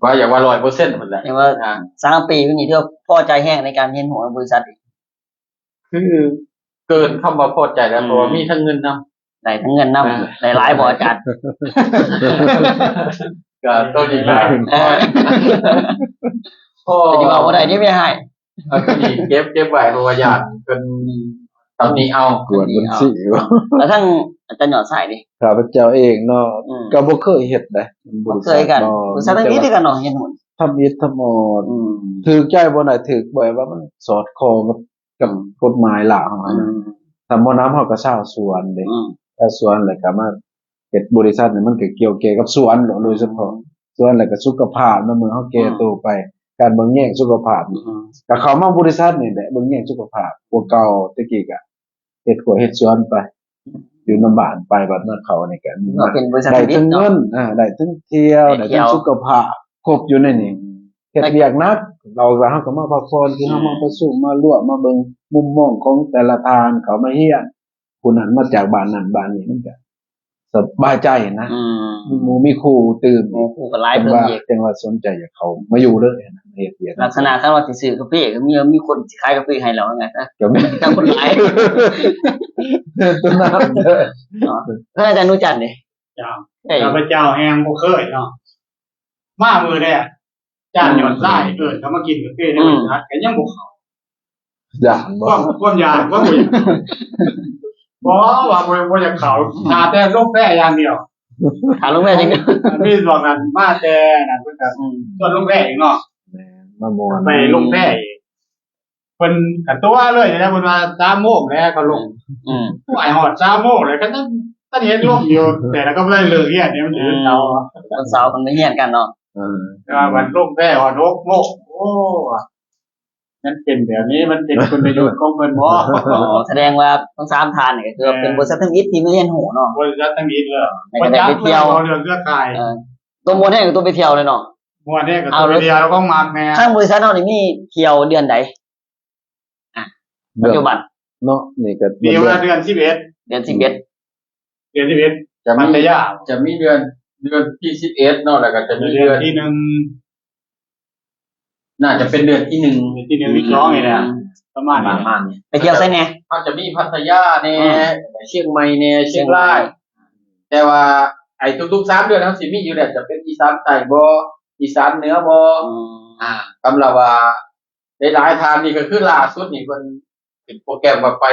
ວ່າຢາກວ່າຮ້ອຍເປີເຊັນພຸ້ນແຫຼະ ແຕ່ວ່າ ອ່າ ສາມປີນີ້ຖືວ່າພໍໃຈແຮງໃນການຮຽນຮູ້ນຳບໍລິສັດ ຄືເກີນຄຳວ່າພໍໃຈແລ້ວ ອືມ ເພາະວ່າມີທັງເງິນນຳ ໄດ້ທັງເງິນນຳ ເອີ ໄດ້ຫຼາຍບໍ່ອາຈານ? ກະໂຕນີ້ກະ ເອີ ໂອ້ ແຕ່ທີ່ເວົ້າບໍ່ໄດ້ນີ້ແມ່ນໃຫ້ ເອົາໂຕນີ້ເກັບ ເກັບໄວ້ ເພາະວ່າຢ້ານເພິ່ນຕຳໜິເອົາ ກວດບັນຊີ ແລ້ວທາງອາຈານຍອດຊາຍເດ? ຂ້າພະເຈົ້າເອງເນາະ ອືມ ກະບໍ່ເຄີຍເຮັດໃດ໋ ບໍ່ເຄີຍກັນ ບໍລິສັດທຳອິດຄືກັນເນາະ ເຮັດຫຸ້ນ ທຳອິດທຳອອດ ອືມ ຖືກໃຈບໍ່ໄດ້ ຖືກແບບວ່າມັນສອດຄ່ອງກັບ ກັບ ອືມ ກົດໝາຍລາວເຮົາ ອືມ ນະ ຖ້າບໍ່ນຳເຮົາກະຊາວສວນເດ້ ອືມ ຊາວສວນແລ້ວກະມາເຮັດບໍລິສັດນີ້ ມັນກະກ່ຽວກ່ຽວກັບສວນໂດຍສະເພາະ ອືມ ສວນແລ້ວກະສຸຂະພາບນະ ເມື່ອເຮົາແກ່ ອືມ ໂຕໄປ ການເບິ່ງແຍງສຸຂະພາບ ອືມ ກະເຂົ້າມາບໍລິສັດນີ້ແຫຼະ ເບິ່ງແຍງສຸຂະພາບ ກວ່າເກົ່າແຕ່ກີ້ກະ ເຮັດຂົວເຮັດສວນໄປ ຢູ່ນຳບ້ານໄປ ບັດມາເຂົ້ານີ້ກະ ເປັນບໍລິສັດ ໄດ້ທັງເງິນ ອ່າ ໄດ້ທັງທ່ຽວ ໄດ້ທັງສຸຂະພາບ ຄົບຢູ່ໃນນີ້ ອືມ ເຮັດວຽກໜັກ ເຮົາກະ ເຮົາກະມາພັກຜ່ອນ ຄືເຮົາ ອືມ ມາປະຊຸມ ມາລວມ ມາເບິ່ງມຸມມອງຂອງແຕ່ລະທ່ານ ເຂົາມາຮຽນ ຜູ້ນັ້ນມາຈາກບ້ານນັ້ນບ້ານນີ້ ມັນກະ ສະບາຍໃຈນະ ອືມ ມີໝູ່ມີຄູ່ຕື່ມ ໝູ່ຄູ່ກະຫຼາຍເພີ່ມອີກ ຈັ່ງວ່າສົນໃຈຢາກເຂົ້າມາຢູ່ເລີຍນະ ເຮັດວຽກ ລັກສະນະຄັນວ່າຊິຊື້ກາເຟກະມີ ມີຄົນຊິຂາຍກາເຟໃຫ້ແລ້ວວ່າຊັ້ນຊະ ກະມີທັງຄົນຫຼາຍ ຕົວນັ້ນເນາະ ເອີ ອາຈານໜູຈັນເດ? ເຈົ້າ ເອີ ຂ້າພະເຈົ້າແຮງບໍ່ເຄີຍເນາະ ມາມື້ແລກ ຈານຍອດຊາຍເອີ້ນເຂົາມາກິນກາເຟໃນ ອືມ ບໍລິສັດ ກະຍັງບໍ່ເຂົ້າ ຢ້ານບໍ່? ຄວາມ ຄວາມຢ້ານ ຄວາມບໍ່ຢາກ ບໍ່ ວ່າບໍ່ ບໍ່ຢາກເຂົ້າ ຖ້າແຕ່ລົງແພຢ່າງດຽວ ຖ້າລົງແພຢ່າງດຽວ ມີຊ່ວງນັ້ນມາແຕ່ນັ້ນເພິ່ນກະ ອືມ ຊວນລົງແພອີກເນາະ ແມ່ນ ມາມ່ວນ ໄປລົງແພອີກ ເພິ່ນກະຕົວະເລີຍນະ ເພິ່ນວ່າສາມໂມງແລ້ວເຂົາລົງ ອືມ ໂອ້ຍ ຮອດສາມໂມງແລ້ວກະຍັງ ທັນເຫັນລົງຢູ່ ແຕ່ລະກະບໍ່ໄດ້ເລີກຮຽນເດ ມັນເດີນເຊົ້າ ວັນເສົາເພິ່ນໄປຮຽນກັນເນາະ ເອີ ແຕ່ວ່າບັດລົງແພຮອດຫົກໂມງ ໂອ້ ມັນເປັນແບບນີ້ ມັນເປັນຄຸນປະໂຫຍດຂອງເພິ່ນບໍ່? ອໍ ສະແດງວ່າທັງສາມທ່ານນີ້ກໍຄືວ່າເປັນ ແມ່ນ ບໍລິສັດທຳອິດທີ່ມາຮຽນຮູ້ເນາະ ບໍລິສັດທຳອິດແລ້ວ ແລ້ວກໍໄດ້ໄປທ່ຽວ ບໍ່ຈັກເລື່ອງເຄືອຂ່າຍ ເອີ ຕົວມ່ວນແຮງກໍຕົວໄປທ່ຽວເລີຍເນາະ ມ່ວນແຮງກໍຕົວໄປທ່ຽວ ຂອງມັກແນ່. ທາງບໍລິສັດເຮົານີ້ມີທ່ຽວເດືອນໃດ? ອ່ະ ເດືອນ ປັດຈຸບັນເນາະ ນີ້ກໍ ນີ້ວ່າເດືອນສິບເອັດ ເດືອນສິບເອັດ ເດືອນສິບເອັດ ຈະມີ ພັດທະຍາ ຈະມີເດືອນ ເດືອນທີສິບເອັດເນາະ ແລ້ວກໍຈະມີເດືອນ ເດືອນທີໜຶ່ງ ໜ້າຈະເປັນເດືອນທີໜຶ່ງ ເດືອນທີໜຶ່ງ ທີສອງນີ້ແຫຼະ ອືມ ປະມານນີ້ ປະມານນີ້ ໄປທ່ຽວໃສແດ່? ເຮົາຈະມີພັດທະຍາແດ່ ອືມ ຊຽງໃໝ່ແດ່ ຊຽງ ຊຽງລາຍ ແຕ່ວ່າໄອ້ທຸກໆສາມເດືອນເຮົາຊິມີຢູ່ແລ້ວ ຈະເປັນອີສານໃຕ້ບໍ ອີສານເໜືອບໍ ອືມ ອ່າ ສຳລັບວ່າ ຫຼາຍໆທ່ານນີ້ກໍຄືລ່າສຸດນີ້ເພິ່ນເປັນໂປຣແກຣມວ່າໄປ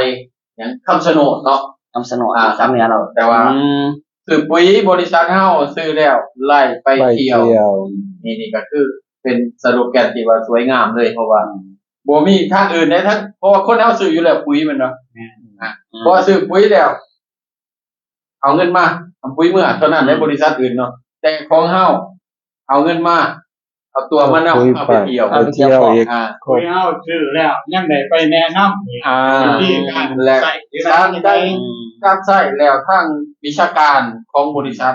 ຫຍັງຄຳຊະໂນດເນາະ ຄຳຊະໂນດ ອ່າ ສາມເດືອນເນາະ ແຕ່ວ່າ ອືມ ຊື້ປຸ໋ຍບໍລິສັດເຮົາຊື້ແລ້ວໄລ່ໄປ ໄປທ່ຽວ ທ່ຽວ ນີ້ ນີ້ກໍຄືເປັນສະໂລແກນທີ່ວ່າສວຍງາມເລີຍ ເພາະວ່າ ອືມ ບໍ່ມີທາງອື່ນໃດ ທັງ ເພາະວ່າຄົນເຮົາຊື້ຢູ່ແລ້ວປຸ໋ຍແມ່ນບໍ່? ແມ່ນ ອ່າ ອືມ ເພາະວ່າຊື້ປຸ໋ຍແລ້ວ ເອົາເງິນມາ ເອົາປຸ໋ຍເມືອເທົ່ານັ້ນແຫຼະ ອືມ ບໍລິສັດອື່ນເນາະ ແຕ່ຂອງເຮົາເອົາເງິນມາ ເອົາຕົວມານຳ ເອົາປຸ໋ຍ ເອົາໄປທ່ຽວ ໄປທ່ຽວອີກ ອ່າ ປຸ໋ຍເຮົາຊື້ແລ້ວຍັງໄດ້ໄປແນະນຳອີກ ອ່າ ວິທີການ ແລະ ໃຊ້ທີ່ ການ ໃຊ້ ການໃຊ້ແລ້ວທາງວິຊາການຂອງບໍລິສັດ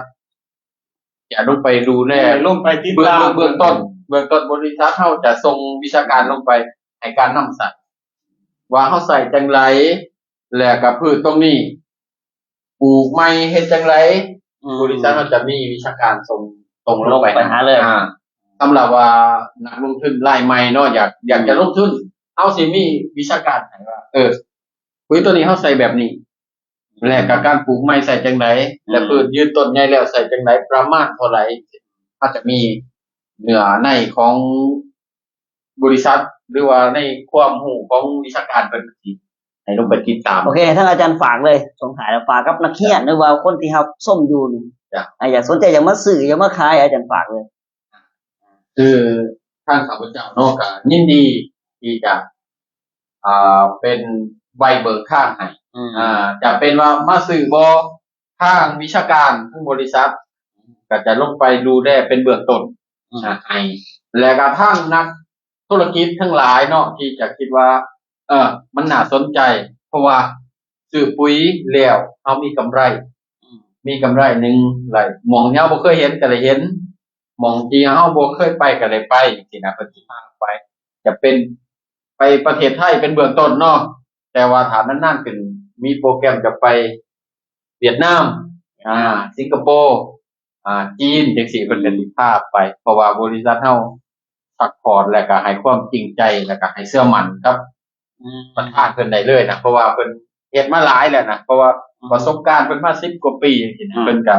ຈະລົງໄປດູແລ ລົງໄປຕິດຕາມ ເບື້ອງ ເບື້ອງຕົ້ນ ເບື້ອງຕົ້ນບໍລິສັດເຮົາຈະສົ່ງວິຊາການລົງໄປໃຫ້ການນຳໃຊ້ ວ່າເຮົາໃຊ້ຈັ່ງໃດ ແລ້ວກໍພືດຕົງນີ້ ປູກໃໝ່ເຮັດຈັ່ງໃດ ອືມ ບໍລິສັດເຮົາຈະມີວິຊາການສົ່ງຕົງລົງໄປ ລົງໄປຫາເລີຍ ອ່າ ສຳລັບວ່ານັກລົງທຶນລາຍໃໝ່ເນາະ ຢາກ ຢາກຈະ ອືມ ລົງທຶນ ເຮົາຊິມີວິຊາການໃຫ້ວ່າ ເອີ ປຸ໋ຍຕົວນີ້ເຮົາໃສ່ແບບນີ້ ແລະກໍການປູກໃໝ່ໃສ່ຈັ່ງໃດ ອືມ ແລະພືດຢືນຕົ້ນໃຫຍ່ແລ້ວໃສ່ຈັ່ງໃດ ປະມານເທົ່າໃດ ອາດຈະມີເນື້ອໃນຂອງບໍລິສັດ ຫຼືວ່າໃນຄວາມຮູ້ຂອງວິຊາການເພິ່ນ ໃຫ້ລົງໄປຕິດຕາມ. ໂອເຄ ທາງອາຈານຝາກເລີຍ ສົ່ງທ້າຍແລ້ວ ຝາກກັບນັກຮຽນ ຫຼືວ່າຄົນທີ່ຮັບຊົມຢູ່ນີ້ ຈ້ະ ອາ ຢາກ ສົນໃຈຢາກມາຊື້ ຢາກມາຂາຍ ອາຈານຝາກເລີຍ. ຄືທາງຂ້າພະເຈົ້າເນາະ ກໍຍິນດີທີ່ຈະ ອ່າ ເປັນໃບເບີກທາງໃຫ້ ອືມ ອ່າ ຈະເປັນວ່າມາຊື້ບໍ່ ທາງວິຊາການ ທາງບໍລິສັດ ກໍຈະລົງໄປດູແລເປັນເບື້ອງຕົ້ນ ອືມ ໃຫ້ ແລະກໍທາງນັກທຸລະກິດທັງຫຼາຍເນາະ ທີ່ຈະຄິດວ່າ ເອີ ມັນໜ້າສົນໃຈ ເພາະວ່າຊື້ປຸ໋ຍແລ້ວເຮົາມີກຳໄລ ອືມ ມີກຳໄລໜຶ່ງໄລ່ ໝ່ອງທີ່ເຮົາບໍ່ເຄີຍເຫັນກໍໄດ້ເຫັນ ໝ່ອງທີ່ເຮົາບໍ່ເຄີຍໄປກໍໄດ້ໄປ ຈັ່ງຊີ້ນະ ເພິ່ນຊິພາໄປ ຈະເປັນໄປປະເທດໄທເປັນເບື້ອງຕົ້ນເນາະ ແຕ່ວ່າຖ້ານານໆຂຶ້ນ ມີໂປຣແກຣມຈະໄປຫວຽດນາມ ອ່າ ສິງກະໂປ ອ່າ ຈີນ ຈັ່ງຊີ້ ເພິ່ນກໍຊິພາໄປ ເພາະວ່າບໍລິສັດເຮົາຊັບພອດ ແລະກໍໃຫ້ຄວາມຈິງໃຈ ແລະກໍໃຫ້ເຊື່ອໝັ້ນກັບ ອືມ ປະທານເພິ່ນໄດ້ເລີຍນະ ເພາະວ່າເພິ່ນເຮັດມາຫຼາຍແລ້ວນະ ເພາະວ່າ ອືມ ປະສົບການເພິ່ນມາສິບກວ່າປີ ອືມ ເພິ່ນກໍ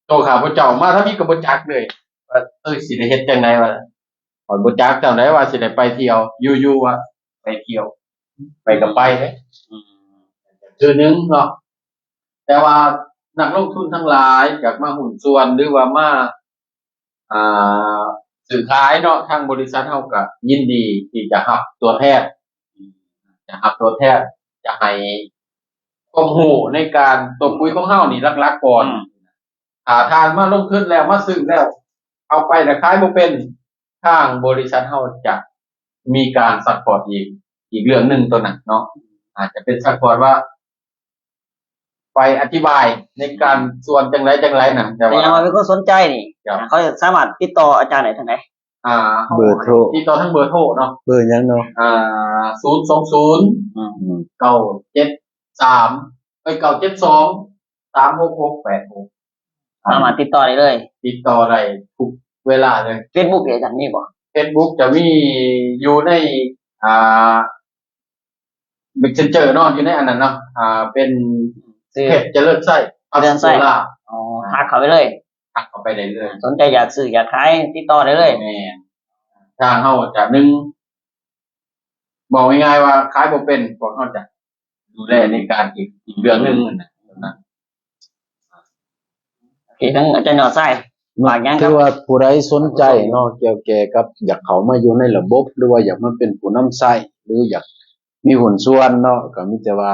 ໂຕຂ້າພະເຈົ້າມາທຳອິດກໍບໍ່ຈັກເລີຍ ວ່າ ເອີ ຊິໄດ້ເຮັດຈັ່ງໃດ ວ່າ ຂ້ອຍບໍ່ຈັກຈັ່ງໃດວ່າຊິໄດ້ໄປທ່ຽວ ຢູ່ໆວ່າໄປທ່ຽວ ໄປກໍໄປເດ້ ອືມ ຄືໜຶ່ງເນາະ ແຕ່ວ່ານັກລົງທຶນທັງຫຼາຍຢາກມາຫຸ້ນສ່ວນ ຫຼືວ່າມາ ອ່າ ຊື້ຂາຍເນາະ ທາງບໍລິສັດເຮົາກໍຍິນດີທີ່ຈະຮັບຕົວແທນ ຈະຮັບຕົວແທນ ຈະໃຫ້ຄວາມຮູ້ໃນການຕົ້ມປຸ໋ຍຂອງເຮົານີ້ຫຼັກໆກ່ອນ ອືມ ຖ້າທ່ານມາລົງທຶນແລ້ວ ມາຊື້ແລ້ວ ເອົາໄປແລ້ວຂາຍບໍ່ເປັນ ທາງບໍລິສັດເຮົາຈະມີການຊັບພອດອີກ ອີກເລື່ອງໜຶ່ງໂຕນັ້ນເນາະ ອາດຈະເປັນຊັບພອດວ່າ ໄປອະທິບາຍໃນການສ່ວນຈັ່ງໃດຈັ່ງໃດນະ ແຕ່ວ່າ ແຕ່ວ່າເປັນຄົນສົນໃຈນີ້ ເຂົາສາມາດຕິດຕໍ່ອາຈານໄດ້ທາງໃດ? ອ່າ ເບີໂທ ຕິດຕໍ່ທາງເບີໂທເນາະ ເບີຫຍັງເນາະ? ອ່າ ສູນສອງສູນ ອືມ ເກົ້າເຈັດສາມ ເອີຍ ເກົ້າເຈັດສອງ ສາມຫົກຫົກແປດຫົກ ສາມາດຕິດຕໍ່ໄດ້ເລີຍ ຕິດຕໍ່ໄດ້ທຸກເວລາເລີຍ. ເຟສບຸກອາຈານມີບໍ່? ເຟສບຸກຈະມີຢູ່ໃນ ອ່າ ເມສເຊັນເຈີເນາະ ຢູ່ໃນອັນນັ້ນເນາະ ອ່າ ເປັນ ເພຈຈະເລີນໄຊ ເຈຣິນໄຊ ອໍ ທັກເຂົ້າໄປເລີຍ ທັກເຂົ້າໄປໄດ້ເລີຍ ສົນໃຈຢາກຊື້ຢາກຂາຍຕິດຕໍ່ໄດ້ເລີຍ ແມ່ນ ທາງເຮົາຈະໜຶ່ງ ເວົ້າງ່າຍໆວ່າຂາຍບໍ່ເປັນ ພວກເຮົາຈະດູແລໃນການອີກ ອີກເລື່ອງໜຶ່ງຫັ້ນນະ ໂອເຄ ທາງອາຈານຍອດຊາຍ ຝາກຫຍັງ ຖືວ່າຜູ້ໃດສົນໃຈເນາະ ກ່ຽວແກ່ກັບຢາກເຂົ້າມາຢູ່ໃນລະບົບ ຫຼືວ່າຢາກມາເປັນຜູ້ນຳໃຊ້ ຫຼືຢາກມີຫຸ້ນສ່ວນເນາະ ກໍມີແຕ່ວ່າ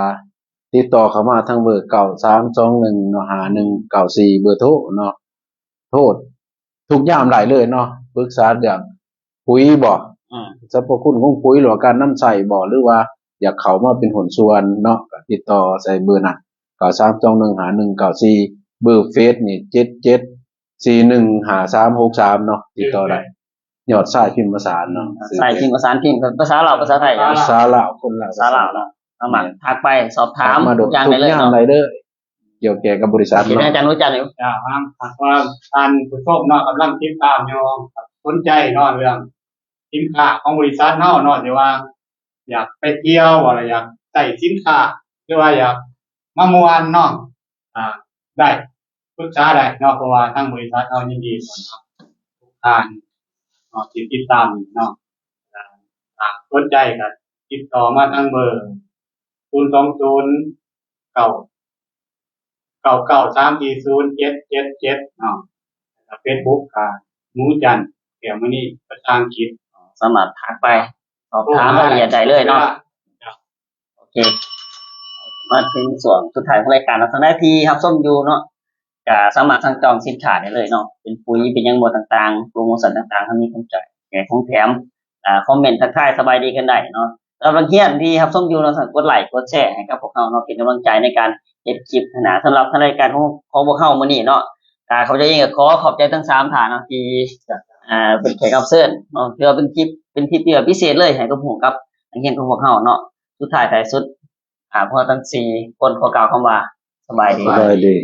ຕິດຕໍ່ເຂົ້າມາທາງເບີ ເກົ້າສາມສອງໜຶ່ງ ຫ້າໜຶ່ງເກົ້າສີ່ ເບີໂທເນາະ ໂທດ ທຸກຍາມໄດ້ເລີຍເນາະ ປຶກສາເລື່ອງປຸ໋ຍບໍ ອືມ ສັບພະຄຸນຂອງປຸ໋ຍ ຫຼືວ່າການນຳໃຊ້ບໍ ຫຼືວ່າຢາກເຂົ້າມາເປັນຫຸ້ນສ່ວນເນາະ ກໍຕິດຕໍ່ໃສ່ເບີນັ້ນ ເກົ້າສາມສອງໜຶ່ງຫ້າໜຶ່ງເກົ້າສີ່ ເບີເຟສນີ້ ເຈັດເຈັດສີ່ໜຶ່ງຫ້າສາມຫົກສາມເນາະ ຕິດຕໍ່ໄດ້. ຍອດຊາຍພິມປະສານເນາະ ຊາຍພິມປະສານ ພິມພາສາລາວ ພາສາໄທ ພາສາລາວ ຄົນລາວ ພາສາລາວເນາະ ສາມາດທັກໄປສອບຖາມ ມາທຸກຢ່າງໄດ້ເລີຍເນາະ ໄດ້ເລີຍ ກ່ຽວແກ່ກັບບໍລິສັດເນາະ ອາຈານ ອາຈານ ເຈົ້າ ຫາກວ່າທ່ານຜູ້ຊົມເນາະ ກຳລັງຕິດຕາມຢູ່ ສົນໃຈເນາະ ເລື່ອງສິນຄ້າຂອງບໍລິສັດເຮົາເນາະ ຫຼືວ່າຢາກໄປທ່ຽວ ຫຼືຢາກໃຊ້ສິນຄ້າ ຫຼືວ່າຢາກມາມ່ວນເນາະ ອ່າ ໄດ້ ປຶກສາໄດ້ເນາະ ເພາະວ່າທາງບໍລິສັດເຮົາຍິນດີຕ້ອນຮັບທຸກທ່ານເນາະ ທີ່ຕິດຕາມເນາະ ອ່າ ຖ້າສົນໃຈກໍຕິດຕໍ່ມາທາງເບີ ສູນສອງສູນ ເກົ້າ ເກົ້າເກົ້າສາມສີ່ສູນເຈັດເຈັດເຈັດເນາະ ແລ້ວກໍເຟສບຸກກໍ ໜູຈັນ ແກ້ວມະນີ ພາສາອັງກິດ ສາມາດທັກໄປສອບຖາມລາຍລະອຽດໄດ້ເລີຍເນາະ. ໂອເຄ ມາເຖິງຊ່ວງສຸດທ້າຍຂອງລາຍການເນາະ ທ່ານໃດທີ່ຮັບຊົມຢູ່ເນາະ ກໍສາມາດສັ່ງຈອງສິນຄ້າໄດ້ເລີຍເນາະ ເປັນປຸ໋ຍ ເປັນຫຍັງບໍ່ຕ່າງໆ ໂປຣໂມຊັນຕ່າງໆ ຖ້າມີຂອງແຈກຂອງແຖມ ອ່າ ຄອມເມັນທັກທາຍສະບາຍດີກັນໄດ້ເນາະ. ສຳລັບນັກຮຽນທີ່ຮັບຊົມຢູ່ເນາະ ກົດໄລກົດແຊໃຫ້ກັບພວກເຮົາເນາະ ເປັນກຳລັງໃຈໃນການເຮັດຄລິບຫັ້ນນະ. ສຳລັບທາງລາຍການຂອງ ຂອງພວກເຮົາມື້ນີ້ເນາະ ກໍຂ້າພະເຈົ້າເອງກໍຂໍຂອບໃຈທັງສາມທ່ານເນາະ ທີ່ ອ່າ ເປັນແຂກຮັບເຊີນເນາະ ຖືວ່າເປັນຄລິບ ເປັນທຣິບທີ່ແບບພິເສດເລີຍ ໃຫ້ຄວາມຮູ້ກັບນັກຮຽນຂອງພວກເຮົາເນາະ. ສຸດທ້າຍທ້າຍສຸດ ອ່າ ພວກເຮົາທັງສີ່ຄົນຂໍກ່າວຄຳວ່າ ສະບາຍດີ ສະບາຍດີ.